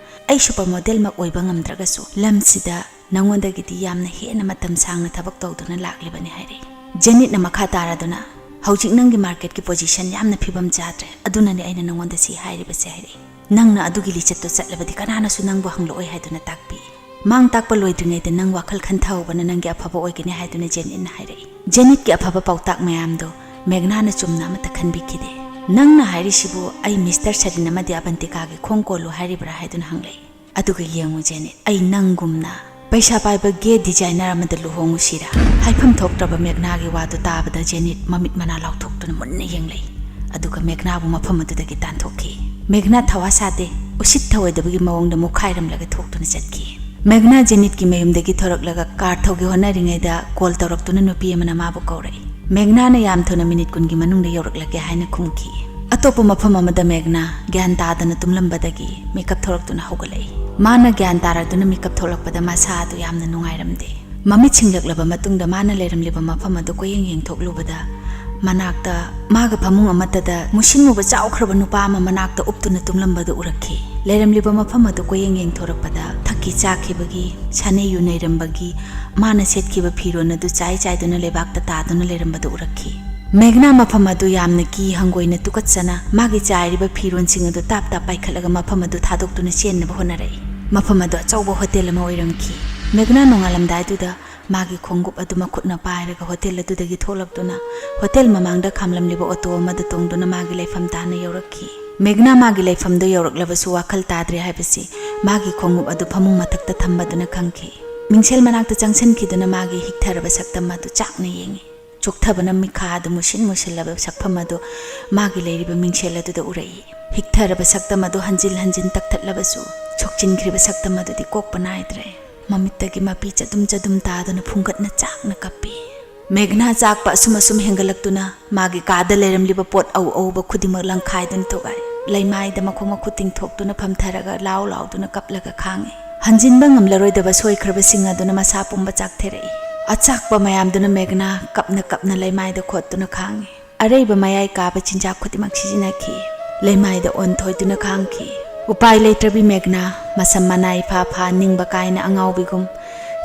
ꯑꯩ ꯁꯨꯄꯔ ꯃꯣꯗꯦꯜꯃꯛ ꯑꯣꯏꯕ ꯉꯝꯗ꯭ꯔꯒꯁꯨ ꯂꯝꯁꯤꯗ ꯅꯉꯣꯟꯗꯒꯤꯗꯤ ꯌꯥꯝꯅ ꯍꯦꯟꯅ ꯃꯇꯝ ꯁꯥꯡꯅ ꯊꯕꯛ ꯇꯧꯗꯨꯅ ꯂꯥꯛꯂꯤꯕꯅꯤ" ꯍꯥꯏꯔꯛꯏ꯫ ꯖꯦꯅꯤꯠꯅ ꯃꯈꯥ ꯇꯥꯔꯗꯨꯅ, "ꯍꯧꯖꯤꯛ ꯅꯪꯒꯤ ꯃꯥꯔꯀꯦꯠꯀꯤ ꯄꯣꯖꯤꯁꯟ ꯌꯥꯝꯅ ꯐꯤꯕꯝ ꯆꯥꯗ꯭ꯔꯦ, ꯑꯗꯨꯅꯅꯦ ꯑꯩꯅ ꯅꯉꯣꯟꯗ ꯁꯤ ꯍꯥꯏꯔꯤꯕꯁꯦ" ꯍꯥꯏꯔꯛꯏ꯫ "ꯅꯪꯅ ꯑꯗꯨꯒꯤ ꯂꯤꯆꯠꯇꯣ ꯆꯠꯂꯕꯗꯤ ꯀꯅꯥꯅꯁꯨ ꯅꯪꯕꯨ ꯍꯪꯂꯛꯑꯣꯏ" ꯍꯥꯏꯗꯨꯅ ꯇꯥꯛꯄꯤ꯫ "ꯃꯥꯡ ꯇꯥꯛꯄ ꯂꯣꯏꯗ꯭ꯔꯤꯉꯩꯗ ꯅꯪ ꯋꯥꯈꯜ ꯈꯟꯊꯍꯧꯕꯅ ꯅꯪꯒꯤ ꯑꯐꯕ ꯑꯣꯏꯒꯅꯤ" ꯍꯥꯏꯗꯨꯅ ꯖꯦꯅꯤꯠꯅ ꯍꯥꯏꯔꯛꯏ꯫ ꯖꯦꯅꯤꯠꯀꯤ ꯑꯐꯕ ꯄꯥꯎꯇꯥꯛ ꯃꯌꯥꯝꯗꯣ ꯃꯦꯘꯅꯥꯅ ꯆꯨꯝꯅ ꯑꯃꯠꯇ ꯈꯟꯕꯤꯈꯤꯗꯦ꯫ "ꯅꯪꯅ ꯍꯥꯏꯔꯤꯁꯤꯕꯨ ꯑꯩ ꯃꯤꯁꯇꯔ ꯁꯂꯤꯟ ꯑꯃꯗꯤ ꯑꯕꯟꯇꯤꯀꯥꯒꯤ ꯈꯣꯡ ꯀꯣꯜꯂꯨ ꯍꯥꯏꯔꯤꯕ꯭ꯔꯥ?" ꯍꯥꯏꯗꯨꯅ ꯍꯪꯂꯛꯏ꯫ "ꯑꯗꯨꯒ ꯌꯦꯡꯉꯨ ꯖꯦꯅꯤꯠ, ꯑꯩ ꯅꯪꯒꯨꯝꯅ ꯄꯩꯁꯥ ꯄꯥꯏꯕ ꯒꯦ ꯗꯤꯖꯥꯏꯅꯔ ꯑꯃꯗ ꯂꯨꯍꯣꯡꯉꯨꯁꯤꯔꯥ?" ꯍꯥꯏꯐꯝ ꯊꯣꯛꯇ꯭ꯔꯕ ꯃꯦꯘꯅꯥꯒꯤ ꯋꯥꯗꯨ ꯇꯥꯕꯗ ꯖꯦꯅꯤꯠ ꯃꯃꯤꯠ ꯃꯅꯥ ꯂꯥꯎꯊꯣꯛꯇꯨꯅ ꯃꯨꯟꯅ ꯌꯦꯡꯂꯛꯏ꯫ ꯑꯗꯨꯒ ꯃꯦꯘꯅꯥꯕꯨ ꯃꯐꯝ ꯑꯗꯨꯗꯒꯤ ꯇꯥꯟꯊꯣꯛꯈꯤ꯫ ꯃꯦꯘꯅꯥ ꯊꯋꯥ ꯁꯥꯗꯦ, ꯎꯁꯤꯠ ꯊꯑꯣꯏꯗꯕꯒꯤ ꯃꯑꯣꯡꯗ ꯃꯨꯛꯈꯥꯏꯔꯝꯂꯒ ꯊꯣꯛꯇꯨꯅ ꯆꯠꯈꯤ꯫ ꯃꯦꯘꯅꯥ ꯖꯦꯅꯤꯠꯀꯤ ꯃꯌꯨꯝꯗꯒꯤ ꯊꯣꯔꯛꯂꯒ ꯀꯥꯔ ꯊꯧꯒꯦ ꯍꯣꯠꯅꯔꯤꯉꯩꯗ ꯀꯣꯜ ꯇꯧꯔꯛꯇꯨꯅ ꯅꯨꯄꯤ ꯑꯃꯅ ꯃꯥꯕꯨ ꯀꯧꯔꯛꯏ꯫ ꯃꯦꯘꯅꯥꯅ ꯌꯥꯝ ꯊꯨꯅ ꯃꯤꯅꯤꯠ ꯀꯨꯟꯒꯤ ꯃꯅꯨꯡꯗ ꯌꯧꯔꯛꯂꯒꯦ ꯍꯥꯏꯅ ꯈꯨꯝꯈꯤ꯫ ꯑꯇꯣꯞꯄ ꯃꯐꯝ ꯑꯃꯗ ꯃꯦꯘꯅꯥ ꯒ꯭ꯌꯥꯟ ꯇꯥꯗꯅ ꯇꯨꯝꯂꯝꯕꯗꯒꯤ ꯃꯤꯀꯞ ꯊꯣꯛꯂꯛꯇꯨꯅ ꯍꯧꯒꯠꯂꯛꯏ꯫ ꯃꯥꯅ ꯒ꯭ꯌꯥꯟ ꯇꯥꯔꯗꯨꯅ ꯃꯤꯀꯞ ꯊꯣꯛꯂꯛꯄꯗ ꯃꯁꯥ ꯑꯗꯨ ꯌꯥꯝꯅ ꯅꯨꯡꯉꯥꯏꯔꯝꯗꯦ꯫ ꯃꯃꯤꯠ ꯁꯤꯡꯂꯛꯂꯕ ꯃꯇꯨꯡꯗ ꯃꯥꯅ ꯂꯩꯔꯝꯂꯤꯕ ꯃꯐꯝ ꯑꯗꯨ ꯀꯣꯏꯌꯦꯡ ꯌꯦꯡꯊꯣꯛꯂꯨꯕꯗ, ꯃꯅꯥꯛꯇ ꯃꯥꯒ ꯐꯃꯨꯡ ꯑꯃꯠꯇꯗ ꯃꯨꯁꯤꯟ ꯃꯨꯕ ꯆꯥꯎꯈ꯭ꯔꯕ ꯅꯨꯄꯥ ꯑꯃ ꯃꯅꯥꯛꯇ ꯎꯞꯇꯨꯅ ꯇꯨꯝꯂꯝꯕꯗꯨ ꯎꯔꯛꯈꯤ꯫ ꯂꯩꯔꯝꯂꯤꯕ ꯃꯐꯝ ꯑꯗꯨ ꯀꯣꯏꯌꯦꯡ ꯌꯦꯡꯊꯣꯔꯛꯄꯗ, ꯊꯛꯀꯤ ꯆꯥꯈꯤꯕꯒꯤ, ꯁꯥꯅꯩ ꯌꯨ ꯅꯩꯔꯝꯕꯒꯤ, ꯃꯥꯅ ꯁꯦꯠꯈꯤꯕ ꯐꯤꯔꯣꯜ ꯑꯗꯨ ꯆꯥꯏ ꯆꯥꯏꯗꯨꯅ ꯂꯩꯕꯥꯛꯇ ꯇꯥꯗꯨꯅ ꯂꯩꯔꯝꯕꯗꯨ ꯎꯔꯛꯈꯤ꯫ ꯃꯦꯘꯅꯥ ꯃꯐꯝ ꯑꯗꯨ ꯌꯥꯝꯅ ꯀꯤ ꯍꯪꯒꯣꯏꯅ ꯇꯨꯀꯠꯆꯅ ꯃꯥꯒꯤ ꯆꯥꯏꯔꯤꯕ ꯐꯤꯔꯣꯜꯁꯤꯡ ꯑꯗꯨ ꯇꯥꯞ ꯇꯥꯞ ꯄꯥꯏꯈꯠꯂꯒ ꯃꯐꯝ ꯑꯗꯨ ꯊꯥꯗꯣꯛꯇꯨꯅ ꯆꯦꯟꯅꯕ ꯍꯣꯠꯅꯔꯛꯏ꯫ ꯃꯐꯝ ꯑꯗꯨ ꯑꯆꯧꯕ ꯍꯣꯇꯦꯜ ꯑꯃ ꯑꯣꯏꯔꯝꯈꯤ꯫ ꯃꯦꯘꯅꯥ ꯅꯣꯡꯉꯥꯜꯂꯝꯗꯥꯏꯗꯨꯗ ꯃꯥꯒꯤ ꯈꯣꯡꯎꯞ ꯑꯗꯨ ꯃꯈꯨꯠꯅ ꯄꯥꯏꯔꯒ ꯍꯣꯇꯦꯜ ꯑꯗꯨꯗꯒꯤ ꯊꯣꯛꯂꯛꯇꯨꯅ ꯍꯣꯇꯦꯜ ꯃꯃꯥꯡꯗ ꯈꯥꯝꯂꯝꯂꯤꯕ ꯑꯣꯇꯣ ꯑꯃꯗ ꯇꯣꯡꯗꯨꯅ ꯃꯥꯒꯤ ꯂꯩꯐꯝ ꯇꯥꯟꯅ ꯌꯧꯔꯛꯈꯤ꯫ ꯃꯦꯘꯅꯥ ꯃꯥꯒꯤ ꯂꯩꯐꯝꯗꯨ ꯌꯧꯔꯛꯂꯕꯁꯨ ꯋꯥꯈꯜ ꯇꯥꯗ꯭ꯔꯦ ꯍꯥꯏꯕꯁꯤ ꯃꯥꯒꯤ ꯈꯣꯡꯎꯞ ꯑꯗꯨ ꯐꯃꯨꯡ ꯃꯊꯛꯇ ꯊꯝꯕꯗꯨꯅ ꯈꯪꯈꯤ꯫ ꯃꯤꯡꯁꯦꯜ ꯃꯅꯥꯛꯇ ꯆꯪꯁꯤꯟꯈꯤꯗꯨꯅ ꯃꯥꯒꯤ ꯍꯤꯛꯊꯔꯕ ꯁꯛꯇꯝ ꯑꯗꯨ ꯆꯥꯛꯅ ꯌꯦꯡꯉꯤ꯫ ꯆꯣꯛꯊꯕꯅ ꯃꯤꯈꯥ ꯑꯗꯨ ꯃꯨꯁꯤꯟ ꯃꯨꯁꯤꯜꯂꯕ ꯁꯛꯐꯝ ꯑꯗꯨ ꯃꯥꯒꯤ ꯂꯩꯔꯤꯕ ꯃꯤꯡꯁꯦꯜ ꯑꯗꯨꯗ ꯎꯔꯛꯏ꯫ ꯍꯤꯛꯊꯔꯕ ꯁꯛꯇꯝ ꯑꯗꯨ ꯍꯟꯖꯤꯟ ꯍꯟꯖꯤꯟ ꯇꯛꯊꯠꯂꯕꯁꯨ ꯁꯣꯛꯆꯤꯟꯈ꯭ꯔꯤꯕ ꯁꯛꯇꯝ ꯑꯗꯨꯗꯤ ꯀꯣꯛꯄ ꯅꯥꯏꯗ꯭ꯔꯦ꯫ ꯃꯃꯤꯠꯇꯒꯤ ꯃꯄꯤ ꯆꯗꯨꯝ ꯆꯗꯨꯝ ꯇꯥꯗꯨꯅ ꯐꯨꯡꯒꯠꯅ ꯆꯥꯛꯅ ꯀꯞꯄꯤ꯫ ꯃꯦꯘꯅꯥ ꯆꯥꯛꯄ ꯑꯁꯨꯝ ꯑꯁꯨꯝ ꯍꯦꯟꯒꯠꯂꯛꯇꯨꯅ ꯃꯥꯒꯤ ꯀꯥꯗ ꯂꯩꯔꯝꯂꯤꯕ ꯄꯣꯠ ꯑꯎ ꯑꯎꯕ ꯈꯨꯗꯤꯡꯃꯛ ꯂꯪꯈꯥꯏꯗꯨꯅ ꯊꯣꯛꯂꯛꯏ꯫ ꯂꯩꯃꯥꯏꯗ ꯃꯈꯣꯡ ꯃꯈꯨꯠ ꯇꯤꯡꯊꯣꯛꯇꯨꯅ ꯐꯝꯊꯔꯒ ꯂꯥꯎ ꯂꯥꯎꯗꯨꯅ ꯀꯞꯂꯒ ꯈꯥꯡꯉꯤ꯫ ꯍꯟꯖꯤꯟꯕ ꯉꯝꯂꯔꯣꯏꯗꯕ ꯁꯣꯏꯈ꯭ꯔꯕꯁꯤꯡ ꯑꯗꯨꯅ ꯃꯁꯥ ꯄꯨꯝꯕ ꯆꯥꯛꯊꯔꯛꯏ꯫ ꯑꯆꯥꯛꯄ ꯃꯌꯥꯝꯗꯨꯅ ꯃꯦꯘꯅꯥ ꯀꯞꯅ ꯀꯞꯅ ꯂꯩꯃꯥꯏꯗ ꯈꯣꯠꯇꯨꯅ ꯈꯥꯡꯉꯤ꯫ ꯑꯔꯩꯕ ꯃꯌꯥꯏ ꯀꯥꯕ ꯆꯤꯟꯖꯥꯛ ꯈꯨꯗꯤꯡꯃꯛ ꯁꯤꯖꯤꯟꯅꯈꯤ꯫ ꯂꯩꯃꯥꯏꯗ ꯑꯣꯟꯊꯣꯏꯗꯨꯅ ꯈꯥꯡꯈꯤ꯫ ꯎꯄꯥꯏ ꯂꯩꯇ꯭ꯔꯕꯤ ꯃꯦꯘꯅꯥ ꯃꯁꯝ ꯃꯅꯥ ꯏꯐꯥ ꯐꯥ, ꯅꯤꯡꯕ ꯀꯥꯏꯅ ꯑꯉꯥꯎꯕꯤꯒꯨꯝ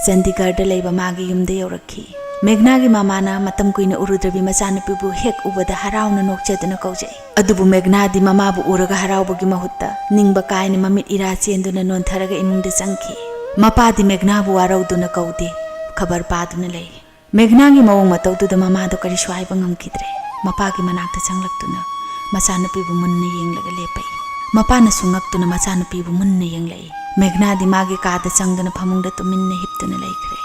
ꯆꯟꯗꯤꯒꯔꯗ ꯂꯩꯕ ꯃꯥꯒꯤ ꯌꯨꯝꯗ ꯌꯧꯔꯛꯈꯤ꯫ ꯃꯦꯘꯅꯥꯒꯤ ꯃꯃꯥꯅ ꯃꯇꯝ ꯀꯨꯏꯅ ꯎꯔꯨꯗ꯭ꯔꯕꯤ ꯃꯆꯥꯅꯨꯄꯤꯕꯨ ꯍꯦꯛ ꯎꯕꯗ ꯍꯔꯥꯎꯅ ꯅꯣꯛꯆꯗꯨꯅ ꯀꯧꯖꯩ꯫ ꯑꯗꯨꯕꯨ ꯃꯦꯘꯅꯥꯗꯤ ꯃꯃꯥꯕꯨ ꯎꯔꯒ ꯍꯔꯥꯎꯕꯒꯤ ꯃꯍꯨꯠꯇ ꯅꯤꯡꯕ ꯀꯥꯏꯅ ꯃꯃꯤꯠ ꯏꯔꯥ ꯆꯦꯟꯗꯨꯅ ꯅꯣꯟꯊꯔꯒ ꯏꯃꯨꯡꯗ ꯆꯪꯈꯤ꯫ ꯃꯄꯥꯗꯤ ꯃꯦꯘꯅꯥꯕꯨ ꯋꯥꯔꯧꯗꯨꯅ ꯀꯧꯗꯦ, ꯈꯕꯔ ꯄꯥꯗꯨꯅ ꯂꯩ꯫ ꯃꯦꯘꯅꯥꯒꯤ ꯃꯑꯣꯡ ꯃꯇꯧꯗꯨꯗ ꯃꯃꯥꯗꯣ ꯀꯔꯤꯁꯨ ꯍꯥꯏꯕ ꯉꯝꯈꯤꯗ꯭ꯔꯦ꯫ ꯃꯄꯥꯒꯤ ꯃꯅꯥꯛꯇ ꯆꯪꯂꯛꯇꯨꯅ ꯃꯆꯥꯅꯨꯄꯤꯕꯨ ꯃꯨꯟꯅ ꯌꯦꯡꯂꯒ ꯂꯦꯞꯄꯛꯏ꯫ ꯃꯄꯥꯅꯁꯨ ꯉꯛꯇꯨꯅ ꯃꯆꯥꯅꯨꯄꯤꯕꯨ ꯃꯨꯟꯅ ꯌꯦꯡꯂꯛꯏ꯫ ꯃꯦꯘꯅꯥꯗꯤ ꯃꯥꯒꯤ ꯀꯥꯗ ꯆꯪꯗꯨꯅ ꯐꯃꯨꯡꯗ ꯇꯨꯃꯤꯟꯅ ꯍꯤꯞꯇꯨꯅ ꯂꯩꯈ꯭ꯔꯦ꯫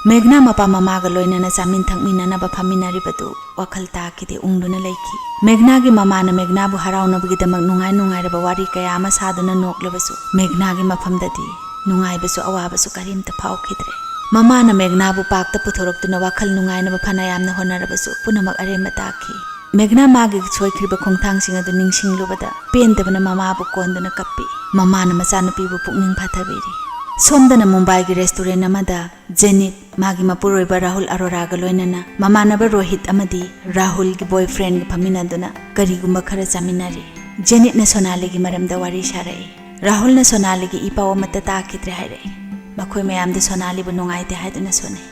ꯃꯦꯘꯅꯥ ꯃꯄꯥ ꯃꯃꯥꯒ ꯂꯣꯏꯅꯅ ꯆꯥꯃꯤꯟ ꯊꯛꯃꯤꯟꯅꯅꯕ ꯐꯝꯃꯤꯟꯅꯔꯤꯕꯗꯨ ꯋꯥꯈꯜ ꯇꯥꯈꯤꯗꯦ, ꯎꯪꯗꯨꯅ ꯂꯩꯈꯤ꯫ ꯃꯦꯘꯅꯥꯒꯤ ꯃꯃꯥꯅ ꯃꯦꯘꯅꯥꯕꯨ ꯍꯔꯥꯎꯅꯕꯒꯤꯗꯃꯛ ꯅꯨꯡꯉꯥꯏ ꯅꯨꯡꯉꯥꯏꯔꯕ ꯋꯥꯔꯤ ꯀꯌꯥ ꯑꯃ ꯁꯥꯗꯨꯅ ꯅꯣꯛꯂꯕꯁꯨ, ꯃꯦꯘꯅꯥꯒꯤ ꯃꯐꯝꯗꯗꯤ ꯅꯨꯡꯉꯥꯏꯕꯁꯨ ꯑꯋꯥꯕꯁꯨ ꯀꯔꯤꯝꯇ ꯐꯥꯎꯈꯤꯗ꯭ꯔꯦ꯫ ꯃꯃꯥꯅ ꯃꯦꯘꯅꯥꯕꯨ ꯄꯥꯛꯇ ꯄꯨꯊꯣꯔꯛꯇꯨꯅ ꯋꯥꯈꯜ ꯅꯨꯡꯉꯥꯏꯅꯕ ꯐꯅꯌꯥꯝꯅ ꯍꯣꯠꯅꯔꯕꯁꯨ ꯄꯨꯝꯅꯃꯛ ꯑꯔꯦꯝꯕ ꯇꯥꯈꯤ꯫ ꯃꯦꯘꯅꯥ ꯃꯥꯒꯤ ꯁꯣꯏꯈ꯭ꯔꯤꯕ ꯈꯣꯡꯊꯥꯡꯁꯤꯡ ꯑꯗꯨ ꯅꯤꯡꯁꯤꯡꯂꯨꯕꯗ ꯄꯦꯟꯗꯕꯅ ꯃꯃꯥꯕꯨ ꯀꯣꯟꯗꯨꯅ ꯀꯞꯄꯤ꯫ ꯃꯃꯥꯅ ꯃꯆꯥꯅꯨꯄꯤꯕꯨ ꯄꯨꯛꯅꯤꯡ ꯐꯊꯕꯤꯔꯤ꯫ ꯁꯣꯝꯗꯅ ꯃꯨꯝꯕꯥꯏꯒꯤ ꯔꯦꯁꯇꯨꯔꯦꯟ ꯑꯃꯗ ꯖꯦꯅꯤꯠ ꯃꯥꯒꯤ ꯃꯄꯨꯔꯣꯏꯕ ꯔꯥꯍꯨꯜ ꯑꯔꯣꯔꯥꯒ ꯂꯣꯏꯅꯅ ꯃꯃꯥꯟꯅꯕ ꯔꯣꯍꯤꯠ ꯑꯃꯗꯤ ꯔꯥꯍꯨꯜꯒꯤ ꯕꯣꯏꯐ꯭ꯔꯦꯟꯒ ꯐꯝꯃꯤꯟꯅꯗꯨꯅ ꯀꯔꯤꯒꯨꯝꯕ ꯈꯔ ꯆꯥꯃꯤꯟꯅꯔꯤ꯫ ꯖꯦꯅꯤꯠꯅ ꯁꯣꯅꯥꯂꯤꯒꯤ ꯃꯔꯝꯗ ꯋꯥꯔꯤ ꯁꯥꯔꯛꯏ꯫ ꯔꯥꯍꯨꯜꯅ ꯁꯣꯅꯥꯂꯤꯒꯤ ꯏ ꯄꯥꯎ ꯑꯃꯠꯇ ꯇꯥꯈꯤꯗ꯭ꯔꯦ ꯍꯥꯏꯔꯛꯏ꯫ ꯃꯈꯣꯏ ꯃꯌꯥꯝꯗ ꯁꯣꯅꯥꯂꯤꯕꯨ ꯅꯨꯡꯉꯥꯏꯇꯦ ꯍꯥꯏꯗꯨꯅ ꯁꯣꯟꯅꯩ꯫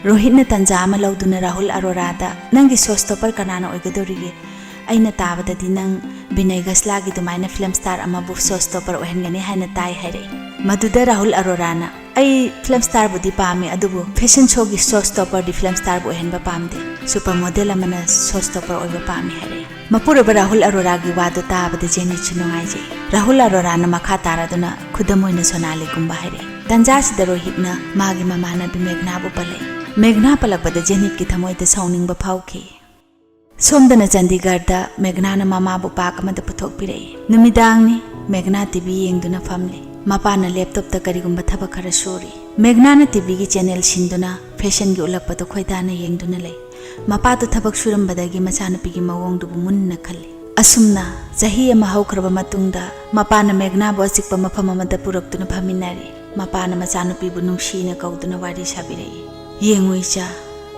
ꯔꯣꯍꯤꯠꯅ ꯇꯟꯖꯥ ꯑꯃ ꯂꯧꯗꯨꯅ ꯔꯥꯍꯨꯜ ꯑꯔꯣꯔꯥꯗ, "ꯅꯪꯒꯤ ꯁꯣ ꯁ꯭ꯇꯣꯄꯔ ꯀꯅꯥꯅ ꯑꯣꯏꯒꯗꯧꯔꯤꯒꯦ? ꯑꯩꯅ ꯇꯥꯕꯗꯗꯤ ꯅꯪ ꯕꯤꯅꯌ ꯒꯁꯂꯥꯒꯤ ꯑꯗꯨꯃꯥꯏꯅ ꯐꯤꯂꯝ ꯁ꯭ꯇꯥꯔ ꯑꯃꯕꯨ ꯁꯣ ꯁ꯭ꯇꯣꯄꯔ ꯑꯣꯏꯍꯟꯒꯅꯤ ꯍꯥꯏꯅ ꯇꯥꯏ" ꯍꯥꯏꯔꯛꯏ꯫ ꯃꯗꯨꯗ ꯔꯥꯍꯨꯜ ꯑꯔꯣꯔꯥꯅ, "ꯑꯩ ꯐꯤꯂꯝ ꯁ꯭ꯇꯥꯔꯕꯨꯗꯤ ꯄꯥꯝꯃꯤ, ꯑꯗꯨꯕꯨ ꯐꯦꯁꯟ ꯁꯣꯒꯤ ꯁꯣ ꯁ꯭ꯇꯣꯄꯔꯗꯤ ꯐꯤꯂꯝ ꯁ꯭ꯇꯥꯔꯕꯨ ꯑꯣꯏꯍꯟꯕ ꯄꯥꯝꯗꯦ꯫ ꯁꯨꯄꯔ ꯃꯣꯗꯦꯜ ꯑꯃꯅ ꯁꯣ ꯁ꯭ꯇꯣꯄꯔ ꯑꯣꯏꯕ ꯄꯥꯝꯃꯤ" ꯍꯥꯏꯔꯛꯏ꯫ ꯃꯄꯨꯔꯣꯏꯕ ꯔꯥꯍꯨꯜ ꯑꯔꯣꯔꯥꯒꯤ ꯋꯥꯗꯨ ꯇꯥꯕꯗ ꯖꯦꯅꯤꯠꯁꯨ ꯅꯨꯡꯉꯥꯏꯖꯩ꯫ ꯔꯥꯍꯨꯜ ꯑꯔꯣꯔꯥꯅ ꯃꯈꯥ ꯇꯥꯔꯗꯨꯅ ꯈꯨꯗꯝ ꯑꯣꯏꯅ ꯁꯣꯅꯥꯂꯤꯒꯨꯝꯕ ꯍꯥꯏꯔꯛꯏ꯫ ꯇꯟꯖꯥꯁꯤꯗ ꯔꯣꯍꯤꯠꯅ ꯃꯥꯒꯤ ꯃꯃꯥꯟꯅꯕꯤ ꯃꯦꯘꯅꯥꯕꯨ ꯄꯜꯂꯛꯏ꯫ ꯃꯦꯘꯅꯥ ꯄꯜꯂꯛꯄꯗ ꯖꯦꯅꯤꯠꯀꯤ ꯊꯃꯣꯏꯗ ꯁꯥꯎꯅꯤꯡꯕ ꯐꯥꯎꯈꯤ꯫ ꯁꯣꯝꯗꯅ ꯆꯟꯗꯤꯒꯔꯗ ꯃꯦꯘꯅꯥꯅ ꯃꯃꯥꯕꯨ ꯄꯥꯔꯛ ꯑꯃꯗ ꯄꯨꯊꯣꯛꯄꯤꯔꯛꯏ꯫ ꯅꯨꯃꯤꯗꯥꯡꯅꯤ꯫ ꯃꯦꯘꯅꯥ ꯇꯤ ꯚꯤ ꯌꯦꯡꯗꯨꯅ ꯐꯝꯂꯤ꯫ ꯃꯄꯥꯅ ꯂꯦꯞꯇꯣꯞꯇ ꯀꯔꯤꯒꯨꯝꯕ ꯊꯕꯛ ꯈꯔ ꯁꯨꯔꯤ꯫ ꯃꯦꯘꯅꯥꯅ ꯇꯤ ꯚꯤꯒꯤ ꯆꯦꯅꯦꯜ ꯁꯤꯟꯗꯨꯅ ꯐꯦꯁꯟꯒꯤ ꯎꯠꯂꯛꯄꯗꯨ ꯈꯣꯏꯗꯥꯅ ꯌꯦꯡꯗꯨꯅ ꯂꯩ꯫ ꯃꯄꯥꯗꯨ ꯊꯕꯛ ꯁꯨꯔꯝꯕꯗꯒꯤ ꯃꯆꯥꯅꯨꯄꯤꯒꯤ ꯃꯑꯣꯡꯗꯨꯕꯨ ꯃꯨꯟꯅ ꯈꯜꯂꯤ꯫ ꯑꯁꯨꯝꯅ ꯆꯍꯤ ꯑꯃ ꯍꯧꯈ꯭ꯔꯕ ꯃꯇꯨꯡꯗ ꯃꯄꯥꯅ ꯃꯦꯘꯅꯥꯕꯨ ꯑꯆꯤꯛꯄ ꯃꯐꯝ ꯑꯃꯗ ꯄꯨꯔꯛꯇꯨꯅ ꯐꯝꯃꯤꯟꯅꯔꯤ꯫ ꯃꯄꯥꯅ ꯃꯆꯥꯅꯨꯄꯤꯕꯨ ꯅꯨꯡꯁꯤꯅ ꯀꯧꯗꯨꯅ ꯋꯥꯔꯤ ꯁꯥꯕꯤꯔꯛꯏ꯫ "ꯌꯦꯡꯉꯨ ꯏꯆꯥ,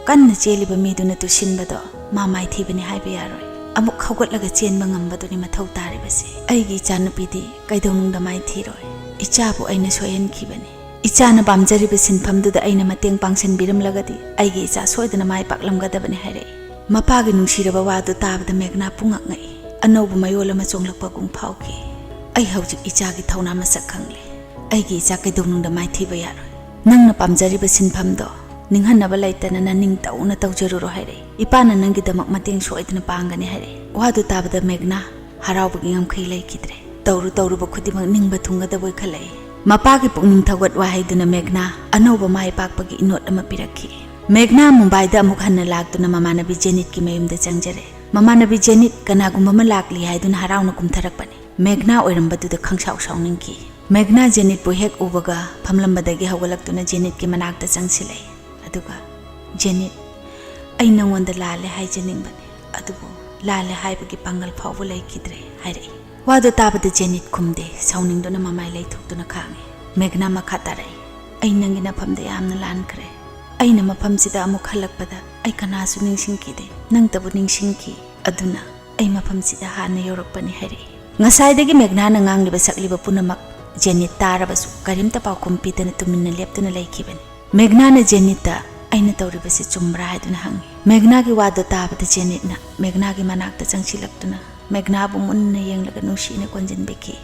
ꯀꯟꯅ ꯆꯦꯜꯂꯤꯕ ꯃꯤꯗꯨꯅ ꯇꯨꯁꯤꯟꯕꯗꯣ ꯃꯥ ꯃꯥꯏꯊꯤꯕꯅꯤ ꯍꯥꯏꯕ ꯌꯥꯔꯣꯏ꯫ ꯑꯃꯨꯛ ꯍꯧꯒꯠꯂꯒ ꯆꯦꯟꯕ ꯉꯝꯕꯗꯨꯅꯤ ꯃꯊꯧ ꯇꯥꯔꯤꯕꯁꯤ꯫ ꯑꯩꯒꯤ ꯏꯆꯥꯅꯨꯄꯤꯗꯤ ꯀꯩꯗꯧꯅꯨꯡꯗ ꯃꯥꯏꯊꯤꯔꯣꯏ꯫ ꯏꯆꯥꯕꯨ ꯑꯩꯅ ꯁꯣꯏꯍꯟꯈꯤꯕꯅꯤ꯫ ꯏꯆꯥꯅ ꯄꯥꯝꯖꯔꯤꯕ ꯁꯤꯟꯐꯝꯗꯨꯗ ꯑꯩꯅ ꯃꯇꯦꯡ ꯄꯥꯡꯁꯤꯟꯕꯤꯔꯝꯂꯒꯗꯤ ꯑꯩꯒꯤ ꯏꯆꯥ ꯁꯣꯏꯗꯅ ꯃꯥꯏ ꯄꯥꯛꯂꯝꯒꯗꯕꯅꯤ ꯍꯥꯏꯔꯛꯏ꯫ ꯃꯄꯥꯒꯤ ꯅꯨꯡꯁꯤꯔꯕ ꯋꯥꯗꯨ ꯇꯥꯕꯗ ꯃꯦꯘꯅꯥ ꯄꯨꯡꯉꯛ ꯉꯛꯏ꯫ ꯑꯅꯧꯕ ꯃꯌꯣꯜ ꯑꯃ ꯆꯣꯡꯂꯛꯄꯒꯨꯝ ꯐꯥꯎꯈꯤ꯫ ꯑꯩ ꯍꯧꯖꯤꯛ ꯏꯆꯥꯒꯤ ꯊꯧꯅꯥ ꯃꯁꯛ ꯈꯪꯂꯦ꯫ ꯑꯩꯒꯤ ꯏꯆꯥ ꯀꯩꯗꯧꯅꯨꯡꯗ ꯃꯥꯏꯊꯤꯕ ꯌꯥꯔꯣꯏ꯫ ꯅꯪꯅ ꯄꯥꯝꯖꯔꯤꯕ ꯁꯤꯟꯐꯝꯗꯣ ꯅꯤꯡꯍꯟꯅꯕ ꯂꯩꯇꯅ ꯅꯅꯤꯡ ꯇꯧꯅ ꯇꯧꯖꯔꯨꯔꯣ ꯍꯥꯏꯔꯛꯏ꯫ ꯏꯄꯥꯅ ꯅꯪꯒꯤꯗꯃꯛ ꯃꯇꯦꯡ ꯁꯣꯏꯗꯅ ꯄꯥꯡꯒꯅꯤ ꯍꯥꯏꯔꯛꯏ꯫ ꯋꯥꯗꯨ ꯇꯥꯕꯗ ꯃꯦꯘꯅꯥ ꯍꯔꯥꯎꯕꯒꯤ ꯉꯝꯈꯩ ꯂꯩꯈꯤꯗ꯭ꯔꯦ꯫ ꯇꯧꯔꯨ ꯇꯧꯔꯨꯕ ꯈꯨꯗꯤꯡꯃꯛ ꯅꯤꯡꯕ ꯊꯨꯡꯒꯗꯕꯣꯏ ꯈꯜꯂꯛꯏ꯫ ꯃꯄꯥꯒꯤ ꯄꯨꯛꯅꯤꯡ ꯊꯧꯒꯠ ꯋꯥꯍꯩꯗꯨꯅ ꯃꯦꯘꯅꯥ ꯑꯅꯧꯕ ꯃꯥꯏ ꯄꯥꯛꯄꯒꯤ ꯏꯅꯣꯠ ꯑꯃ ꯄꯤꯔꯛꯈꯤ꯫ ꯃꯦꯘꯅꯥ ꯃꯨꯝꯕꯥꯏꯗ ꯑꯃꯨꯛ ꯍꯟꯅ ꯂꯥꯛꯇꯨꯅ ꯃꯃꯥꯟꯅꯕꯤ ꯖꯦꯅꯤꯠꯀꯤ ꯃꯌꯨꯝꯗ ꯆꯪꯖꯔꯦ꯫ ꯃꯃꯥꯟꯅꯕꯤ ꯖꯦꯅꯤꯠ ꯀꯅꯥꯒꯨꯝꯕ ꯑꯃ ꯂꯥꯛꯂꯤ ꯍꯥꯏꯗꯨꯅ ꯍꯔꯥꯎꯅ ꯀꯨꯝꯊꯔꯛꯄꯅꯤ꯫ ꯃꯦꯘꯅꯥ ꯑꯣꯏꯔꯝꯕꯗꯨꯗ ꯈꯪꯁꯥꯎ ꯁꯥꯎꯅꯤꯡꯈꯤ꯫ ꯃꯦꯘꯅꯥ ꯖꯦꯅꯤꯠꯄꯨ ꯍꯦꯛ ꯎꯕꯒ ꯐꯝꯂꯝꯕꯗꯒꯤ ꯍꯧꯒꯠꯂꯛꯇꯨꯅ ꯖꯦꯅꯤꯠꯀꯤ ꯃꯅꯥꯛꯇ ꯆꯪꯁꯤꯜꯂꯛꯏ꯫ ꯑꯗꯨꯒ, "ꯖꯦꯅꯤꯠ, ꯑꯩ ꯅꯉꯣꯟꯗ ꯂꯥꯜꯂꯦ ꯍꯥꯏꯖꯅꯤꯡꯕꯅꯤ, ꯑꯗꯨꯕꯨ ꯂꯥꯜꯂꯦ ꯍꯥꯏꯕꯒꯤ ꯄꯥꯡꯒꯜ ꯐꯥꯎꯕ ꯂꯩꯈꯤꯗ꯭ꯔꯦ," ꯍꯥꯏꯔꯛꯏ꯫ ꯋꯥꯗꯨ ꯇꯥꯕꯗ ꯖꯦꯅꯤꯠ ꯈꯨꯝꯗꯦ, ꯁꯥꯎꯅꯤꯡꯗꯨꯅ ꯃꯃꯥꯏ ꯂꯩꯊꯣꯛꯇꯨꯅ ꯈꯥꯡꯉꯤ꯫ ꯃꯦꯘꯅꯥ ꯃꯈꯥ ꯇꯥꯔꯛꯏ, "ꯑꯩ ꯅꯪꯒꯤ ꯅꯐꯝꯗ ꯌꯥꯝꯅ ꯂꯥꯟꯈ꯭ꯔꯦ꯫ ꯑꯩꯅ ꯃꯐꯝꯁꯤꯗ ꯑꯃꯨꯛ ꯍꯜꯂꯛꯄꯗ ꯑꯩ ꯀꯅꯥꯁꯨ ꯅꯤꯡꯁꯤꯡꯈꯤꯗꯦ, ꯅꯪꯇꯕꯨ ꯅꯤꯡꯁꯤꯡꯈꯤ꯫ ꯑꯗꯨꯅ ꯑꯩ ꯃꯐꯝꯁꯤꯗ ꯍꯥꯟꯅ ꯌꯧꯔꯛꯄꯅꯤ," ꯍꯥꯏꯔꯛꯏ꯫ ꯉꯁꯥꯏꯗꯒꯤ ꯃꯦꯘꯅꯥꯅ ꯉꯥꯡꯂꯤꯕ ꯁꯛꯂꯤꯕ ꯄꯨꯝꯅꯃꯛ ꯖꯦꯅꯤꯠ ꯇꯥꯔꯕꯁꯨ ꯀꯔꯤꯝꯇ ꯄꯥꯎꯈꯨꯝ ꯄꯤꯗꯅ ꯇꯨꯃꯤꯟꯅ ꯂꯦꯞꯇꯨꯅ ꯂꯩꯈꯤꯕꯅꯤ꯫ ꯃꯦꯘꯅꯥꯅ ꯖꯦꯅꯤꯠꯇ, "ꯑꯩꯅ ꯇꯧꯔꯤꯕꯁꯤ ꯆꯨꯝꯕ꯭ꯔꯥ?" ꯍꯥꯏꯗꯨꯅ ꯍꯪꯉꯤ꯫ ꯃꯦꯘꯅꯥꯒꯤ ꯋꯥꯗꯣ ꯇꯥꯕꯗ ꯖꯦꯅꯤꯠꯅ ꯃꯦꯘꯅꯥꯒꯤ ꯃꯅꯥꯛꯇ ꯆꯪꯁꯤꯜꯂꯛꯇꯨꯅ ꯃꯦꯘꯅꯥꯕꯨ ꯃꯨꯟꯅ ꯌꯦꯡꯂꯒ ꯅꯨꯡꯁꯤꯅ ꯀꯣꯟꯁꯤꯟꯕꯤꯈꯤ꯫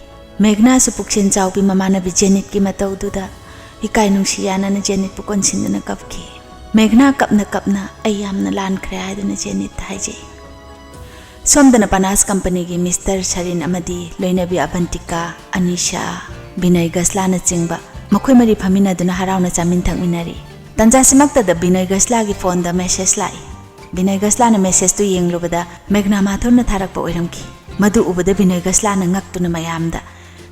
ꯃꯦꯘꯅꯥꯁꯨ ꯄꯨꯛꯁꯦꯜ ꯆꯥꯎꯕꯤ ꯃꯃꯥꯟꯅꯕꯤ ꯖꯦꯅꯤꯠꯀꯤ ꯃꯇꯧꯗꯨꯗ ꯏꯀꯥꯏ ꯅꯨꯡꯁꯤ ꯌꯥꯅꯅ ꯖꯦꯅꯤꯠꯄꯨ ꯀꯣꯟꯁꯤꯟꯗꯨꯅ ꯀꯞꯈꯤ꯫ ꯃꯦꯘꯅꯥ ꯀꯞꯅ ꯀꯞꯅ "ꯑꯩ ꯌꯥꯝꯅ ꯂꯥꯟꯈ꯭ꯔꯦ" ꯍꯥꯏꯗꯨꯅ ꯖꯦꯅꯤꯠꯇ ꯍꯥꯏꯖꯩ꯫ ꯁꯣꯝꯗꯅ ꯄꯅꯥꯁ ꯀꯝꯄꯅꯤꯒꯤ ꯃꯤꯁꯇꯔ ꯁꯔꯤꯟ ꯑꯃꯗꯤ ꯂꯣꯏꯅꯕꯤ ꯑꯕꯟꯇꯤꯀꯥ, ꯑꯅꯤꯁꯥ, ꯕꯤꯅꯣꯏ ꯒꯁꯂꯥꯅꯆꯤꯡꯕ ꯃꯈꯣꯏ ꯃꯔꯤ ꯐꯝꯃꯤꯟꯅꯗꯨꯅ ꯍꯔꯥꯎꯅ ꯆꯥꯃꯤꯟ ꯊꯛꯃꯤꯟꯅꯔꯤ꯫ ꯇꯟꯖꯥꯁꯤꯃꯛꯇꯗ ꯕꯤꯅꯣꯏ ꯒꯁꯂꯥꯒꯤ ꯐꯣꯟꯗ ꯃꯦꯁꯦꯖ ꯂꯥꯛꯏ꯫ ꯕꯤꯅꯣꯏ ꯒꯁꯂꯥꯅ ꯃꯦꯁꯦꯖꯇꯨ ꯌꯦꯡꯂꯨꯕꯗ ꯃꯦꯘꯅꯥ ꯃꯥꯊꯨꯔꯅ ꯊꯥꯔꯛꯄ ꯑꯣꯏꯔꯝꯈꯤ꯫ ꯃꯗꯨ ꯎꯕꯗ ꯕꯤꯅꯣꯏ ꯒꯁꯂꯥꯅ ꯉꯛꯇꯨꯅ ꯃꯌꯥꯝꯗ,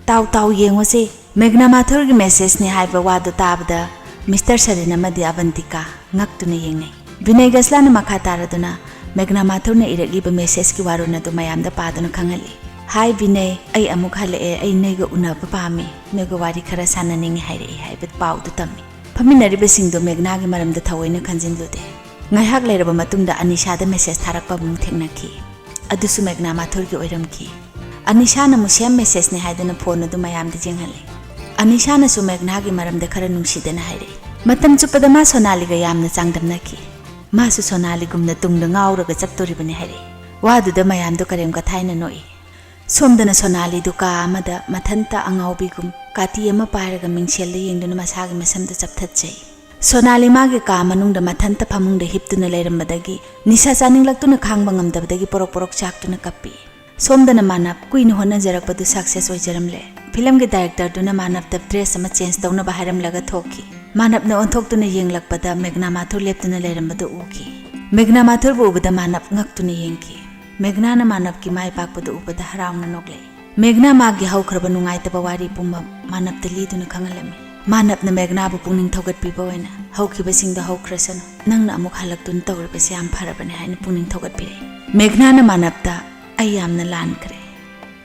"ꯇꯥꯎ, ꯇꯥꯎ, ꯌꯦꯡꯉꯨꯁꯦ, ꯃꯦꯘꯅꯥ ꯃꯥꯊꯨꯔꯒꯤ ꯃꯦꯁꯦꯖꯅꯤ" ꯍꯥꯏꯕ ꯋꯥꯗꯨ ꯇꯥꯕꯗ ꯃꯤꯁꯇꯔ ꯁꯔꯤꯟ ꯑꯃꯗꯤ ꯑꯕꯟꯇꯤꯀꯥ ꯉꯛꯇꯨꯅ ꯌꯦꯡꯅꯩ꯫ ꯕꯤꯅꯣꯏ ꯒꯁꯂꯥꯅ ꯃꯈꯥ ꯇꯥꯔꯗꯨꯅ ꯃꯦꯘꯅꯥ ꯃꯥꯊꯨꯔꯅ ꯏꯔꯛꯂꯤꯕ ꯃꯦꯁꯦꯖꯀꯤ ꯋꯥꯔꯣꯜ ꯑꯗꯨ ꯃꯌꯥꯝꯗ ꯄꯥꯗꯨꯅ ꯈꯪꯍꯜꯂꯤ꯫ "ꯍꯥꯏ ꯕꯤꯅꯣꯏ, ꯑꯩ ꯑꯃꯨꯛ ꯍꯜꯂꯛꯑꯦ, ꯑꯩ ꯅꯣꯏꯒ ꯎꯅꯕ ꯄꯥꯝꯃꯤ, ꯅꯣꯏꯒ ꯋꯥꯔꯤ ꯈꯔ ꯁꯥꯟꯅꯅꯤꯡꯉꯤ" ꯍꯥꯏꯔꯛꯏ ꯍꯥꯏꯕ ꯄꯥꯎꯗꯨ ꯇꯝꯃꯤ꯫ ꯐꯝꯃꯤꯟꯅꯔꯤꯕꯁꯤꯡꯗꯨ ꯃꯦꯘꯅꯥꯒꯤ ꯃꯔꯝꯗ ꯊꯑꯣꯏꯅ ꯈꯟꯖꯤꯜꯂꯨꯗꯦ꯫ ꯉꯥꯏꯍꯥꯛ ꯂꯩꯔꯕ ꯃꯇꯨꯡꯗ ꯑꯅꯤꯁꯥꯗ ꯃꯦꯁꯦꯖ ꯊꯥꯔꯛꯄ ꯑꯃꯨꯛ ꯊꯦꯡꯅꯈꯤ꯫ ꯑꯗꯨꯁꯨ ꯃꯦꯘꯅꯥ ꯃꯥꯊꯨꯔꯒꯤ ꯑꯣꯏꯔꯝꯈꯤ꯫ ꯑꯅꯤꯁꯥꯅ ꯑꯃꯨꯛ ꯁꯦꯝ ꯃꯦꯁꯦꯖꯅꯤ ꯍꯥꯏꯗꯨꯅ ꯐꯣꯟ ꯑꯗꯨ ꯃꯌꯥꯝꯗ ꯌꯦꯡꯍꯜꯂꯤ꯫ ꯑꯅꯤꯁꯥꯅꯁꯨ ꯃꯦꯘꯅꯥꯒꯤ ꯃꯔꯝꯗ ꯈꯔ ꯅꯨꯡꯁꯤꯗꯅ ꯍꯥꯏꯔꯛꯏ꯫ ꯃꯇꯝ ꯆꯨꯞꯄꯗ ꯃꯥ ꯁꯣꯅꯥꯂꯤꯒ ꯌꯥꯝꯅ ꯆꯥꯡꯗꯝꯅꯈꯤ꯫ ꯃꯥꯁꯨ ꯁꯣꯅꯥꯂꯤꯒꯨꯝꯅ ꯇꯨꯡꯗ ꯉꯥꯎꯔꯒ ꯆꯠꯇꯣꯔꯤꯕꯅꯤ ꯍꯥꯏꯔꯛꯏ꯫ ꯋꯥꯗꯨꯗ ꯃꯌꯥꯝꯗꯣ ꯀꯔꯦꯝ ꯀꯊꯥꯏꯅ ꯅꯣꯛꯏ꯫ ꯁꯣꯝꯗꯅ ꯁꯣꯅꯥꯂꯤꯗꯨ ꯀꯥ ꯑꯃꯗ ꯃꯊꯟꯇ ꯑꯉꯥꯎꯕꯤꯒꯨꯝ ꯀꯥꯇꯤ ꯑꯃ ꯄꯥꯏꯔꯒ ꯃꯤꯡꯁꯦꯜꯗ ꯌꯦꯡꯗꯨꯅ ꯃꯁꯥꯒꯤ ꯃꯁꯝꯗꯨ ꯆꯞꯊꯠꯆꯩ꯫ ꯁꯣꯅꯥꯂꯤ ꯃꯥꯒꯤ ꯀꯥ ꯃꯅꯨꯡꯗ ꯃꯊꯟꯇ ꯐꯃꯨꯡꯗ ꯍꯤꯞꯇꯨꯅ ꯂꯩꯔꯝꯕꯗꯒꯤ ꯅꯤꯁꯥ ꯆꯥꯅꯤꯡꯂꯛꯇꯨꯅ ꯈꯥꯡꯕ ꯉꯝꯗꯕꯗꯒꯤ ꯄꯣꯔꯣꯛ ꯄꯣꯔꯣꯛ ꯆꯥꯛꯇꯨꯅ ꯀꯞꯄꯤ꯫ ꯁꯣꯝꯗꯅ ꯃꯥꯅꯕ ꯀꯨꯏꯅ ꯍꯣꯠꯅꯖꯔꯛꯄꯗꯨ ꯁꯛꯁꯦꯁ ꯑꯣꯏꯖꯔꯝꯂꯦ꯫ ꯐꯤꯂꯝꯒꯤ ꯗꯥꯏꯔꯦꯛꯇꯔꯗꯨꯅ ꯃꯥꯅꯕꯇ ꯗ꯭ꯔꯦꯁ ꯑꯃ ꯆꯦꯟꯖ ꯇꯧꯅꯕ ꯍꯥꯏꯔꯝꯂꯒ ꯊꯣꯛꯈꯤ꯫ ꯃꯥꯅꯕꯅ ꯑꯣꯟꯊꯣꯛꯇꯨꯅ ꯌꯦꯡꯂꯛꯄꯗ ꯃꯦꯘꯅꯥ ꯃꯥꯊꯨꯔ ꯂꯦꯞꯇꯨꯅ ꯂꯩꯔꯝꯕꯗꯨ ꯎꯈꯤ꯫ ꯃꯦꯘꯅꯥ ꯃꯥꯊꯨꯔꯕꯨ ꯎꯕꯗ ꯃꯥꯅꯕ ꯉꯛꯇꯨꯅ ꯌꯦꯡꯈꯤ꯫ ꯃꯦꯘꯅꯥꯅ ꯃꯥꯅꯕꯀꯤ ꯃꯥꯏ ꯄꯥꯛꯄꯗꯨ ꯎꯕꯗ ꯍꯔꯥꯎꯅ ꯅꯣꯛꯂꯛꯏ꯫ ꯃꯦꯘꯅꯥ ꯃꯥꯒꯤ ꯍꯧꯈ꯭ꯔꯕ ꯅꯨꯡꯉꯥꯏꯇꯕ ꯋꯥꯔꯤ ꯄꯨꯝꯕ ꯃꯥꯅꯕꯇ ꯂꯤꯗꯨꯅ ꯈꯪꯍꯜꯂꯝꯃꯤ꯫ ꯃꯥꯅꯕꯅ ꯃꯦꯘꯅꯥꯕꯨ ꯄꯨꯛꯅꯤꯡ ꯊꯧꯒꯠꯄꯤꯕ ꯑꯣꯏꯅ "ꯍꯧꯈꯤꯕꯁꯤꯡꯗꯣ ꯍꯧꯈ꯭ꯔꯁꯅꯨ, ꯅꯪꯅ ꯑꯃꯨꯛ ꯍꯜꯂꯛꯇꯨꯅ ꯇꯧꯔꯤꯕꯁꯤ ꯌꯥꯝ ꯐꯔꯕꯅꯤ" ꯍꯥꯏꯅ ꯄꯨꯛꯅꯤꯡ ꯊꯧꯒꯠꯄꯤꯔꯛꯏ꯫ ꯃꯦꯘꯅꯥꯅ ꯃꯥꯅꯕꯇ "ꯑꯩ ꯌꯥꯝꯅ ꯂꯥꯟꯈ꯭ꯔꯦ,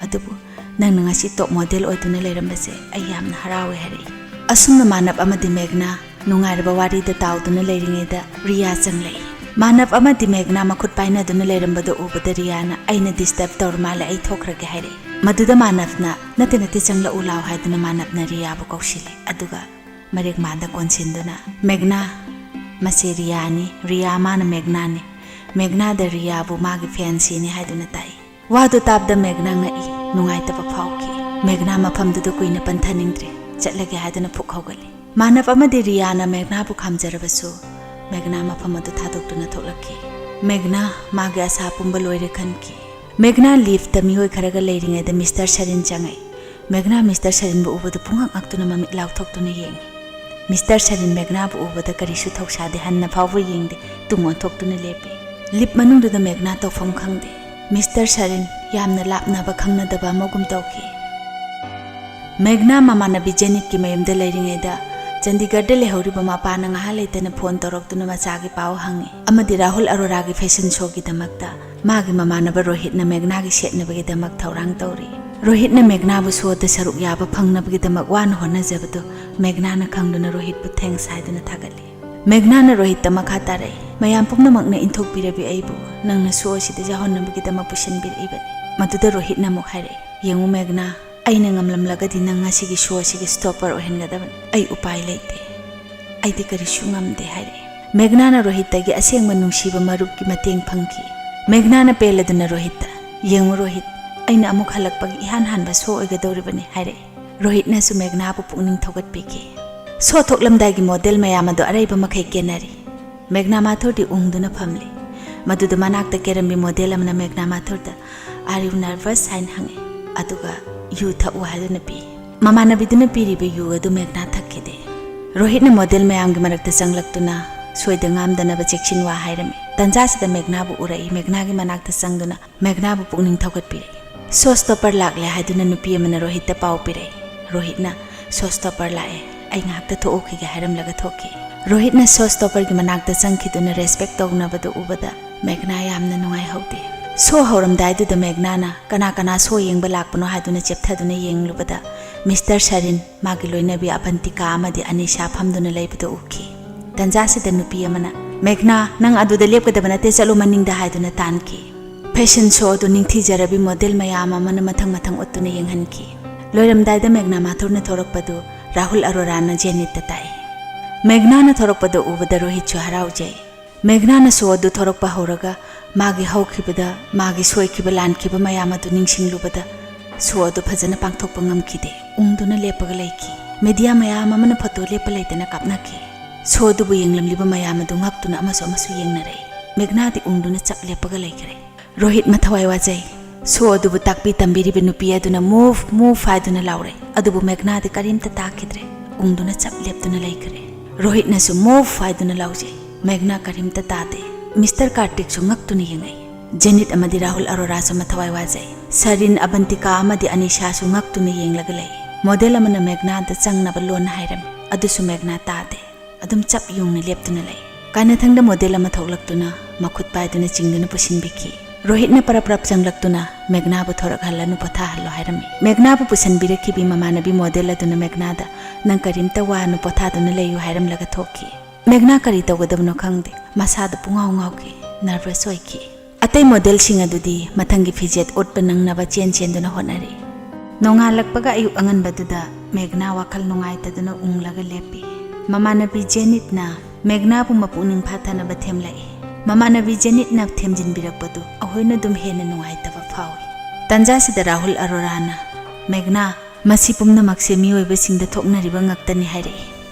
ꯑꯗꯨꯕꯨ ꯅꯪꯅ ꯉꯁꯤ ꯇꯣꯞ ꯃꯣꯗꯦꯜ ꯑꯣꯏꯗꯨꯅ ꯂꯩꯔꯝꯕꯁꯦ ꯑꯩ ꯌꯥꯝꯅ ꯍꯔꯥꯎꯋꯦ" ꯍꯥꯏꯔꯛꯏ꯫ ꯑꯁꯨꯝꯅ ꯃꯥꯅꯕ ꯑꯃꯗꯤ ꯃꯦꯘꯅꯥ ꯅꯨꯡꯉꯥꯏꯔꯕ ꯋꯥꯔꯤꯗ ꯇꯥꯎꯗꯨꯅ ꯂꯩꯔꯤꯉꯩꯗ ꯔꯤꯌꯥ ꯆꯪꯂꯛꯏ꯫ ꯃꯥꯅꯕ ꯑꯃꯗꯤ ꯃꯦꯘꯅꯥ ꯃꯈꯨꯠ ꯄꯥꯏꯅꯗꯨꯅ ꯂꯩꯔꯝꯕꯗꯨ ꯎꯕꯗ ꯔꯤꯌꯥꯅ "ꯑꯩꯅ ꯗꯤꯁꯇꯔꯕ ꯇꯧꯔ ꯃꯥꯜꯂꯦ, ꯑꯩ ꯊꯣꯛꯈ꯭ꯔꯒꯦ" ꯍꯥꯏꯔꯛꯏ꯫ ꯃꯗꯨꯗ ꯃꯥꯅꯕꯅ "ꯅꯠꯇꯦ, ꯅꯠꯇꯦ, ꯆꯪꯂꯛꯎ ꯂꯥꯎ" ꯍꯥꯏꯗꯨꯅ ꯃꯥꯅꯕꯅ ꯔꯤꯌꯥꯕꯨ ꯀꯧꯁꯤꯜꯂꯤ꯫ ꯑꯗꯨꯒ ꯃꯔꯦꯛ ꯃꯥꯟꯗ ꯀꯣꯟꯁꯤꯟꯗꯨꯅ "ꯃꯦꯘꯅꯥ, ꯃꯁꯦ ꯔꯤꯌꯥꯅꯤ, ꯔꯤꯌꯥ ꯃꯥꯅ ꯃꯦꯘꯅꯥꯅꯤ, ꯃꯦꯘꯅꯥꯗ ꯔꯤꯌꯥꯕꯨ ꯃꯥꯒꯤ ꯐꯦꯟꯁꯤꯅꯤ" ꯍꯥꯏꯗꯨꯅ ꯇꯥꯛꯏ꯫ ꯋꯥꯗꯨ ꯇꯥꯕꯗ ꯃꯦꯘꯅꯥ ꯉꯛꯏ, ꯅꯨꯡꯉꯥꯏꯇꯕ ꯐꯥꯎꯈꯤ꯫ ꯃꯦꯘꯅꯥ ꯃꯐꯝꯗꯨꯗ ꯀꯨꯏꯅ ꯄꯟꯊꯅꯤꯡꯗ꯭ꯔꯦ, ꯆꯠꯂꯒꯦ ꯍꯥꯏꯗꯨꯅ ꯐꯨꯛ ꯍꯧꯒꯠꯂꯤ꯫ ꯃꯥꯅꯕ ꯑꯃꯗꯤ ꯔꯤꯌꯥꯅ ꯃꯦꯘꯅꯥꯕꯨ ꯈꯥꯝꯖꯔꯕꯁꯨ ꯃꯦꯘꯅꯥ ꯃꯐꯝ ꯑꯗꯨ ꯊꯥꯗꯣꯛꯇꯨꯅ ꯊꯣꯛꯂꯛꯈꯤ꯫ ꯃꯦꯘꯅꯥ ꯃꯥꯒꯤ ꯑꯁꯥ ꯄꯨꯝꯕ ꯂꯣꯏꯔꯦ ꯈꯟꯈꯤ꯫ ꯃꯦꯘꯅꯥ ꯂꯤꯐꯇ ꯃꯤꯑꯣꯏ ꯈꯔꯒ ꯂꯩꯔꯤꯉꯩꯗ ꯃꯤꯁꯇꯔ ꯁꯔꯤꯟ ꯆꯪꯉꯛꯏ꯫ ꯃꯦꯘꯅꯥ ꯃꯤꯁꯇꯔ ꯁꯔꯤꯟꯕꯨ ꯎꯕꯗ ꯄꯨꯡꯉꯛ ꯉꯛꯇꯨꯅ ꯃꯃꯤꯠ ꯂꯥꯎꯊꯣꯛꯇꯨꯅ ꯌꯦꯡꯉꯤ꯫ ꯃꯤꯁꯇꯔ ꯁꯔꯤꯟ ꯃꯦꯘꯅꯥꯕꯨ ꯎꯕꯗ ꯀꯔꯤꯁꯨ ꯊꯧꯁꯥꯗꯦ, ꯍꯟꯅ ꯐꯥꯎꯕ ꯌꯦꯡꯗꯦ, ꯇꯨꯡ ꯑꯣꯟꯊꯣꯛꯇꯨꯅ ꯂꯦꯞꯄꯤ꯫ ꯂꯤꯐ ꯃꯅꯨꯡꯗꯨꯗ ꯃꯦꯘꯅꯥ ꯇꯧꯐꯝ ꯈꯪꯗꯦ꯫ ꯃꯤꯁꯇꯔ ꯁꯔꯤꯟ ꯌꯥꯝꯅ ꯂꯥꯞꯅꯕ ꯈꯪꯅꯗꯕ ꯑꯃꯒꯨꯝ ꯇꯧꯈꯤ꯫ ꯃꯦꯘꯅꯥ ꯃꯃꯥꯟꯅꯕꯤ ꯖꯦꯅꯤꯠꯀꯤ ꯃꯌꯨꯝꯗ ꯂꯩꯔꯤꯉꯩꯗ ꯆꯟꯗꯤꯒꯔꯗ ꯂꯩꯍꯧꯔꯤꯕ ꯃꯄꯥꯅ ꯉꯥꯏꯍꯥꯛ ꯂꯩꯇꯅ ꯐꯣꯟ ꯇꯧꯔꯛꯇꯨꯅ ꯃꯆꯥꯒꯤ ꯄꯥꯎ ꯍꯪꯉꯤ꯫ ꯑꯃꯗꯤ ꯔꯥꯍꯨꯜ ꯑꯔꯣꯔꯥꯒꯤ ꯐꯦꯁꯟ ꯁꯣꯒꯤꯗꯃꯛꯇ ꯃꯥꯒꯤ ꯃꯃꯥꯟꯅꯕ ꯔꯣꯍꯤꯠꯅ ꯃꯦꯘꯅꯥꯒꯤ ꯁꯦꯠꯅꯕꯒꯤꯗꯃꯛ ꯊꯧꯔꯥꯡ ꯇꯧꯔꯤ꯫ ꯔꯣꯍꯤꯠꯅ ꯃꯦꯘꯅꯥꯕꯨ ꯁꯣꯗ ꯁꯔꯨꯛ ꯌꯥꯕ ꯐꯪꯅꯕꯒꯤꯗꯃꯛ ꯋꯥꯅ ꯍꯣꯠꯅꯖꯕꯗꯨ ꯃꯦꯘꯅꯥꯅ ꯈꯪꯗꯨꯅ ꯔꯣꯍꯤꯠꯄꯨ ꯊꯦꯡꯁ ꯍꯥꯏꯗꯨꯅ ꯊꯥꯒꯠꯂꯤ꯫ ꯃꯦꯘꯅꯥꯅ ꯔꯣꯍꯤꯠꯇ ꯃꯈꯥ ꯇꯥꯔꯛꯏ, "ꯃꯌꯥꯝ ꯄꯨꯝꯅꯃꯛꯅ ꯏꯟꯊꯣꯛꯄꯤꯔꯕꯤ ꯑꯩꯕꯨ ꯅꯪꯅ ꯁꯣ ꯑꯁꯤꯗ ꯌꯥꯎꯍꯟꯅꯕꯒꯤꯗꯃꯛ ꯄꯨꯁꯤꯟꯕꯤꯔꯛꯏꯕꯅꯤ꯫" ꯃꯗꯨꯗ ꯔꯣꯍꯤꯠꯅ ꯑꯃꯨꯛ ꯍꯥꯏꯔꯛꯏ, "ꯌꯦꯡꯉꯨ ꯃꯦꯘꯅꯥ, ꯑꯩꯅ ꯉꯝꯂꯝꯂꯒꯗꯤ ꯅꯪ ꯉꯁꯤꯒꯤ ꯁꯣ ꯑꯁꯤꯒꯤ ꯁ꯭ꯇꯣꯄꯔ ꯑꯣꯏꯍꯟꯒꯗꯕꯅꯤ꯫ ꯑꯩ ꯎꯄꯥꯏ ꯂꯩꯇꯦ꯫ ꯑꯩꯗꯤ ꯀꯔꯤꯁꯨ ꯉꯝꯗꯦ," ꯍꯥꯏꯔꯛꯏ꯫ ꯃꯦꯘꯅꯥꯅ ꯔꯣꯍꯤꯠꯇꯒꯤ ꯑꯁꯦꯡꯕ ꯅꯨꯡꯁꯤꯕ ꯃꯔꯨꯞꯀꯤ ꯃꯇꯦꯡ ꯐꯪꯈꯤ꯫ ꯃꯦꯘꯅꯥꯅ ꯄꯦꯜꯂꯗꯨꯅ ꯔꯣꯍꯤꯠꯇ, "ꯌꯦꯡꯉꯨ ꯔꯣꯍꯤꯠ, ꯑꯩꯅ ꯑꯃꯨꯛ ꯍꯜꯂꯛꯄꯒꯤ ꯏꯍꯥꯟ ꯍꯥꯟꯕ ꯁꯣ ꯑꯣꯏꯒꯗꯧꯔꯤꯕꯅꯤ," ꯍꯥꯏꯔꯛꯏ꯫ ꯔꯣꯍꯤꯠꯅꯁꯨ ꯃꯦꯘꯅꯥꯕꯨ ꯄꯨꯛꯅꯤꯡ ꯊꯧꯒꯠꯄꯤꯈꯤ꯫ ꯁꯣ ꯊꯣꯛꯂꯝꯗꯥꯏꯒꯤ ꯃꯣꯗꯦꯜ ꯃꯌꯥꯝ ꯑꯗꯨ ꯑꯔꯩꯕ ꯃꯈꯩ ꯀꯦꯟꯅꯔꯤ꯫ ꯃꯦꯘꯅꯥ ꯃꯥꯊꯨꯔꯗꯤ ꯎꯪꯗꯨꯅ ꯐꯝꯂꯤ꯫ ꯃꯗꯨꯗ ꯃꯅꯥꯛꯇ ꯀꯦꯔꯝꯕꯤ ꯃꯣꯗꯦꯜ ꯑꯃꯅ ꯃꯦꯘꯅꯥ ꯃꯥꯊꯨꯔꯗ, "Are you nervous?" ꯍꯥꯏꯅ ꯍꯪꯉꯤ꯫ ꯑꯗꯨꯒ ꯌꯨ ꯊꯛꯎ ꯍꯥꯏꯗꯨꯅ ꯄꯤ꯫ ꯃꯃꯥꯟꯅꯕꯤꯗꯨꯅ ꯄꯤꯔꯤꯕ ꯌꯨ ꯑꯗꯨ ꯃꯦꯘꯅꯥ ꯊꯛꯈꯤꯗꯦ꯫ ꯔꯣꯍꯤꯠꯅ ꯃꯣꯗꯦꯜ ꯃꯌꯥꯝꯒꯤ ꯃꯔꯛꯇ ꯆꯪꯂꯛꯇꯨꯅ ꯁꯣꯏꯗ ꯉꯥꯝꯗꯅꯕ ꯆꯦꯛꯁꯤꯟ ꯋꯥ ꯍꯥꯏꯔꯝꯃꯤ꯫ ꯇꯟꯖꯥꯁꯤꯗ ꯃꯦꯘꯅꯥꯕꯨ ꯎꯔꯛꯏ꯫ ꯃꯦꯘꯅꯥꯒꯤ ꯃꯅꯥꯛꯇ ꯆꯪꯗꯨꯅ ꯃꯦꯘꯅꯥꯕꯨ ꯄꯨꯛꯅꯤꯡ ꯊꯧꯒꯠꯄꯤꯔꯛꯏ꯫ "ꯁꯣ ꯁ꯭ꯇꯣꯄꯔ ꯂꯥꯛꯂꯦ" ꯍꯥꯏꯗꯨꯅ ꯅꯨꯄꯤ ꯑꯃꯅ ꯔꯣꯍꯤꯠꯇ ꯄꯥꯎ ꯄꯤꯔꯛꯏ꯫ ꯔꯣꯍꯤꯠꯅ, "ꯁꯣ ꯁ꯭ꯇꯣꯄꯔ ꯂꯥꯛꯑꯦ, ꯑꯩ ꯉꯥꯏꯍꯥꯛꯇ ꯊꯣꯛꯎꯈꯤꯒꯦ" ꯍꯥꯏꯔꯝꯂꯒ ꯊꯣꯛꯈꯤ꯫ ꯔꯣꯍꯤꯠꯅ ꯁꯣ ꯁ꯭ꯇꯣꯄꯔꯒꯤ ꯃꯅꯥꯛꯇ ꯆꯪꯈꯤꯗꯨꯅ ꯔꯦꯁꯄꯦꯛ ꯇꯧꯅꯕꯗꯨ ꯎꯕꯗ ꯃꯦꯘꯅꯥ ꯌꯥꯝꯅ ꯅꯨꯡꯉꯥꯏꯍꯧꯗꯦ꯫ ꯁꯣ ꯍꯧꯔꯝꯗꯥꯏꯗꯨꯗ ꯃꯦꯘꯅꯥꯅ ꯀꯅꯥ ꯀꯅꯥ ꯁꯣ ꯌꯦꯡꯕ ꯂꯥꯛꯄꯅꯣ ꯍꯥꯏꯗꯨꯅ ꯆꯦꯞꯊꯗꯨꯅ ꯌꯦꯡꯂꯨꯕꯗ ꯃꯤꯁꯇꯔ ꯁꯔꯤꯟ, ꯃꯥꯒꯤ ꯂꯣꯏꯅꯕꯤ ꯑꯕꯟꯇꯤꯀꯥ ꯑꯃꯗꯤ ꯑꯅꯤꯁꯥ ꯐꯝꯗꯨꯅ ꯂꯩꯕꯗꯨ ꯎꯈꯤ꯫ ꯇꯟꯖꯥꯁꯤꯗ ꯅꯨꯄꯤ ꯑꯃꯅ, "ꯃꯦꯘꯅꯥ, ꯅꯪ ꯑꯗꯨꯗ ꯂꯦꯞꯀꯗꯕ ꯅꯠꯇꯦ, ꯆꯠꯂꯨ ꯃꯅꯤꯡꯗ" ꯍꯥꯏꯗꯨꯅ ꯇꯥꯟꯈꯤ꯫ ꯐꯦꯁꯟ ꯁꯣ ꯑꯗꯨ ꯅꯤꯡꯊꯤꯖꯔꯕꯤ ꯃꯣꯗꯦꯜ ꯃꯌꯥꯝ ꯑꯃꯅ ꯃꯊꯪ ꯃꯊꯪ ꯎꯠꯇꯨꯅ ꯌꯦꯡꯍꯟꯈꯤ꯫ ꯂꯣꯏꯔꯝꯗꯥꯏꯗ ꯃꯦꯘꯅꯥ ꯃꯥꯊꯨꯔꯅ ꯊꯣꯔꯛꯄꯗꯨ ꯔꯥꯍꯨꯜ ꯑꯔꯣꯔꯥꯅ ꯖꯦꯅꯤꯠꯇ ꯇꯥꯛꯏ꯫ ꯃꯦꯘꯅꯥꯅ ꯊꯣꯔꯛꯄꯗꯨ ꯎꯕꯗ ꯔꯣꯍꯤꯠꯁꯨ ꯍꯔꯥꯎꯖꯩ꯫ ꯃꯦꯘꯅꯥꯅ ꯁꯣ ꯑꯗꯨ ꯊꯣꯔꯛꯄ ꯍꯧꯔꯒ ꯃꯥꯒꯤ ꯍꯧꯈꯤꯕꯗ ꯃꯥꯒꯤ ꯁꯣꯏꯈꯤꯕ ꯂꯥꯟꯈꯤꯕ ꯃꯌꯥꯝ ꯑꯗꯨ ꯅꯤꯡꯁꯤꯡꯂꯨꯕꯗ ꯁꯣ ꯑꯗꯨ ꯐꯖꯅ ꯄꯥꯡꯊꯣꯛꯄ ꯉꯝꯈꯤꯗꯦ꯫ ꯎꯪꯗꯨꯅ ꯂꯦꯞꯄꯒ ꯂꯩꯈꯤ꯫ ꯃꯦꯗꯤꯌꯥ ꯃꯌꯥꯝ ꯑꯃꯅ ꯐꯣꯇꯣ ꯂꯦꯞꯄ ꯂꯩꯇꯅ ꯀꯥꯞꯅꯈꯤ꯫ ꯁꯣ ꯑꯗꯨꯕꯨ ꯌꯦꯡꯂꯝꯂꯤꯕ ꯃꯌꯥꯝ ꯑꯗꯨ ꯉꯛꯇꯨꯅ ꯑꯃꯁꯨ ꯑꯃꯁꯨ ꯌꯦꯡꯅꯔꯛꯏ꯫ ꯃꯦꯘꯅꯥꯗꯤ ꯎꯪꯗꯨꯅ ꯆꯞ ꯂꯦꯞꯄꯒ ꯂꯩꯈ꯭ꯔꯦ꯫ ꯔꯣꯍꯤꯠ ꯃꯊꯋꯥꯏ ꯋꯥꯖꯩ꯫ ꯁꯣ ꯑꯗꯨꯕꯨ ꯇꯥꯛꯄꯤ ꯇꯝꯕꯤꯔꯤꯕ ꯅꯨꯄꯤ ꯑꯗꯨꯅ "Move, move" ꯍꯥꯏꯗꯨꯅ ꯂꯥꯎꯔꯦ꯫ ꯑꯗꯨꯕꯨ ꯃꯦꯘꯅꯥꯗꯤ ꯀꯔꯤꯝꯇ ꯇꯥꯈꯤꯗ꯭ꯔꯦ꯫ ꯎꯪꯗꯨꯅ ꯆꯞ ꯂꯦꯞꯇꯨꯅ ꯂꯩꯈ꯭ꯔꯦ꯫ ꯔꯣꯍꯤꯠꯅꯁꯨ "Move" ꯍꯥꯏꯗꯨꯅ ꯂꯥꯎꯖꯩ꯫ ꯃꯦꯘꯅꯥ ꯀꯔꯤꯝꯇ ꯇꯥꯗꯦ꯫ ꯃꯤꯁꯇꯔ ꯀꯥꯔꯇꯤꯛꯁꯨ ꯉꯛꯇꯨꯅ ꯌꯦꯡꯉꯛꯏ꯫ ꯖꯦꯅꯤꯠ ꯑꯃꯗꯤ ꯔꯥꯍꯨꯜ ꯑꯔꯣꯔꯥꯁꯨ ꯃꯊꯋꯥꯏ ꯋꯥꯖꯩ꯫ ꯁꯔꯤꯟ, ꯑꯕꯟꯇꯤꯀꯥ ꯑꯃꯗꯤ ꯑꯅꯤꯁꯥꯁꯨ ꯉꯛꯇꯨꯅ ꯌꯦꯡꯂꯒ ꯂꯩ꯫ ꯃꯣꯗꯦꯜ ꯑꯃꯅ ꯃꯦꯘꯅꯥꯗ ꯆꯪꯅꯕ ꯂꯣꯟ ꯍꯥꯏꯔꯝꯃꯤ, ꯑꯗꯨꯁꯨ ꯃꯦꯘꯅꯥ ꯇꯥꯗꯦ꯫ ꯑꯗꯨꯝ ꯆꯞ ꯌꯨꯡꯅ ꯂꯦꯞꯇꯨꯅ ꯂꯩ꯫ ꯀꯥꯏꯅꯊꯪꯗ ꯃꯣꯗꯦꯜ ꯑꯃ ꯊꯣꯛꯂꯛꯇꯨꯅ ꯃꯈꯨꯠ ꯄꯥꯏꯗꯨꯅ ꯆꯤꯡꯗꯨꯅ ꯄꯨꯁꯤꯟꯕꯤꯈꯤ꯫ ꯔꯣꯍꯤꯠꯅ ꯄꯔꯞ ꯄꯔꯞ ꯆꯪꯂꯛꯇꯨꯅ ꯃꯦꯘꯅꯥꯕꯨ ꯊꯣꯔꯛꯍꯜꯂꯅꯨ, ꯄꯣꯊꯥꯍꯜꯂꯣ ꯍꯥꯏꯔꯝꯃꯤ꯫ ꯃꯦꯘꯅꯥꯕꯨ ꯄꯨꯁꯤꯟꯕꯤꯔꯛꯈꯤꯕꯤ ꯃꯃꯥꯟꯅꯕꯤ ꯃꯣꯗꯦꯜ ꯑꯗꯨꯅ ꯃꯦꯘꯅꯥꯗ, "ꯅꯪ ꯀꯔꯤꯝꯇ ꯋꯥꯅꯨ, ꯄꯣꯊꯥꯗꯨꯅ ꯂꯩꯌꯨ" ꯍꯥꯏꯔꯝꯂꯒ ꯊꯣꯛꯈꯤ꯫ ꯃꯦꯘꯅꯥ ꯀꯔꯤ ꯇꯧꯒꯗꯕꯅꯣ ꯈꯪꯗꯦ, ꯃꯁꯥꯗ ꯄꯨꯡꯉꯥꯎ ꯉꯥꯎꯈꯤ, ꯅꯔꯚꯁ ꯑꯣꯏꯈꯤ꯫ ꯑꯇꯩ ꯃꯣꯗꯦꯜꯁꯤꯡ ꯑꯗꯨꯗꯤ ꯃꯊꯪꯒꯤ ꯐꯤꯖꯦꯠ ꯑꯣꯠꯄ ꯅꯪꯅꯕ ꯆꯦꯟ ꯆꯦꯟꯗꯨꯅ ꯍꯣꯠꯅꯔꯤ꯫ ꯅꯣꯡꯉꯥꯜꯂꯛꯄꯒ ꯑꯌꯨꯛ ꯑꯉꯟꯕꯗꯨꯗ ꯃꯦꯘꯅꯥ ꯋꯥꯈꯜ ꯅꯨꯡꯉꯥꯏꯇꯗꯨꯅ ꯎꯪꯂꯒ ꯂꯦꯞꯄꯤ꯫ ꯃꯃꯥꯟꯅꯕꯤ ꯖꯦꯅꯤꯠꯅ ꯃꯦꯘꯅꯥꯕꯨ ꯃꯄꯨꯛꯅꯤꯡ ꯐꯥꯊꯅꯕ ꯊꯦꯝꯂꯛꯏ꯫ ꯃꯃꯥꯟꯅꯕꯤ ꯖꯦꯅꯤꯠꯅ ꯊꯦꯝꯖꯤꯟꯕꯤꯔꯛꯄꯗꯨ ꯑꯩꯈꯣꯏꯅ ꯑꯗꯨꯝ ꯍꯦꯟꯅ ꯅꯨꯡꯉꯥꯏꯇꯕ ꯐꯥꯎꯏ꯫ ꯇꯟꯖꯥꯁꯤꯗ ꯔꯥꯍꯨꯜ ꯑꯔꯣꯔꯥꯅ, "ꯃꯦꯘꯅꯥ, ꯃꯁꯤ ꯄꯨꯝꯅꯃꯛꯁꯦ ꯃꯤꯑꯣꯏꯕꯁꯤꯡꯗ ꯊꯣꯛꯅꯔꯤꯕ ꯉꯥꯛꯇꯅꯤ," ꯍꯥꯏꯔꯛꯏ꯫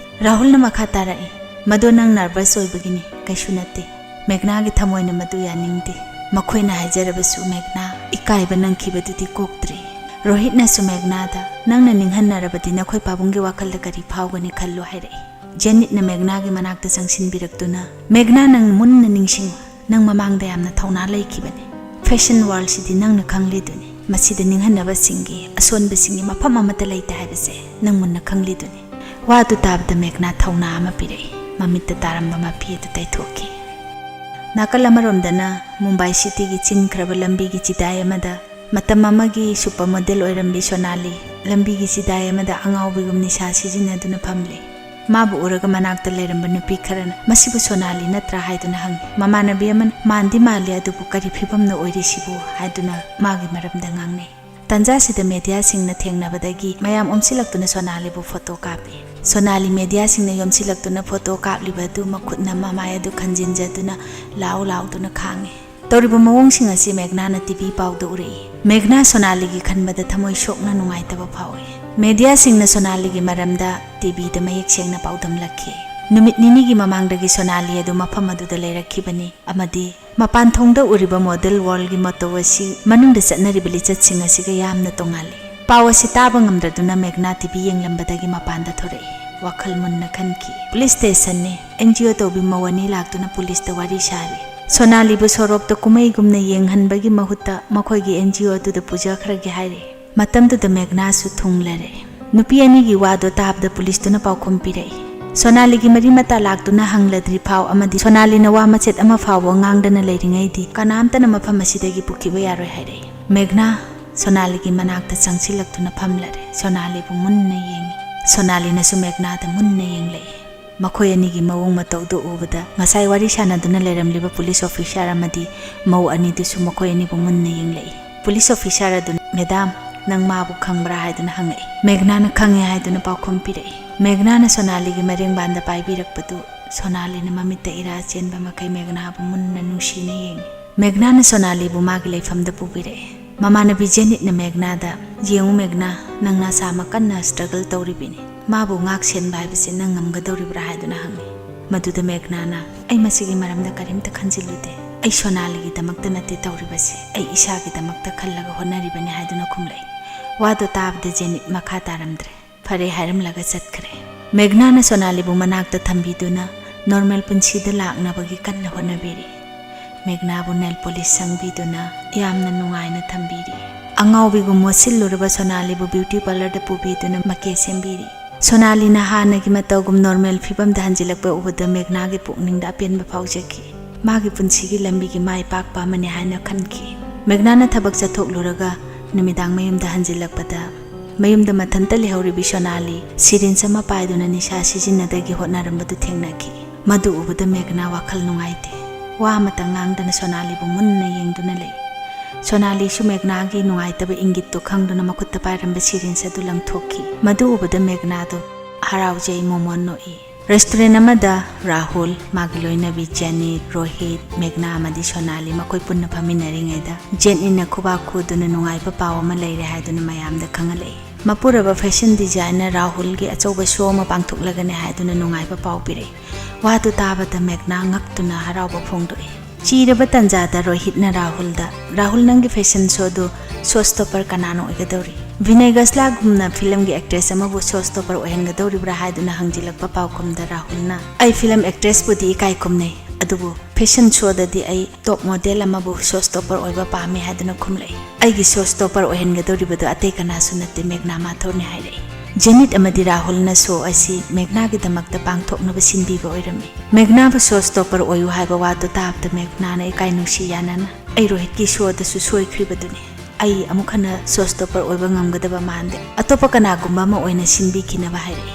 ꯔꯥꯍꯨꯜꯅ ꯃꯈꯥ ꯇꯥꯔꯛꯏ, "ꯃꯗꯣ ꯅꯪ ꯅꯔꯚꯁ ꯑꯣꯏꯕꯒꯤꯅꯤ, ꯀꯩꯁꯨ ꯅꯠꯇꯦ꯫ ꯃꯦꯘꯅꯥꯒꯤ ꯊꯃꯣꯏꯅ ꯃꯗꯨ ꯌꯥꯅꯤꯡꯗꯦ꯫ ꯃꯈꯣꯏꯅ ꯍꯥꯏꯖꯔꯕꯁꯨ ꯃꯦꯘꯅꯥ ꯏꯀꯥꯏꯕ ꯅꯪꯈꯤꯕꯗꯨꯗꯤ ꯀꯣꯛꯇ꯭ꯔꯤ꯫ ꯔꯣꯍꯤꯠꯅꯁꯨ ꯃꯦꯘꯅꯥꯗ, 'ꯅꯪꯅ ꯅꯤꯡꯍꯟꯅꯔꯕꯗꯤ ꯅꯈꯣꯏ ꯄꯥꯕꯨꯡꯒꯤ ꯋꯥꯈꯜꯗ ꯀꯔꯤ ꯐꯥꯎꯒꯅꯤ ꯈꯜꯂꯨ,' ꯍꯥꯏꯔꯛꯏ꯫ ꯖꯦꯅꯤꯠꯅ ꯃꯦꯘꯅꯥꯒꯤ ꯃꯅꯥꯛꯇ ꯆꯪꯁꯤꯟꯕꯤꯔꯛꯇꯨꯅ, "ꯃꯦꯘꯅꯥ, ꯅꯪ ꯃꯨꯟꯅ ꯅꯤꯡꯁꯤꯡꯉꯨ꯫ ꯅꯪ ꯃꯃꯥꯡꯗ ꯌꯥꯝꯅ ꯊꯧꯅꯥ ꯂꯩꯈꯤꯕꯅꯤ꯫ ꯐꯦꯁꯟ ꯋꯥꯔꯜꯁꯤꯗꯤ ꯅꯪꯅ ꯈꯪꯂꯤꯗꯨꯅꯤ꯫ ꯃꯁꯤꯗ ꯅꯤꯡꯍꯟꯅꯕꯁꯤꯡꯒꯤ, ꯑꯁꯣꯟꯕꯁꯤꯡꯒꯤ ꯃꯐꯝ ꯑꯃꯠꯇ ꯂꯩꯇꯦ ꯍꯥꯏꯕꯁꯦ ꯅꯪ ꯃꯨꯟꯅ ꯈꯪꯂꯤꯗꯨꯅꯤ꯫" ꯋꯥꯗꯨ ꯇꯥꯕꯗ ꯃꯦꯘꯅꯥ ꯊꯧꯅꯥ ꯑꯃ ꯄꯤꯔꯛꯏ꯫ ꯃꯃꯤꯠꯇ ꯇꯥꯔꯝꯕ ꯃꯄꯤ ꯑꯗꯨ ꯇꯩꯊꯣꯛꯈꯤ꯫ ꯅꯥꯀꯜ ꯑꯃꯔꯣꯝꯗꯅ ꯃꯨꯝꯕꯥꯏ ꯁꯤꯇꯤꯒꯤ ꯆꯤꯟꯈ꯭ꯔꯕ ꯂꯝꯕꯤꯒꯤ ꯆꯤꯗꯥꯏ ꯑꯃꯗ ꯃꯇꯝ ꯑꯃꯒꯤ ꯁꯨꯄꯔ ꯃꯣꯗꯦꯜ ꯑꯣꯏꯔꯝꯕꯤ ꯁꯣꯅꯥꯂꯤ ꯂꯝꯕꯤꯒꯤ ꯆꯤꯗꯥꯏ ꯑꯃꯗ ꯑꯉꯥꯎꯕꯤꯒꯨꯝ ꯅꯤꯁꯥ ꯁꯤꯖꯤꯟꯅꯗꯨꯅ ꯐꯝꯂꯤ꯫ ꯃꯥꯕꯨ ꯎꯔꯒ ꯃꯅꯥꯛꯇ ꯂꯩꯔꯝꯕ ꯅꯨꯄꯤ ꯈꯔꯅ, "ꯃꯁꯤꯕꯨ ꯁꯣꯅꯥꯂꯤ ꯅꯠꯇ꯭ꯔꯥ?" ꯍꯥꯏꯗꯨꯅ ꯍꯪꯉꯤ꯫ ꯃꯃꯥꯟꯅꯕꯤ ꯑꯃꯅ, "ꯃꯥꯟꯗꯤ ꯃꯥꯜꯂꯤ, ꯑꯗꯨꯕꯨ ꯀꯔꯤ ꯐꯤꯕꯝꯅ ꯑꯣꯏꯔꯤꯁꯤꯕꯨ?" ꯍꯥꯏꯗꯨꯅ ꯃꯥꯒꯤ ꯃꯔꯝꯗ ꯉꯥꯡꯅꯩ꯫ ꯇꯟꯖꯥꯁꯤꯗ ꯃꯦꯗꯤꯌꯥꯁꯤꯡꯅ ꯊꯦꯡꯅꯕꯗꯒꯤ ꯃꯌꯥꯝ ꯑꯣꯝꯁꯤꯜꯂꯛꯇꯨꯅ ꯁꯣꯅꯥꯂꯤꯕꯨ ꯐꯣꯇꯣ ꯀꯥꯞꯄꯤ꯫ ꯁꯣꯅꯥꯂꯤ ꯃꯦꯗꯤꯌꯥꯁꯤꯡꯅ ꯌꯣꯝꯁꯤꯜꯂꯛꯇꯨꯅ ꯐꯣꯇꯣ ꯀꯥꯞꯂꯤꯕ ꯑꯗꯨ ꯃꯈꯨꯠꯅ ꯃꯃꯥꯏ ꯑꯗꯨ ꯈꯟꯖꯤꯟꯖꯗꯨꯅ ꯂꯥꯎ ꯂꯥꯎꯗꯨꯅ ꯈꯥꯡꯉꯤ꯫ ꯇꯧꯔꯤꯕ ꯃꯑꯣꯡꯁꯤꯡ ꯑꯁꯤ ꯃꯦꯘꯅꯥꯅ ꯇꯤꯚꯤ ꯄꯥꯎꯗ ꯎꯔꯛꯏ꯫ ꯃꯦꯘꯅꯥ ꯁꯣꯅꯥꯂꯤꯒꯤ ꯈꯟꯕꯗ ꯊꯃꯣꯏ ꯁꯣꯛꯅ ꯅꯨꯡꯉꯥꯏꯇꯕ ꯐꯥꯎꯏ꯫ ꯃꯦꯗꯤꯌꯥꯁꯤꯡꯅ ꯁꯣꯅꯥꯂꯤꯒꯤ ꯃꯔꯝꯗ ꯇꯤꯚꯤꯗ ꯃꯌꯦꯛ ꯁꯦꯡꯅ ꯄꯥꯎꯗꯝꯂꯛꯈꯤ꯫ ꯅꯨꯃꯤꯠ ꯅꯤꯅꯤꯒꯤ ꯃꯃꯥꯡꯗꯒꯤ ꯁꯣꯅꯥꯂꯤ ꯑꯗꯨ ꯃꯐꯝ ꯑꯗꯨꯗ ꯂꯩꯔꯛꯈꯤꯕꯅꯤ ꯑꯃꯗꯤ ꯃꯄꯥꯟ ꯊꯣꯡꯗ ꯎꯔꯤꯕ ꯃꯣꯗꯦꯜ ꯋꯥꯔꯜꯒꯤ ꯃꯇꯧ ꯑꯁꯤ ꯃꯅꯨꯡꯗ ꯆꯠꯅꯔꯤꯕ ꯂꯤꯆꯠꯁꯤꯡ ꯑꯁꯤꯒ ꯌꯥꯝꯅ ꯇꯣꯉꯥꯜꯂꯤ꯫ ꯄꯥꯎ ꯑꯁꯤ ꯇꯥꯕ ꯉꯝꯗ꯭ꯔꯗꯨꯅ ꯃꯦꯘꯅꯥ ꯇꯤꯚꯤ ꯌꯦꯡꯂꯝꯕꯗꯒꯤ ꯃꯄꯥꯟꯗ ꯊꯣꯔꯛꯏ꯫ ꯋꯥꯈꯜ ꯃꯨꯟꯅ ꯈꯟꯈꯤ꯫ ꯄꯨꯂꯤꯁ ꯁ꯭ꯇꯦꯁꯟꯅꯤ꯫ ꯑꯦꯟ ꯖꯤ ꯑꯣ ꯇꯧꯕꯤ ꯃꯧ ꯑꯅꯤ ꯂꯥꯛꯇꯨꯅ ꯄꯨꯂꯤꯁꯇ ꯋꯥꯔꯤ ꯁꯥꯔꯤ꯫ ꯁꯣꯅꯥꯂꯤꯕꯨ ꯁꯣꯔꯣꯛꯇ ꯀꯨꯝꯍꯩꯒꯨꯝꯅ ꯌꯦꯡꯍꯟꯕꯒꯤ ꯃꯍꯨꯠꯇ ꯃꯈꯣꯏꯒꯤ ꯑꯦꯟ ꯖꯤ ꯑꯣ ꯑꯗꯨꯗ ꯄꯨꯖꯈ꯭ꯔꯒꯦ ꯍꯥꯏꯔꯤ꯫ ꯃꯇꯝꯗꯨꯗ ꯃꯦꯘꯅꯥꯁꯨ ꯊꯨꯡꯂꯔꯦ꯫ ꯅꯨꯄꯤ ꯑꯅꯤꯒꯤ ꯋꯥꯗꯣ ꯇꯥꯕꯗ ꯄꯨꯂꯤꯁꯇꯨꯅ ꯄꯥꯎꯈꯨꯝ ꯄꯤꯔꯛꯏ꯫ ꯁꯣꯅꯥꯂꯤꯒꯤ ꯃꯔꯤ ꯃꯇꯥ ꯂꯥꯛꯇꯨꯅ ꯍꯪꯂꯗ꯭ꯔꯤ ꯐꯥꯎ ꯑꯃꯗꯤ ꯁꯣꯅꯥꯂꯤꯅ ꯋꯥ ꯃꯆꯦꯠ ꯑꯃ ꯐꯥꯎꯕ ꯉꯥꯡꯗꯅ ꯂꯩꯔꯤꯉꯩꯗꯤ ꯀꯅꯥꯝꯇꯅ ꯃꯐꯝ ꯑꯁꯤꯗꯒꯤ ꯄꯨꯈꯤꯕ ꯌꯥꯔꯣꯏ ꯍꯥꯏꯔꯛꯏ꯫ ꯃꯦꯘꯅꯥ ꯁꯣꯅꯥꯂꯤꯒꯤ ꯃꯅꯥꯛꯇ ꯆꯪꯁꯤꯜꯂꯛꯇꯨꯅ ꯐꯝꯂꯔꯦ꯫ ꯁꯣꯅꯥꯂꯤꯕꯨ ꯃꯨꯟꯅ ꯌꯦꯡꯉꯤ꯫ ꯁꯣꯅꯥꯂꯤꯅꯁꯨ ꯃꯦꯘꯅꯥꯗ ꯃꯨꯟꯅ ꯌꯦꯡꯂꯛꯏ꯫ ꯃꯈꯣꯏ ꯑꯅꯤꯒꯤ ꯃꯑꯣꯡ ꯃꯇꯧꯗꯨ ꯎꯕꯗ ꯉꯁꯥꯏ ꯋꯥꯔꯤ ꯁꯥꯟꯅꯗꯨꯅ ꯂꯩꯔꯝꯂꯤꯕ ꯄꯨꯂꯤꯁ ꯑꯣꯐꯤꯁꯥꯔ ꯑꯃꯗꯤ ꯃꯧ ꯑꯅꯤꯗꯨꯁꯨ ꯃꯈꯣꯏ ꯑꯅꯤꯕꯨ ꯃꯨꯟꯅ ꯌꯦꯡꯂꯛꯏ꯫ ꯄꯨꯂꯤꯁ ꯑꯣꯐꯤꯁꯥꯔ ꯑꯗꯨꯅ, "ꯃꯦꯗꯥꯝ, ꯅꯪ ꯃꯥꯕꯨ ꯈꯪꯕ꯭ꯔꯥ?" ꯍꯥꯏꯗꯨꯅ ꯍꯪꯉꯛꯏ꯫ ꯃꯦꯘꯅꯥꯅ ꯈꯪꯉꯦ ꯍꯥꯏꯗꯨꯅ ꯄꯥꯎꯈꯨꯝ ꯄꯤꯔꯛꯏ꯫ ꯃꯦꯘꯅꯥꯅ ꯁꯣꯅꯥꯂꯤꯒꯤ ꯃꯔꯦꯡꯕꯥꯟꯗ ꯄꯥꯏꯕꯤꯔꯛꯄꯗꯨ ꯁꯣꯅꯥꯂꯤꯅ ꯃꯃꯤꯠꯇ ꯏꯔꯥ ꯆꯦꯟꯕ ꯃꯈꯩ ꯃꯦꯘꯅꯥꯕꯨ ꯃꯨꯟꯅ ꯅꯨꯡꯁꯤꯅ ꯌꯦꯡꯉꯤ꯫ ꯃꯦꯘꯅꯥꯅ ꯁꯣꯅꯥꯂꯤꯕꯨ ꯃꯥꯒꯤ ꯂꯩꯐꯝꯗ ꯄꯨꯕꯤꯔꯛꯏ꯫ ꯃꯃꯥꯟꯅꯕꯤ ꯖꯦꯅꯤꯠꯅ ꯃꯦꯘꯅꯥꯗ, "ꯌꯦꯡꯉꯨ ꯃꯦꯘꯅꯥ, ꯅꯪ ꯅꯁꯥꯃꯛ ꯀꯟꯅ struggle ꯇꯧꯔꯤꯕꯤꯅꯤ꯫ ꯃꯥꯕꯨ ꯉꯥꯛ ꯁꯦꯟꯕ ꯍꯥꯏꯕꯁꯤ ꯅꯪ ꯉꯝꯒꯗꯧꯔꯤꯕ꯭ꯔꯥ?" ꯍꯥꯏꯗꯨꯅ ꯍꯪꯉꯤ꯫ ꯃꯗꯨꯗ ꯃꯦꯘꯅꯥꯅ, "ꯑꯩ ꯃꯁꯤꯒꯤ ꯃꯔꯝꯗ ꯀꯔꯤꯝꯇ ꯈꯟꯖꯤꯜꯂꯨꯗꯦ꯫ ꯑꯩ ꯁꯣꯅꯥꯂꯤꯒꯤꯗꯃꯛꯇ ꯅꯠꯇꯦ ꯇꯧꯔꯤꯕꯁꯤ, ꯑꯩ ꯏꯁꯥꯒꯤꯗꯃꯛꯇ ꯈꯜꯂꯒ ꯍꯣꯠꯅꯔꯤꯕꯅꯤ" ꯍꯥꯏꯗꯨꯅ ꯈꯨꯝꯂꯛꯏ꯫ ꯋꯥꯗꯨ ꯇꯥꯕꯗ ꯖꯦꯅꯤꯠ ꯃꯈꯥ ꯇꯥꯔꯝꯗ꯭ꯔꯦ꯫ "ꯐꯔꯦ" ꯍꯥꯏꯔꯝꯂꯒ ꯆꯠꯈ꯭ꯔꯦ꯫ ꯃꯦꯘꯅꯥꯅ ꯁꯣꯅꯥꯂꯤꯕꯨ ꯃꯅꯥꯛꯇ ꯊꯝꯕꯤꯗꯨꯅ ꯅꯣꯔꯃꯦꯜ ꯄꯨꯟꯁꯤꯗ ꯂꯥꯛꯅꯕꯒꯤ ꯀꯟꯅ ꯍꯣꯠꯅꯕꯤꯔꯤ꯫ ꯃꯦꯘꯅꯥꯕꯨ ꯅꯦꯜ ꯄꯣꯂꯤꯁ ꯁꯪꯕꯤꯗꯨꯅ ꯌꯥꯝꯅ ꯅꯨꯡꯉꯥꯏꯅ ꯊꯝꯕꯤꯔꯤ꯫ ꯑꯉꯥꯎꯕꯤꯒꯨꯝ ꯃꯣꯠꯁꯤꯜꯂꯨꯔꯕ ꯁꯣꯅꯥꯂꯤꯕꯨ ꯕ꯭ꯌꯨꯇꯤ ꯄꯥꯔꯂꯔꯗ ꯄꯨꯕꯤꯗꯨꯅ ꯃꯀꯦ ꯁꯦꯝꯕꯤꯔꯤ꯫ ꯁꯣꯅꯥꯂꯤꯅ ꯍꯥꯟꯅꯒꯤ ꯃꯇꯧꯒꯨꯝ ꯅꯣꯔꯃꯦꯜ ꯐꯤꯕꯝꯗ ꯍꯟꯖꯤꯜꯂꯛꯄ ꯎꯕꯗ ꯃꯦꯘꯅꯥꯒꯤ ꯄꯨꯛꯅꯤꯡꯗ ꯑꯄꯦꯟꯕ ꯐꯥꯎꯖꯈꯤ꯫ ꯃꯥꯒꯤ ꯄꯨꯟꯁꯤꯒꯤ ꯂꯝꯕꯤꯒꯤ ꯃꯥꯏ ꯄꯥꯛꯄ ꯑꯃꯅꯤ ꯍꯥꯏꯅ ꯈꯟꯈꯤ꯫ ꯃꯦꯘꯅꯥꯅ ꯊꯕꯛ ꯆꯠꯊꯣꯛꯂꯨꯔꯒ ꯅꯨꯃꯤꯗꯥꯡ ꯃꯌꯨꯝꯗ ꯍꯟꯖꯤꯜꯂꯛꯄꯗ, ꯃꯌꯨꯝꯗ ꯃꯊꯟꯇ ꯂꯩꯍꯧꯔꯤꯕꯤ ꯁꯣꯅꯥꯂꯤ ꯁꯤꯔꯤꯟꯁ ꯑꯃ ꯄꯥꯏꯗꯨꯅ ꯅꯤꯁꯥ ꯁꯤꯖꯤꯟꯅꯗꯒꯤ ꯍꯣꯠꯅꯔꯝꯕꯗꯨ ꯊꯦꯡꯅꯈꯤ꯫ ꯃꯗꯨ ꯎꯕꯗ ꯃꯦꯘꯅꯥ ꯋꯥꯈꯜ ꯅꯨꯡꯉꯥꯏꯇꯦ꯫ ꯋꯥ ꯑꯃꯇ ꯉꯥꯡꯗꯅ ꯁꯣꯅꯥꯂꯤꯕꯨ ꯃꯨꯟꯅ ꯌꯦꯡꯗꯨꯅ ꯂꯩ꯫ ꯁꯣꯅꯥꯂꯤꯁꯨ ꯃꯦꯘꯅꯥꯒꯤ ꯅꯨꯡꯉꯥꯏꯇꯕ ꯏꯪꯒꯤꯠꯇꯨ ꯈꯪꯗꯨꯅ ꯃꯈꯨꯠꯇ ꯄꯥꯏꯔꯝꯕ ꯁꯤꯔꯤꯟꯁ ꯑꯗꯨ ꯂꯪꯊꯣꯛꯈꯤ꯫ ꯃꯗꯨ ꯎꯕꯗ ꯃꯦꯘꯅꯥꯗꯨ ꯍꯔꯥꯎꯖꯩ, ꯃꯣꯃꯣꯟ ꯅꯣꯛꯏ꯫ ꯔꯦꯁꯇꯨꯔꯦꯟ ꯑꯃꯗ ꯔꯥꯍꯨꯜ, ꯃꯥꯒꯤ ꯂꯣꯏꯅꯕꯤ ꯖꯦꯅꯤꯠ, ꯔꯣꯍꯤꯠ, ꯃꯦꯘꯅꯥ ꯑꯃꯗꯤ ꯁꯣꯅꯥꯂꯤ ꯃꯈꯣꯏ ꯄꯨꯟꯅ ꯐꯝꯃꯤꯟꯅꯔꯤꯉꯩꯗ ꯖꯦꯅꯤꯠꯅ ꯈꯨꯕꯥꯛ ꯈꯨꯗꯨꯅ ꯅꯨꯡꯉꯥꯏꯕ ꯄꯥꯎ ꯑꯃ ꯂꯩꯔꯦ ꯍꯥꯏꯗꯨꯅ ꯃꯌꯥꯝꯗ ꯈꯪꯍꯜꯂꯛꯏ꯫ ꯃꯄꯨꯔꯕ ꯐꯦꯁꯟ ꯗꯤꯖꯥꯏꯅꯔ ꯔꯥꯍꯨꯜꯒꯤ ꯑꯆꯧꯕ ꯁꯣ ꯑꯃ ꯄꯥꯡꯊꯣꯛꯂꯒꯅꯤ ꯍꯥꯏꯗꯨꯅ ꯅꯨꯡꯉꯥꯏꯕ ꯄꯥꯎ ꯄꯤꯔꯛꯏ꯫ ꯋꯥꯗꯨ ꯇꯥꯕꯗ ꯃꯦꯘꯅꯥ ꯉꯛꯇꯨꯅ ꯍꯔꯥꯎꯕ ꯐꯣꯡꯗꯣꯛꯏ꯫ ꯆꯤꯔꯕ ꯇꯟꯖꯥꯗ ꯔꯣꯍꯤꯠꯅ ꯔꯥꯍꯨꯜꯗ, "ꯔꯥꯍꯨꯜ, ꯅꯪꯒꯤ ꯐꯦꯁꯟ ꯁꯣꯗꯨ ꯁꯣ ꯁ꯭ꯇꯣꯄꯔ ꯀꯅꯥꯅ ꯑꯣꯏꯒꯗꯧꯔꯤ? ꯚꯤꯅꯌ ꯒꯁꯂꯥꯒꯨꯝꯅ ꯐꯤꯂꯝꯒꯤ ꯑꯦꯛꯇ꯭ꯔꯦꯁ ꯑꯃꯕꯨ ꯁꯣ ꯁ꯭ꯇꯣꯄꯔ ꯑꯣꯏꯍꯟꯒꯗꯧꯔꯤꯕ꯭ꯔꯥ?" ꯍꯥꯏꯗꯨꯅ ꯍꯪꯖꯤꯜꯂꯛꯄ ꯄꯥꯎꯈꯨꯝꯗ ꯔꯥꯍꯨꯜꯅ, "ꯑꯩ ꯐꯤꯂꯝ ꯑꯦꯛꯇ꯭ꯔꯦꯁꯄꯨꯗꯤ ꯏꯀꯥꯏ ꯈꯨꯝꯅꯩ, ꯑꯗꯨꯕꯨ ꯐꯦꯁꯟ ꯁꯣꯗꯗꯤ ꯑꯩ ꯇꯣꯞ ꯃꯣꯗꯦꯜ ꯑꯃꯕꯨ ꯁꯣ ꯁ꯭ꯇꯣꯄꯔ ꯑꯣꯏꯕ ꯄꯥꯝꯃꯤ" ꯍꯥꯏꯗꯨꯅ ꯈꯨꯝꯂꯛꯏ꯫ "ꯑꯩꯒꯤ ꯁꯣ ꯁ꯭ꯇꯣꯄꯔ ꯑꯣꯏꯍꯟꯒꯗꯧꯔꯤꯕꯗꯨ ꯑꯇꯩ ꯀꯅꯥꯁꯨ ꯅꯠꯇꯦ, ꯃꯦꯘꯅꯥ ꯃꯥꯊꯨꯔꯅꯤ" ꯍꯥꯏꯔꯛꯏ꯫ ꯖꯦꯅꯤꯠ ꯑꯃꯗꯤ ꯔꯥꯍꯨꯜꯅ ꯁꯣ ꯑꯁꯤ ꯃꯦꯘꯅꯥꯒꯤꯗꯃꯛꯇ ꯄꯥꯡꯊꯣꯛꯅꯕ ꯁꯤꯟꯕꯤꯕ ꯑꯣꯏꯔꯝꯃꯤ꯫ ꯃꯦꯘꯅꯥꯕꯨ ꯁꯣ ꯁ꯭ꯇꯣꯄꯔ ꯑꯣꯏꯌꯨ ꯍꯥꯏꯕ ꯋꯥꯗꯨ ꯇꯥꯕꯗ ꯃꯦꯘꯅꯥꯅ ꯏꯀꯥꯏ ꯅꯨꯡꯁꯤ ꯌꯥꯅꯅ, "ꯑꯩ ꯔꯣꯍꯤꯠꯀꯤ ꯁꯣꯗꯁꯨ ꯁꯣꯏꯈ꯭ꯔꯤꯕꯗꯨꯅꯤ꯫ ꯑꯩ ꯑꯃꯨꯛ ꯍꯟꯅ ꯁꯣ ꯁ꯭ꯇꯣꯄꯔ ꯑꯣꯏꯕ ꯉꯝꯒꯗꯕ ꯃꯥꯟꯗꯦ꯫ ꯑꯇꯣꯞꯄ ꯀꯅꯥꯒꯨꯝꯕ ꯑꯃ ꯑꯣꯏꯅ ꯁꯤꯟꯕꯤꯈꯤꯅꯕ" ꯍꯥꯏꯔꯛꯏ꯫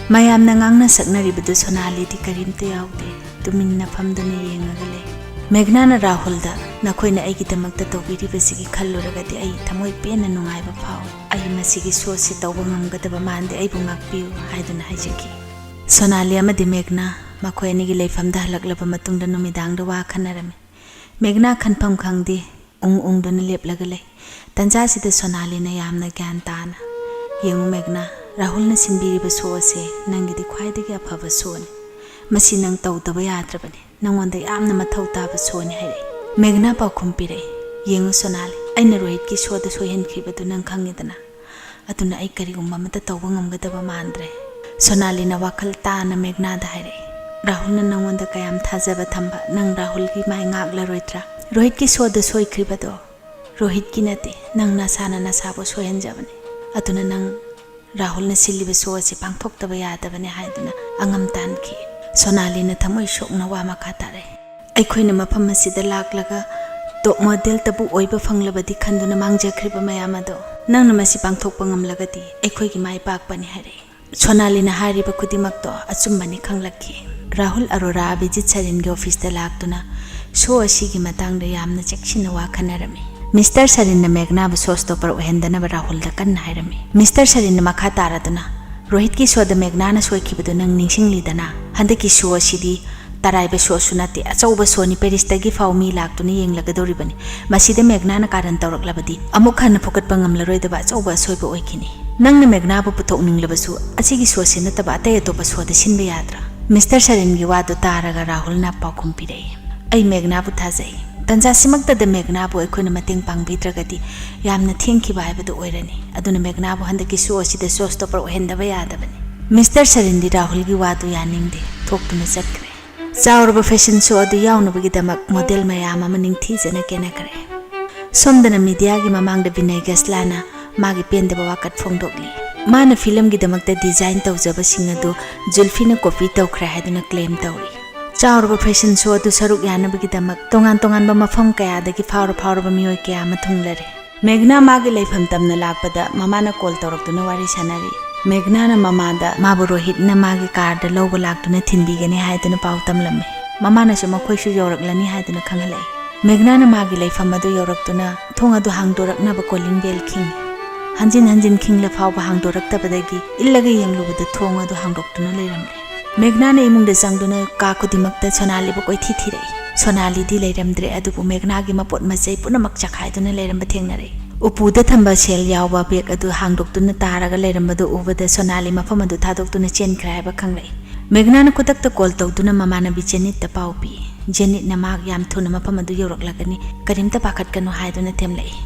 ꯃꯌꯥꯝꯅ ꯉꯥꯡꯅ ꯁꯛꯅꯔꯤꯕꯗꯨ ꯁꯣꯅꯥꯂꯤꯗꯤ ꯀꯔꯤꯝꯇ ꯌꯥꯎꯗꯦ꯫ ꯇꯨꯃꯤꯟꯅ ꯐꯝꯗꯨꯅ ꯌꯦꯡꯉꯒ ꯂꯩ꯫ ꯃꯦꯘꯅꯥꯅ ꯔꯥꯍꯨꯜꯗ, "ꯅꯈꯣꯏꯅ ꯑꯩꯒꯤꯗꯃꯛꯇ ꯇꯧꯕꯤꯔꯤꯕꯁꯤꯒꯤ ꯈꯜꯂꯨꯔꯒꯗꯤ ꯑꯩ ꯊꯃꯣꯏ ꯄꯦꯟꯅ ꯅꯨꯡꯉꯥꯏꯕ ꯐꯥꯎꯏ꯫ ꯑꯩ ꯃꯁꯤꯒꯤ ꯁꯣꯁꯤ ꯇꯧꯕ ꯉꯝꯒꯗꯕ ꯃꯥꯟꯗꯦ, ꯑꯩꯕꯨ ꯉꯥꯛꯄꯤꯌꯨ" ꯍꯥꯏꯗꯨꯅ ꯍꯥꯏꯖꯈꯤ꯫ ꯁꯣꯅꯥꯂꯤ ꯑꯃꯗꯤ ꯃꯦꯘꯅꯥ ꯃꯈꯣꯏ ꯑꯅꯤꯒꯤ ꯂꯩꯐꯝꯗ ꯍꯜꯂꯛꯂꯕ ꯃꯇꯨꯡꯗ ꯅꯨꯃꯤꯗꯥꯡꯗ ꯋꯥ ꯈꯟꯅꯔꯝꯃꯤ꯫ ꯃꯦꯘꯅꯥ ꯈꯟꯐꯝ ꯈꯪꯗꯦ, ꯎꯪ ꯎꯪꯗꯨꯅ ꯂꯦꯞꯂꯒ ꯂꯩ꯫ ꯇꯟꯖꯥꯁꯤꯗ ꯁꯣꯅꯥꯂꯤꯅ ꯌꯥꯝꯅ ꯒ꯭ꯌꯥꯟ ꯇꯥꯅ, "ꯌꯦꯡꯉꯨ ꯃꯦꯘꯅꯥ, ꯔꯥꯍꯨꯜꯅ ꯁꯤꯟꯕꯤꯔꯤꯕ ꯁꯣ ꯑꯁꯦ ꯅꯪꯒꯤꯗꯤ ꯈ꯭ꯋꯥꯏꯗꯒꯤ ꯑꯐꯕ ꯁꯣꯅꯤ꯫ ꯃꯁꯤ ꯅꯪ ꯇꯧꯗꯕ ꯌꯥꯗ꯭ꯔꯕꯅꯤ꯫ ꯅꯪꯉꯣꯟꯗ ꯌꯥꯝꯅ ꯃꯊꯧ ꯇꯥꯕ ꯁꯣꯅꯤ" ꯍꯥꯏꯔꯛꯏ꯫ ꯃꯦꯘꯅꯥ ꯄꯥꯎꯈꯨꯝ ꯄꯤꯔꯛꯏ, "ꯌꯦꯡꯉꯨ ꯁꯣꯅꯥꯂꯤ, ꯑꯩꯅ ꯔꯣꯍꯤꯠꯀꯤ ꯁꯣꯗ ꯁꯣꯏꯍꯟꯈ꯭ꯔꯤꯕꯗꯨ ꯅꯪ ꯈꯪꯉꯤꯗꯅ꯫ ꯑꯗꯨꯅ ꯑꯩ ꯀꯔꯤꯒꯨꯝꯕ ꯑꯃꯠꯇ ꯇꯧꯕ ꯉꯝꯒꯗꯕ ꯃꯥꯟꯗ꯭ꯔꯦ꯫" ꯁꯣꯅꯥꯂꯤꯅ ꯋꯥꯈꯜ ꯇꯥꯅ ꯃꯦꯘꯅꯥꯗ ꯍꯥꯏꯔꯛꯏ, "ꯔꯥꯍꯨꯜꯅ ꯅꯪꯉꯣꯟꯗ ꯀꯌꯥꯝ ꯊꯥꯖꯕ ꯊꯝꯕ, ꯅꯪ ꯔꯥꯍꯨꯜꯒꯤ ꯃꯥꯏ ꯉꯥꯛꯂꯔꯣꯏꯗ꯭ꯔꯥ? ꯔꯣꯍꯤꯠꯀꯤ ꯁꯣꯗ ꯁꯣꯏꯈ꯭ꯔꯤꯕꯗꯣ ꯔꯣꯍꯤꯠꯀꯤ ꯅꯠꯇꯦ, ꯅꯪ ꯅꯁꯥꯅ ꯅꯁꯥꯕꯨ ꯁꯣꯏꯍꯟꯖꯕꯅꯤ꯫ ꯑꯗꯨꯅ ꯅꯪ ꯔꯥꯍꯨꯜꯅ ꯁꯤꯜꯂꯤꯕ ꯁꯣ ꯑꯁꯤ ꯄꯥꯡꯊꯣꯛꯇꯕ ꯌꯥꯗꯕꯅꯤ" ꯍꯥꯏꯗꯨꯅ ꯑꯉꯝ ꯇꯥꯟꯈꯤ꯫ ꯁꯣꯅꯥꯂꯤꯅ ꯊꯃꯣꯏ ꯁꯣꯛꯅ ꯋꯥ ꯃꯈꯥ ꯇꯥꯔꯛꯏ, "ꯑꯩꯈꯣꯏꯅ ꯃꯐꯝ ꯑꯁꯤꯗ ꯂꯥꯛꯂꯒ ꯇꯣꯞ ꯃꯣꯗꯦꯜꯇꯕꯨ ꯑꯣꯏꯕ ꯐꯪꯂꯕꯗꯤ ꯈꯟꯗꯨꯅ ꯃꯥꯡꯖꯈ꯭ꯔꯤꯕ ꯃꯌꯥꯝ ꯑꯗꯣ ꯅꯪꯅ ꯃꯁꯤ ꯄꯥꯡꯊꯣꯛꯄ ꯉꯝꯂꯒꯗꯤ ꯑꯩꯈꯣꯏꯒꯤ ꯃꯥꯏ ꯄꯥꯛꯄꯅꯤ" ꯍꯥꯏꯔꯛꯏ꯫ ꯁꯣꯅꯥꯂꯤꯅ ꯍꯥꯏꯔꯤꯕ ꯈꯨꯗꯤꯡꯃꯛꯇꯣ ꯑꯆꯨꯝꯕꯅꯤ ꯈꯪꯂꯛꯈꯤ꯫ ꯔꯥꯍꯨꯜ ꯑꯔꯣꯔꯥ ꯑꯚꯤꯖꯤꯠ ꯁꯔꯤꯟꯒꯤ ꯑꯣꯐꯤꯁꯇ ꯂꯥꯛꯇꯨꯅ ꯁꯣ ꯑꯁꯤꯒꯤ ꯃꯇꯥꯡꯗ ꯌꯥꯝꯅ ꯆꯦꯛꯁꯤꯟꯅ ꯋꯥ ꯈꯟꯅꯔꯝꯃꯤ꯫ ꯃꯤꯁꯇꯔ ꯁꯔꯤꯟꯅ ꯃꯦꯘꯅꯥꯕꯨ ꯁꯣ ꯁ꯭ꯇꯣꯄꯔ ꯑꯣꯏꯍꯟꯗꯅꯕ ꯔꯥꯍꯨꯜꯗ ꯀꯟꯅ ꯍꯥꯏꯔꯝꯃꯤ꯫ ꯃꯤꯁꯇꯔ ꯁꯔꯤꯟꯅ ꯃꯈꯥ ꯇꯥꯔꯗꯨꯅ, "ꯔꯣꯍꯤꯠꯀꯤ ꯁꯣꯗ ꯃꯦꯘꯅꯥꯅ ꯁꯣꯏꯈꯤꯕꯗꯨ ꯅꯪ ꯅꯤꯡꯁꯤꯡꯂꯤꯗꯅ? ꯍꯟꯗꯛꯀꯤ ꯁꯣ ꯑꯁꯤꯗꯤ ꯇꯔꯥꯏꯕ ꯁꯣꯁꯨ ꯅꯠꯇꯦ, ꯑꯆꯧꯕ ꯁꯣꯅꯤ꯫ ꯄꯦꯔꯤꯁꯇꯒꯤ ꯐꯥꯎ ꯃꯤ ꯂꯥꯛꯇꯨꯅ ꯌꯦꯡꯂꯒꯗꯧꯔꯤꯕꯅꯤ꯫ ꯃꯁꯤꯗ ꯃꯦꯘꯅꯥꯅ ꯀꯥꯔꯟ ꯇꯧꯔꯛꯂꯕꯗꯤ ꯑꯃꯨꯛ ꯍꯟꯅ ꯐꯨꯒꯠꯄ ꯉꯝꯂꯔꯣꯏꯗꯕ ꯑꯆꯧꯕ ꯑꯁꯣꯏꯕ ꯑꯣꯏꯈꯤꯅꯤ꯫ ꯅꯪꯅ ꯃꯦꯘꯅꯥꯕꯨ ꯄꯨꯊꯣꯛꯅꯤꯡꯂꯕꯁꯨ ꯑꯁꯤꯒꯤ ꯁꯣꯁꯤ ꯅꯠꯇꯕ ꯑꯇꯩ ꯑꯇꯣꯞꯄ ꯁꯣꯗ ꯁꯤꯟꯕ ꯌꯥꯗ꯭ꯔꯥ?" ꯃꯤꯁꯇꯔ ꯁꯔꯤꯟꯒꯤ ꯋꯥꯗꯨ ꯇꯥꯔꯒ ꯔꯥꯍꯨꯜꯅ ꯄꯥꯎꯈꯨꯝ ꯄꯤꯔꯛꯏ, "ꯑꯩ ꯃꯦꯘꯅꯥꯕꯨ ꯊꯥꯖꯩ꯫ ꯇꯟꯖꯥꯁꯤꯃꯛꯇꯗ ꯃꯦꯘꯅꯥꯕꯨ ꯑꯩꯈꯣꯏꯅ ꯃꯇꯦꯡ ꯄꯥꯡꯕꯤꯗ꯭ꯔꯒꯗꯤ ꯌꯥꯝꯅ ꯊꯦꯡꯈꯤꯕ ꯍꯥꯏꯕꯗꯨ ꯑꯣꯏꯔꯅꯤ꯫ ꯑꯗꯨꯅ ꯃꯦꯘꯅꯥꯕꯨ ꯍꯟꯗꯛꯀꯤ ꯁꯣ ꯑꯁꯤꯗ ꯁꯣ ꯁ꯭ꯇꯣꯄꯔ ꯑꯣꯏꯍꯟꯗꯕ ꯌꯥꯗꯕꯅꯤ꯫" ꯃꯤꯁꯇꯔ ꯁꯔꯤꯟꯗꯤ ꯔꯥꯍꯨꯜꯒꯤ ꯋꯥꯗꯨ ꯌꯥꯅꯤꯡꯗꯦ, ꯊꯣꯛꯇꯨꯅ ꯆꯠꯈ꯭ꯔꯦ꯫ ꯆꯥꯎꯔꯕ ꯐꯦꯁꯟ ꯁꯣ ꯑꯗꯨ ꯌꯥꯎꯅꯕꯒꯤꯗꯃꯛ ꯃꯣꯗꯦꯜ ꯃꯌꯥꯝ ꯑꯃ ꯅꯤꯡꯊꯤꯖꯅ ꯀꯦꯅꯈ꯭ꯔꯦ꯫ ꯁꯣꯝꯗꯅ ꯃꯤꯗꯤꯌꯥꯒꯤ ꯃꯃꯥꯡꯗ ꯕꯤꯅꯌ ꯒꯦꯁꯂꯥꯅ ꯃꯥꯒꯤ ꯄꯦꯟꯗꯕ ꯋꯥꯀꯠ ꯐꯣꯡꯗꯣꯛꯂꯤ꯫ ꯃꯥꯅ ꯐꯤꯂꯝꯒꯤꯗꯃꯛꯇ ꯗꯤꯖꯥꯏꯟ ꯇꯧꯖꯕꯁꯤꯡ ꯑꯗꯨ ꯖꯨꯜꯐꯤꯅ ꯀꯣꯄꯤ ꯇꯧꯈ꯭ꯔꯦ ꯍꯥꯏꯗꯨꯅ ꯀ꯭ꯂꯦꯝ ꯇꯧꯔꯤ꯫ ꯆꯥꯎꯔꯕ ꯐꯦꯁꯟ ꯁꯣ ꯑꯗꯨ ꯁꯔꯨꯛ ꯌꯥꯅꯕꯒꯤꯗꯃꯛ ꯇꯣꯉꯥꯟ ꯇꯣꯉꯥꯟꯕ ꯃꯐꯝ ꯀꯌꯥꯗꯒꯤ ꯐꯥꯎꯔ ꯐꯥꯎꯔꯕ ꯃꯤꯑꯣꯏ ꯀꯌꯥ ꯑꯃ ꯊꯨꯡꯂꯔꯦ꯫ ꯃꯦꯘꯅꯥ ꯃꯥꯒꯤ ꯂꯩꯐꯝ ꯇꯝꯅ ꯂꯥꯛꯄꯗ ꯃꯃꯥꯅ ꯀꯣꯜ ꯇꯧꯔꯛꯇꯨꯅ ꯋꯥꯔꯤ ꯁꯥꯟꯅꯔꯤ꯫ ꯃꯦꯘꯅꯥꯅ ꯃꯃꯥꯗ ꯃꯥꯕꯨ ꯔꯣꯍꯤꯠꯅ ꯃꯥꯒꯤ ꯀꯥꯔꯗ ꯂꯧꯕ ꯂꯥꯛꯇꯨꯅ ꯊꯤꯟꯕꯤꯒꯅꯤ ꯍꯥꯏꯗꯨꯅ ꯄꯥꯎ ꯇꯝꯂꯝꯃꯤ꯫ ꯃꯃꯥꯅꯁꯨ ꯃꯈꯣꯏꯁꯨ ꯌꯧꯔꯛꯂꯅꯤ ꯍꯥꯏꯗꯨꯅ ꯈꯪꯍꯜꯂꯛꯏ꯫ ꯃꯦꯘꯅꯥꯅ ꯃꯥꯒꯤ ꯂꯩꯐꯝ ꯑꯗꯨ ꯌꯧꯔꯛꯇꯨꯅ ꯊꯣꯡ ꯑꯗꯨ ꯍꯥꯡꯗꯣꯔꯛꯅꯕ ꯀꯣꯂꯤꯡ ꯕꯦꯜ ꯈꯤꯡꯏ꯫ ꯍꯟꯖꯤꯟ ꯍꯟꯖꯤꯟ ꯈꯤꯡꯂ ꯐꯥꯎꯕ ꯍꯥꯡꯗꯣꯔꯛꯇꯕꯗꯒꯤ ꯏꯜꯂꯒ ꯌꯦꯡꯂꯨꯕꯗ ꯊꯣꯡ ꯑꯗꯨ ꯍꯥꯡꯗꯣꯛꯇꯨꯅ ꯂꯩꯔꯝꯂꯦ꯫ ꯃꯦꯘꯅꯥꯅ ꯏꯃꯨꯡꯗ ꯆꯪꯗꯨꯅ ꯀꯥ ꯈꯨꯗꯤꯡꯃꯛꯇ ꯁꯣꯅꯥꯂꯤꯕꯨ ꯀꯣꯏꯊꯤ ꯊꯤꯔꯛꯏ꯫ ꯁꯣꯅꯥꯂꯤꯗꯤ ꯂꯩꯔꯝꯗ꯭ꯔꯦ, ꯑꯗꯨꯕꯨ ꯃꯦꯘꯅꯥꯒꯤ ꯃꯄꯣꯠ ꯃꯆꯩ ꯄꯨꯝꯅꯃꯛ ꯆꯈꯥꯏꯗꯨꯅ ꯂꯩꯔꯝꯕ ꯊꯦꯡꯅꯔꯛꯏ꯫ ꯎꯄꯨꯗ ꯊꯝꯕ ꯁꯦꯜ ꯌꯥꯎꯕ ꯕꯦꯒ ꯑꯗꯨ ꯍꯥꯡꯗꯣꯛꯇꯨꯅ ꯇꯥꯔꯒ ꯂꯩꯔꯝꯕꯗꯨ ꯎꯕꯗ ꯁꯣꯅꯥꯂꯤ ꯃꯐꯝ ꯑꯗꯨ ꯊꯥꯗꯣꯛꯇꯨꯅ ꯆꯦꯟꯈ꯭ꯔꯦ ꯍꯥꯏꯕ ꯈꯪꯂꯛꯏ꯫ ꯃꯦꯘꯅꯥꯅ ꯈꯨꯗꯛꯇ ꯀꯣꯜ ꯇꯧꯗꯨꯅ ꯃꯃꯥꯟꯅꯕꯤ ꯖꯦꯅꯤꯠꯇ ꯄꯥꯎ ꯄꯤ꯫ ꯖꯦꯅꯤꯠꯅ ꯃꯍꯥꯛ ꯌꯥꯝ ꯊꯨꯅ ꯃꯐꯝ ꯑꯗꯨ ꯌꯧꯔꯛꯂꯒꯅꯤ, ꯀꯔꯤꯝꯇ ꯄꯥꯈꯠꯀꯅꯨ ꯍꯥꯏꯗꯨꯅ ꯊꯦꯝꯂꯛꯏ꯫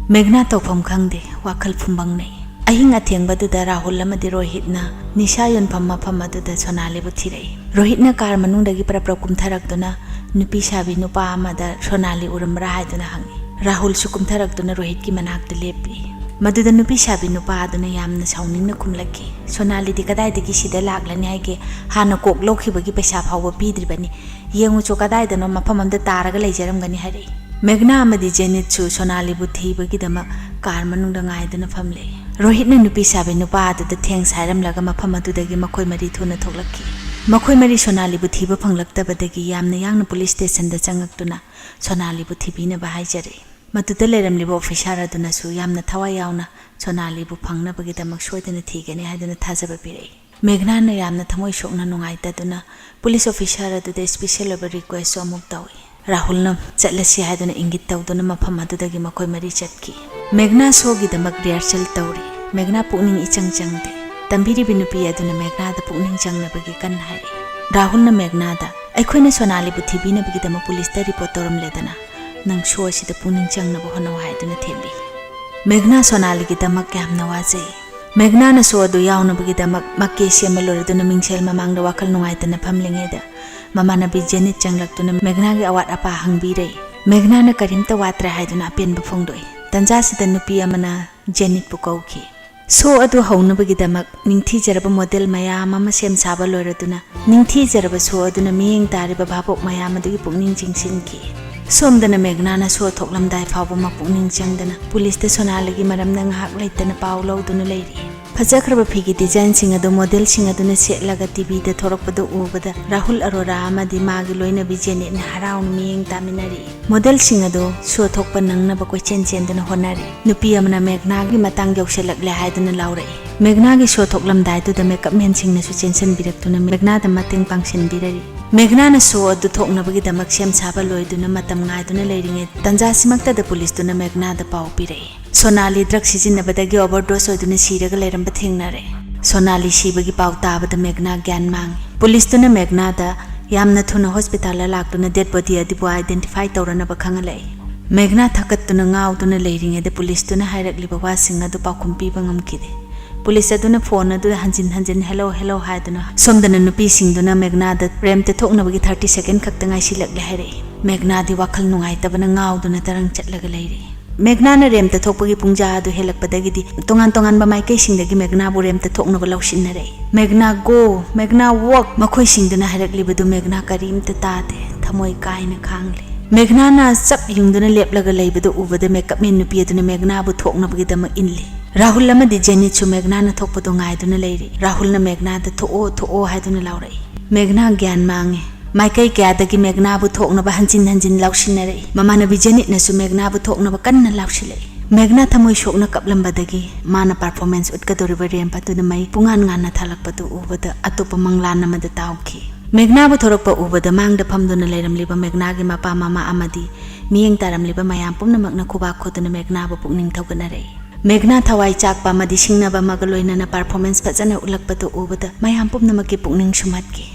ꯃꯦꯘꯅꯥ ꯇꯧꯐꯝ ꯈꯪꯗꯦ, ꯋꯥꯈꯜ ꯐꯨꯝꯕꯪꯅꯩ꯫ ꯑꯍꯤꯡ ꯑꯊꯦꯡꯕꯗꯨꯗ ꯔꯥꯍꯨꯜ ꯑꯃꯗꯤ ꯔꯣꯍꯤꯠꯅ ꯅꯤꯁꯥ ꯌꯣꯟꯐꯝ ꯃꯐꯝ ꯑꯗꯨꯗ ꯁꯣꯅꯥꯂꯤꯕꯨ ꯊꯤꯔꯛꯏ꯫ ꯔꯣꯍꯤꯠꯅ ꯀꯥꯔ ꯃꯅꯨꯡꯗꯒꯤ ꯄꯔꯞ ꯄꯔꯞ ꯀꯨꯝꯊꯔꯛꯇꯨꯅ ꯅꯨꯄꯤ ꯁꯥꯕꯤ ꯅꯨꯄꯥ ꯑꯃꯗ ꯁꯣꯅꯥꯂꯤ ꯎꯔꯝꯕ꯭ꯔꯥ ꯍꯥꯏꯗꯨꯅ ꯍꯪꯉꯤ꯫ ꯔꯥꯍꯨꯜꯁꯨ ꯀꯨꯝꯊꯔꯛꯇꯨꯅ ꯔꯣꯍꯤꯠꯀꯤ ꯃꯅꯥꯛꯇ ꯂꯦꯞꯄꯤ꯫ ꯃꯗꯨꯗ ꯅꯨꯄꯤ ꯁꯥꯕꯤ ꯅꯨꯄꯥ ꯑꯗꯨꯅ ꯌꯥꯝꯅ ꯁꯥꯎꯅꯤꯡꯅ ꯈꯨꯝꯂꯛꯈꯤ, "ꯁꯣꯅꯥꯂꯤꯗꯤ ꯀꯗꯥꯏꯗꯒꯤ ꯁꯤꯗ ꯂꯥꯛꯂꯅꯤ ꯍꯥꯏꯒꯦ? ꯍꯥꯟꯅ ꯀꯣꯛ ꯂꯧꯈꯤꯕꯒꯤ ꯄꯩꯁꯥ ꯐꯥꯎꯕ ꯄꯤꯗ꯭ꯔꯤꯕꯅꯤ꯫ ꯌꯦꯡꯉꯨꯆꯣ, ꯀꯗꯥꯏꯗꯅꯣ ꯃꯐꯝ ꯑꯃꯗ ꯇꯥꯔꯒ ꯂꯩꯖꯔꯝꯒꯅꯤ," ꯍꯥꯏꯔꯛꯏ꯫ ꯃꯦꯘꯅꯥ ꯑꯃꯗꯤ ꯖꯦꯅꯤꯠꯁꯨ ꯁꯣꯅꯥꯂꯤꯕꯨ ꯊꯤꯕꯒꯤꯗꯃꯛ ꯀꯥꯔ ꯃꯅꯨꯡꯗ ꯉꯥꯏꯗꯨꯅ ꯐꯝꯂꯦ꯫ ꯔꯣꯍꯤꯠꯅ ꯅꯨꯄꯤ ꯁꯥꯕꯤ ꯅꯨꯄꯥ ꯑꯗꯨꯗ ꯊꯦꯡꯁ ꯍꯥꯏꯔꯝꯂꯒ ꯃꯐꯝ ꯑꯗꯨꯗꯒꯤ ꯃꯈꯣꯏ ꯃꯔꯤ ꯊꯨꯅ ꯊꯣꯛꯂꯛꯈꯤ꯫ ꯃꯈꯣꯏ ꯃꯔꯤ ꯁꯣꯅꯥꯂꯤꯕꯨ ꯊꯤꯕ ꯐꯪꯂꯛꯇꯕꯗꯒꯤ ꯌꯥꯝꯅ ꯌꯥꯡꯅ ꯄꯨꯂꯤꯁ ꯁ꯭ꯇꯦꯁꯟꯗ ꯆꯪꯉꯛꯇꯨꯅ ꯁꯣꯅꯥꯂꯤꯕꯨ ꯊꯤꯕꯤꯅꯕ ꯍꯥꯏꯖꯔꯛꯏ꯫ ꯃꯗꯨꯗ ꯂꯩꯔꯝꯂꯤꯕ ꯑꯣꯐꯤꯁꯥꯔ ꯑꯗꯨꯅꯁꯨ ꯌꯥꯝꯅ ꯊꯋꯥꯏ ꯌꯥꯎꯅ ꯁꯣꯅꯥꯂꯤꯕꯨ ꯐꯪꯅꯕꯒꯤꯗꯃꯛ ꯁꯣꯏꯗꯅ ꯊꯤꯒꯅꯤ ꯍꯥꯏꯗꯨꯅ ꯊꯥꯖꯕ ꯄꯤꯔꯛꯏ꯫ ꯃꯦꯘꯅꯥꯅ ꯌꯥꯝꯅ ꯊꯃꯣꯏ ꯁꯣꯛꯅ ꯅꯨꯡꯉꯥꯏꯇꯗꯨꯅ ꯄꯨꯂꯤꯁ ꯑꯣꯐꯤꯁꯥꯔ ꯑꯗꯨꯗ ꯁ꯭ꯄꯤꯁꯦꯜ ꯑꯣꯏꯕ ꯔꯤꯀ꯭ꯋꯦꯁꯁꯨ ꯑꯃꯨꯛ ꯇꯧꯏ꯫ ꯔꯥꯍꯨꯜꯅ ꯆꯠꯂꯁꯤ ꯍꯥꯏꯗꯨꯅ ꯏꯪꯒꯤꯠ ꯇꯧꯗꯨꯅ ꯃꯐꯝ ꯑꯗꯨꯗꯒꯤ ꯃꯈꯣꯏ ꯃꯔꯤ ꯆꯠꯈꯤ꯫ ꯃꯦꯘꯅꯥ ꯁꯣꯒꯤꯗꯃꯛ ꯔꯤꯍꯔꯁꯦꯜ ꯇꯧꯔꯤ꯫ ꯃꯦꯘꯅꯥ ꯄꯨꯛꯅꯤꯡ ꯏꯆꯪ ꯆꯪꯗꯦ꯫ ꯇꯝꯕꯤꯔꯤꯕꯤ ꯅꯨꯄꯤ ꯑꯗꯨꯅ ꯃꯦꯘꯅꯥꯗ ꯄꯨꯛꯅꯤꯡ ꯆꯪꯅꯕꯒꯤ ꯀꯟꯅ ꯍꯥꯏꯔꯤ꯫ ꯔꯥꯍꯨꯜꯅ ꯃꯦꯘꯅꯥꯗ, "ꯑꯩꯈꯣꯏꯅ ꯁꯣꯅꯥꯂꯤꯕꯨ ꯊꯤꯕꯤꯅꯕꯒꯤꯗꯃꯛ ꯄꯨꯂꯤꯁꯇ ꯔꯤꯄꯣꯔꯠ ꯇꯧꯔꯝꯂꯦꯗꯅ, ꯅꯪ ꯁꯣ ꯑꯁꯤꯗ ꯄꯨꯛꯅꯤꯡ ꯆꯪꯅꯕ ꯍꯣꯠꯅꯧ" ꯍꯥꯏꯗꯨꯅ ꯊꯦꯝꯕꯤ꯫ ꯃꯦꯘꯅꯥ ꯁꯣꯅꯥꯂꯤꯒꯤꯗꯃꯛ ꯌꯥꯝꯅ ꯋꯥꯖꯩ꯫ ꯃꯦꯘꯅꯥꯅ ꯁꯣ ꯑꯗꯨ ꯌꯥꯎꯅꯕꯒꯤꯗꯃꯛ ꯃꯀꯦ ꯁꯦꯝꯕ ꯂꯣꯏꯔꯗꯨꯅ ꯃꯤꯡꯁꯦꯜ ꯃꯃꯥꯡꯗ ꯋꯥꯈꯜ ꯅꯨꯡꯉꯥꯏꯇꯅ ꯐꯝꯂꯤꯉꯩꯗ, ꯃꯃꯥꯟꯅꯕꯤ ꯖꯦꯅꯤꯠ ꯆꯪꯂꯛꯇꯨꯅ ꯃꯦꯘꯅꯥꯒꯤ ꯑꯋꯥꯠ ꯑꯄꯥ ꯍꯪꯕꯤꯔꯦ꯫ ꯃꯦꯘꯅꯥꯅ ꯀꯔꯤꯝꯇ ꯋꯥꯠꯇ꯭ꯔꯦ ꯍꯥꯏꯗꯨꯅ ꯑꯄꯦꯟꯕ ꯐꯣꯡꯗꯣꯛꯏ꯫ ꯇꯟꯖꯥꯁꯤꯗ ꯅꯨꯄꯤ ꯑꯃꯅ ꯖꯦꯅꯤꯠꯄꯨ ꯀꯧꯈꯤ꯫ ꯁꯣ ꯑꯗꯨ ꯍꯧꯅꯕꯒꯤꯗꯃꯛ ꯅꯤꯡꯊꯤꯖꯔꯕ ꯃꯣꯗꯦꯜ ꯃꯌꯥꯝ ꯑꯃ ꯁꯦꯝ ꯁꯥꯕ ꯂꯣꯏꯔꯗꯨꯅ, ꯅꯤꯡꯊꯤꯖꯔꯕ ꯁꯣ ꯑꯗꯨꯅ ꯃꯤꯠꯌꯦꯡ ꯇꯥꯔꯤꯕ ꯚꯥꯕꯣꯛ ꯃꯌꯥꯝ ꯑꯗꯨꯒꯤ ꯄꯨꯛꯅꯤꯡ ꯆꯤꯡꯁꯤꯟꯈꯤ꯫ ꯁꯣꯝꯗꯅ ꯃꯦꯘꯅꯥꯅ ꯁꯣ ꯊꯣꯛꯂꯝꯗꯥꯏ ꯐꯥꯎꯕ ꯃꯄꯨꯛꯅꯤꯡ ꯆꯪꯗꯅ ꯄꯨꯂꯤꯁꯇ ꯁꯣꯅꯥꯂꯤꯒꯤ ꯃꯔꯝꯗ ꯉꯥꯏꯍꯥꯛ ꯂꯩꯇꯅ ꯄꯥꯎ ꯂꯧꯗꯨꯅ ꯂꯩꯔꯤ꯫ ꯐꯖꯈ꯭ꯔꯕ ꯐꯤꯒꯤ ꯗꯤꯖꯥꯏꯟꯁꯤꯡ ꯑꯗꯨ ꯃꯣꯗꯦꯜꯁꯤꯡ ꯑꯗꯨꯅ ꯁꯦꯠꯂꯒ ꯇꯤꯚꯤꯗ ꯊꯣꯔꯛꯄꯗꯨ ꯎꯕꯗ ꯔꯥꯍꯨꯜ ꯑꯔꯣꯔꯥ ꯑꯃꯗꯤ ꯃꯥꯒꯤ ꯂꯣꯏꯅꯕꯤ ꯖꯦꯅꯦꯠꯅ ꯍꯔꯥꯎꯅ ꯃꯤꯠꯌꯦꯡ ꯇꯥꯃꯤꯟꯅꯔꯛꯏ꯫ ꯃꯣꯗꯦꯜꯁꯤꯡ ꯑꯗꯨ ꯁꯣ ꯊꯣꯛꯄ ꯅꯪꯅꯕ ꯀꯣꯏꯆꯦꯟ ꯆꯦꯟꯗꯨꯅ ꯍꯣꯠꯅꯔꯤ꯫ ꯅꯨꯄꯤ ꯑꯃꯅ ꯃꯦꯘꯅꯥꯒꯤ ꯃꯇꯥꯡ ꯌꯧꯁꯤꯜꯂꯛꯂꯦ ꯍꯥꯏꯗꯨꯅ ꯂꯥꯎꯔꯛꯏ꯫ ꯃꯦꯘꯅꯥꯒꯤ ꯁꯣ ꯊꯣꯛꯂꯝꯗꯥꯏꯗꯨꯗ ꯃꯦꯀꯞ ꯃꯦꯟꯁꯤꯡꯅꯁꯨ ꯆꯦꯟꯁꯤꯟꯕꯤꯔꯛꯇꯨꯅ ꯃꯦꯘꯅꯥꯗ ꯃꯇꯦꯡ ꯄꯥꯡꯁꯤꯟꯕꯤꯔꯔꯤ꯫ ꯃꯦꯘꯅꯥꯅ ꯁꯣ ꯑꯗꯨ ꯊꯣꯛꯅꯕꯒꯤꯗꯃꯛ ꯁꯦꯝ ꯁꯥꯕ ꯂꯣꯏꯗꯨꯅ ꯃꯇꯝ ꯉꯥꯏꯗꯨꯅ ꯂꯩꯔꯤꯉꯩ ꯇꯟꯖꯥꯁꯤꯃꯛꯇꯗ ꯄꯨꯂꯤꯁꯇꯨꯅ ꯃꯦꯘꯅꯥꯗ ꯄꯥꯎ ꯄꯤꯔꯛꯏ꯫ ꯁꯣꯅꯥꯂꯤ ꯗ꯭ꯔꯒ ꯁꯤꯖꯤꯟꯅꯕꯗꯒꯤ ꯑꯣꯚꯔꯗꯣꯁ ꯑꯣꯏꯗꯨꯅ ꯁꯤꯔꯒ ꯂꯩꯔꯝꯕ ꯊꯦꯡꯅꯔꯦ꯫ ꯁꯣꯅꯥꯂꯤ ꯁꯤꯕꯒꯤ ꯄꯥꯎ ꯇꯥꯕꯗ ꯃꯦꯘꯅꯥ ꯒ꯭ꯌꯥꯟ ꯃꯥꯡꯉꯤ꯫ ꯄꯨꯂꯤꯁꯇꯨꯅ ꯃꯦꯘꯅꯥꯗ ꯌꯥꯝꯅ ꯊꯨꯅ ꯍꯣꯁꯄꯤꯇꯥꯜꯗ ꯂꯥꯛꯇꯨꯅ ꯗꯦꯗ ꯕꯣꯗꯤ ꯑꯗꯨꯕꯨ ꯑꯥꯏꯗꯦꯟꯇꯤꯐꯥꯏ ꯇꯧꯔꯅꯕ ꯈꯪꯍꯜꯂꯛꯏ꯫ ꯃꯦꯘꯅꯥ ꯊꯛꯀꯠꯇꯨꯅ ꯉꯥꯎꯗꯨꯅ ꯂꯩꯔꯤꯉꯩꯗ ꯄꯨꯂꯤꯁꯇꯨꯅ ꯍꯥꯏꯔꯛꯂꯤꯕ ꯋꯥꯁꯤꯡ ꯑꯗꯨ ꯄꯥꯎꯈꯨꯝ ꯄꯤꯕ ꯉꯝꯈꯤꯗꯦ꯫ ꯄꯨꯂꯤꯁ ꯑꯗꯨꯅ ꯐꯣꯟ ꯑꯗꯨꯗ ꯍꯟꯖꯤꯟ ꯍꯟꯖꯤꯟ "ꯍꯦꯜꯂꯣ, ꯍꯦꯜꯂꯣ" ꯍꯥꯏꯗꯨꯅ, ꯁꯣꯝꯗꯅ ꯅꯨꯄꯤꯁꯤꯡꯗꯨꯅ ꯃꯦꯘꯅꯥꯗ ꯔꯦꯝꯞꯇ ꯊꯣꯛꯅꯕꯒꯤ ꯊꯥꯔꯇꯤ ꯁꯦꯀꯦꯟ ꯈꯛꯇ ꯉꯥꯏꯁꯤꯜꯂꯛꯂꯦ ꯍꯥꯏꯔꯛꯏ꯫ ꯃꯦꯘꯅꯥꯗꯤ ꯋꯥꯈꯜ ꯅꯨꯡꯉꯥꯏꯇꯕꯅ ꯉꯥꯎꯗꯨꯅ ꯇꯔꯪ ꯆꯠꯂꯒ ꯂꯩꯔꯤ꯫ ꯃꯦꯘꯅꯥꯅ ꯔꯦꯝꯞꯇ ꯊꯣꯛꯄꯒꯤ ꯄꯨꯡꯖꯥ ꯑꯗꯨ ꯍꯦꯜꯂꯛꯄꯗꯒꯤꯗꯤ ꯇꯣꯉꯥꯟ ꯇꯣꯉꯥꯟꯕ ꯃꯥꯏꯀꯩꯁꯤꯡꯗꯒꯤ ꯃꯦꯘꯅꯥꯕꯨ ꯔꯦꯝꯞꯇ ꯊꯣꯛꯅꯕ ꯂꯧꯁꯤꯟꯅꯔꯛꯏ꯫ "ꯃꯦꯘꯅꯥ ꯒꯣ! ꯃꯦꯘꯅꯥ ꯋꯣꯛ!" ꯃꯈꯣꯏꯁꯤꯡꯗꯨꯅ ꯍꯥꯏꯔꯛꯂꯤꯕꯗꯨ ꯃꯦꯘꯅꯥ ꯀꯔꯤꯝꯇ ꯇꯥꯗꯦ, ꯊꯃꯣꯏ ꯀꯥꯏꯅ ꯈꯥꯡꯂꯤ꯫ ꯃꯦꯘꯅꯥꯅ ꯆꯞ ꯌꯨꯡꯗꯨꯅ ꯂꯦꯞꯂꯒ ꯂꯩꯕꯗꯨ ꯎꯕꯗ ꯃꯦꯀꯞꯃꯦꯟ ꯅꯨꯄꯤ ꯑꯗꯨꯅ ꯃꯦꯘꯅꯥꯕꯨ ꯊꯣꯛꯅꯕꯒꯤꯗꯃꯛ ꯏꯜꯂꯤ꯫ ꯔꯥꯍꯨꯜ ꯑꯃꯗꯤ ꯖꯦꯅꯤꯠꯁꯨ ꯃꯦꯘꯅꯥꯅ ꯊꯣꯛꯄꯗꯨ ꯉꯥꯏꯗꯨꯅ ꯂꯩꯔꯤ꯫ ꯔꯥꯍꯨꯜꯅ ꯃꯦꯘꯅꯥꯗ "ꯊꯣꯛꯑꯣ, ꯊꯣꯛꯑꯣ" ꯍꯥꯏꯗꯨꯅ ꯂꯥꯎꯔꯛꯏ꯫ ꯃꯦꯘꯅꯥ ꯒ꯭ꯌꯥꯟ ꯃꯥꯡꯉꯤ꯫ ꯃꯥꯏꯀꯩ ꯀꯌꯥꯗꯒꯤ ꯃꯦꯘꯅꯥꯕꯨ ꯊꯣꯛꯅꯕ ꯍꯟꯖꯤꯟ ꯍꯟꯖꯤꯟ ꯂꯥꯎꯁꯤꯟꯅꯔꯛꯏ꯫ ꯃꯃꯥꯟꯅꯕꯤ ꯖꯦꯅꯤꯠꯅꯁꯨ ꯃꯦꯘꯅꯥꯕꯨ ꯊꯣꯛꯅꯕ ꯀꯟꯅ ꯂꯥꯎꯁꯤꯜꯂꯛꯏ꯫ ꯃꯦꯘꯅꯥ ꯊꯃꯣꯏ ꯁꯣꯛꯅ ꯀꯞꯂꯝꯕꯗꯒꯤ ꯃꯥꯅ ꯄꯔꯐꯣꯔꯃꯦꯟꯁ ꯎꯠꯀꯗꯧꯔꯤꯕ ꯔꯦꯝꯞ ꯑꯗꯨꯗ ꯃꯩ ꯄꯨꯡꯉꯥꯟ ꯉꯥꯟꯅ ꯊꯥꯜꯂꯛꯄꯗꯨ ꯎꯕꯗ ꯑꯇꯣꯞꯄ ꯃꯪꯂꯥꯟ ꯑꯃꯗ ꯇꯥꯎꯈꯤ꯫ ꯃꯦꯘꯅꯥꯕꯨ ꯊꯣꯔꯛꯄ ꯎꯕꯗ ꯃꯥꯡꯗ ꯐꯝꯗꯨꯅ ꯂꯩꯔꯝꯂꯤꯕ ꯃꯦꯘꯅꯥꯒꯤ ꯃꯄꯥ ꯃꯃꯥ ꯑꯃꯗꯤ ꯃꯤꯠꯌꯦꯡ ꯇꯥꯔꯝꯂꯤꯕ ꯃꯌꯥꯝ ꯄꯨꯝꯅꯃꯛꯅ ꯈꯨꯕꯥꯛ ꯈꯨꯗꯨꯅ ꯃꯦꯘꯅꯥꯕꯨ ꯄꯨꯛꯅꯤꯡ ꯊꯧꯒꯠꯅꯔꯛꯏ꯫ ꯃꯦꯘꯅꯥ ꯊꯋꯥꯏ ꯆꯥꯛꯄ ꯑꯃꯗꯤ ꯁꯤꯡꯅꯕ ꯑꯃꯒ ꯂꯣꯏꯅꯅ ꯄꯔꯐꯣꯔꯃꯦꯟꯁ ꯐꯖꯅ ꯎꯠꯂꯛꯄꯗꯨ ꯎꯕꯗ ꯃꯌꯥꯝ ꯄꯨꯝꯅꯃꯛꯀꯤ ꯄꯨꯛꯅꯤꯡ ꯁꯨꯝꯍꯠꯈꯤ꯫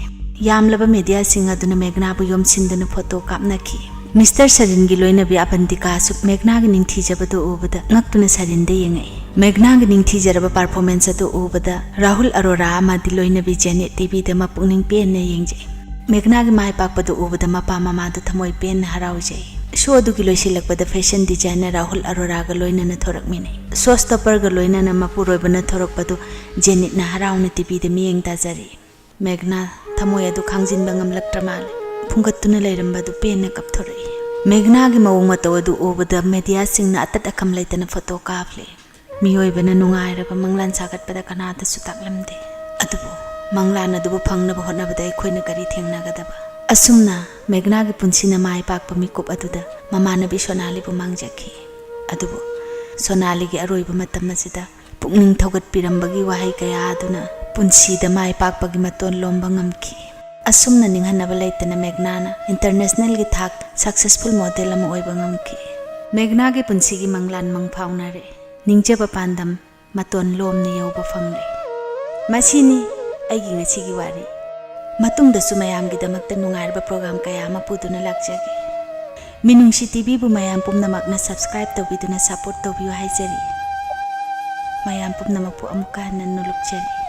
ꯌꯥꯝꯂꯕ ꯃꯦꯗꯤꯌꯥꯁꯤꯡ ꯑꯗꯨꯅ ꯃꯦꯘꯅꯥꯕꯨ ꯌꯣꯝꯁꯤꯟꯗꯨꯅ ꯐꯣꯇꯣ ꯀꯥꯞꯅꯈꯤ꯫ ꯃꯤꯁꯇꯔ ꯁꯔꯤꯟꯒꯤ ꯂꯣꯏꯅꯕꯤ ꯑꯕꯟꯇꯤꯀꯥꯁꯨ ꯃꯦꯘꯅꯥꯒꯤ ꯅꯤꯡꯊꯤꯖꯕꯗꯨ ꯎꯕꯗ ꯉꯛꯇꯨꯅ ꯁꯔꯤꯟꯗ ꯌꯦꯡꯉꯛꯏ꯫ ꯃꯦꯘꯅꯥꯒꯤ ꯅꯤꯡꯊꯤꯖꯔꯕ ꯄꯔꯐꯣꯔꯃꯦꯟꯁ ꯑꯗꯨ ꯎꯕꯗ ꯔꯥꯍꯨꯜ ꯑꯔꯣꯔꯥ ꯑꯃꯗꯤ ꯂꯣꯏꯅꯕꯤ ꯖꯦꯅꯦꯠ ꯇꯤꯚꯤꯗ ꯃꯄꯨꯛꯅꯤꯡ ꯄꯦꯟꯅ ꯌꯦꯡꯖꯩ꯫ ꯃꯦꯘꯅꯥꯒꯤ ꯃꯥꯏ ꯄꯥꯛꯄꯗꯨ ꯎꯕꯗ ꯃꯄꯥ ꯃꯃꯥꯗꯨ ꯊꯃꯣꯏ ꯄꯦꯟꯅ ꯍꯔꯥꯎꯖꯩ꯫ ꯁꯣ ꯑꯗꯨꯒꯤ ꯂꯣꯏꯁꯤꯜꯂꯛꯄꯗ ꯐꯦꯁꯟ ꯗꯤꯖꯥꯏꯅꯔ ꯔꯥꯍꯨꯜ ꯑꯔꯣꯔꯥꯒ ꯂꯣꯏꯅꯅ ꯊꯣꯔꯛꯃꯤꯟꯅꯩ꯫ ꯁꯣ ꯁ꯭ꯇꯣꯄꯔꯒ ꯂꯣꯏꯅꯅ ꯃꯄꯨꯔꯣꯏꯕꯅ ꯊꯣꯔꯛꯄꯗꯨ ꯖꯦꯅꯤꯠꯅ ꯍꯔꯥꯎꯅ ꯇꯤꯚꯤꯗ ꯃꯤꯠꯌꯦꯡ ꯇꯥꯖꯔꯤ꯫ ꯃꯦꯘꯅꯥ ꯊꯃꯣꯏ ꯑꯗꯨ ꯈꯥꯡꯖꯤꯟꯕ ꯉꯝꯂꯛꯇ꯭ꯔ ꯃꯥꯜꯂꯦ꯫ ꯐꯨꯡꯒꯠꯇꯨꯅ ꯂꯩꯔꯝꯕ ꯑꯗꯨ ꯄꯦꯟꯅ ꯀꯞꯊꯣꯔꯛꯏ꯫ ꯃꯦꯘꯅꯥꯒꯤ ꯃꯑꯣꯡ ꯃꯇꯧ ꯑꯗꯨ ꯎꯕꯗ ꯃꯦꯗꯤꯌꯥꯁꯤꯡꯅ ꯑꯇꯠ ꯑꯈꯝ ꯂꯩꯇꯅ ꯐꯣꯇꯣ ꯀꯥꯞꯂꯦ꯫ ꯃꯤꯑꯣꯏꯕꯅ ꯅꯨꯡꯉꯥꯏꯔꯕ ꯃꯪꯂꯥꯟ ꯁꯥꯒꯠꯄꯗ ꯀꯅꯥꯗꯁꯨ ꯇꯥꯛꯂꯝꯗꯦ꯫ ꯑꯗꯨꯕꯨ ꯃꯪꯂꯥꯟ ꯑꯗꯨꯕꯨ ꯐꯪꯅꯕ ꯍꯣꯠꯅꯕꯗ ꯑꯩꯈꯣꯏꯅ ꯀꯔꯤ ꯊꯦꯡꯅꯒꯗꯕ? ꯑꯁꯨꯝꯅ ꯃꯦꯘꯅꯥꯒꯤ ꯄꯨꯟꯁꯤꯅ ꯃꯥꯏ ꯄꯥꯛꯄ ꯃꯤꯀꯨꯞ ꯑꯗꯨꯗ ꯃꯃꯥꯟꯅꯕꯤ ꯁꯣꯅꯥꯂꯤꯕꯨ ꯃꯥꯡꯖꯈꯤ꯫ ꯑꯗꯨꯕꯨ ꯁꯣꯅꯥꯂꯤꯒꯤ ꯑꯔꯣꯏꯕ ꯃꯇꯝ ꯑꯁꯤꯗ ꯄꯨꯛꯅꯤꯡ ꯊꯧꯒꯠꯄꯤꯔꯝꯕꯒꯤ ꯋꯥꯍꯩ ꯀꯌꯥ ꯑꯗꯨꯅ ꯄꯨꯟꯁꯤꯗ ꯃꯥꯏ ꯄꯥꯛꯄꯒꯤ ꯃꯇꯣꯟ ꯂꯣꯝꯕ ꯉꯝꯈꯤ꯫ ꯑꯁꯨꯝꯅ ꯅꯤꯡꯍꯟꯅꯕ ꯂꯩꯇꯅ ꯃꯦꯘꯅꯥꯅ ꯏꯟꯇꯔꯅꯦꯁꯅꯦꯜꯒꯤ ꯊꯥꯛ ꯁꯛꯁꯦꯁꯐꯨꯜ ꯃꯣꯗꯦꯜ ꯑꯃ ꯑꯣꯏꯕ ꯉꯝꯈꯤ꯫ ꯃꯦꯘꯅꯥꯒꯤ ꯄꯨꯟꯁꯤꯒꯤ ꯃꯪꯂꯥꯟ ꯃꯪ ꯐꯥꯎꯅꯔꯦ꯫ ꯅꯤꯡꯖꯕ ꯄꯥꯟꯗꯝ ꯃꯇꯣꯟ ꯂꯣꯝꯅ ꯌꯧꯕ ꯐꯪꯂꯦ꯫ ꯃꯁꯤꯅꯤ ꯑꯩꯒꯤ ꯉꯁꯤꯒꯤ ꯋꯥꯔꯤ꯫ ꯃꯇꯨꯡꯗꯁꯨ ꯃꯌꯥꯝꯒꯤꯗꯃꯛꯇ ꯅꯨꯡꯉꯥꯏꯔꯕ ꯄ꯭ꯔꯣꯒ꯭ꯔꯥꯝ ꯀꯌꯥ ꯑꯃ ꯄꯨꯗꯨꯅ ꯂꯥꯛꯆꯒꯦ꯫ ꯃꯤꯅꯨꯡꯁꯤ ꯇꯤꯚꯤꯕꯨ ꯃꯌꯥꯝ ꯄꯨꯝꯅꯃꯛꯅ ꯁꯕꯁꯀ꯭ꯔꯥꯏꯕ ꯇꯧꯕꯤꯗꯨꯅ ꯁꯄꯣꯔꯠ ꯇꯧꯕꯤꯌꯨ ꯍꯥꯏꯖꯔꯤ꯫ ꯃꯌꯥꯝ ꯄꯨꯝꯅꯃꯛꯄꯨ ꯑꯃꯨꯛꯀ ꯍꯟꯅ ꯅꯣꯂꯨꯛꯆꯔꯤ꯫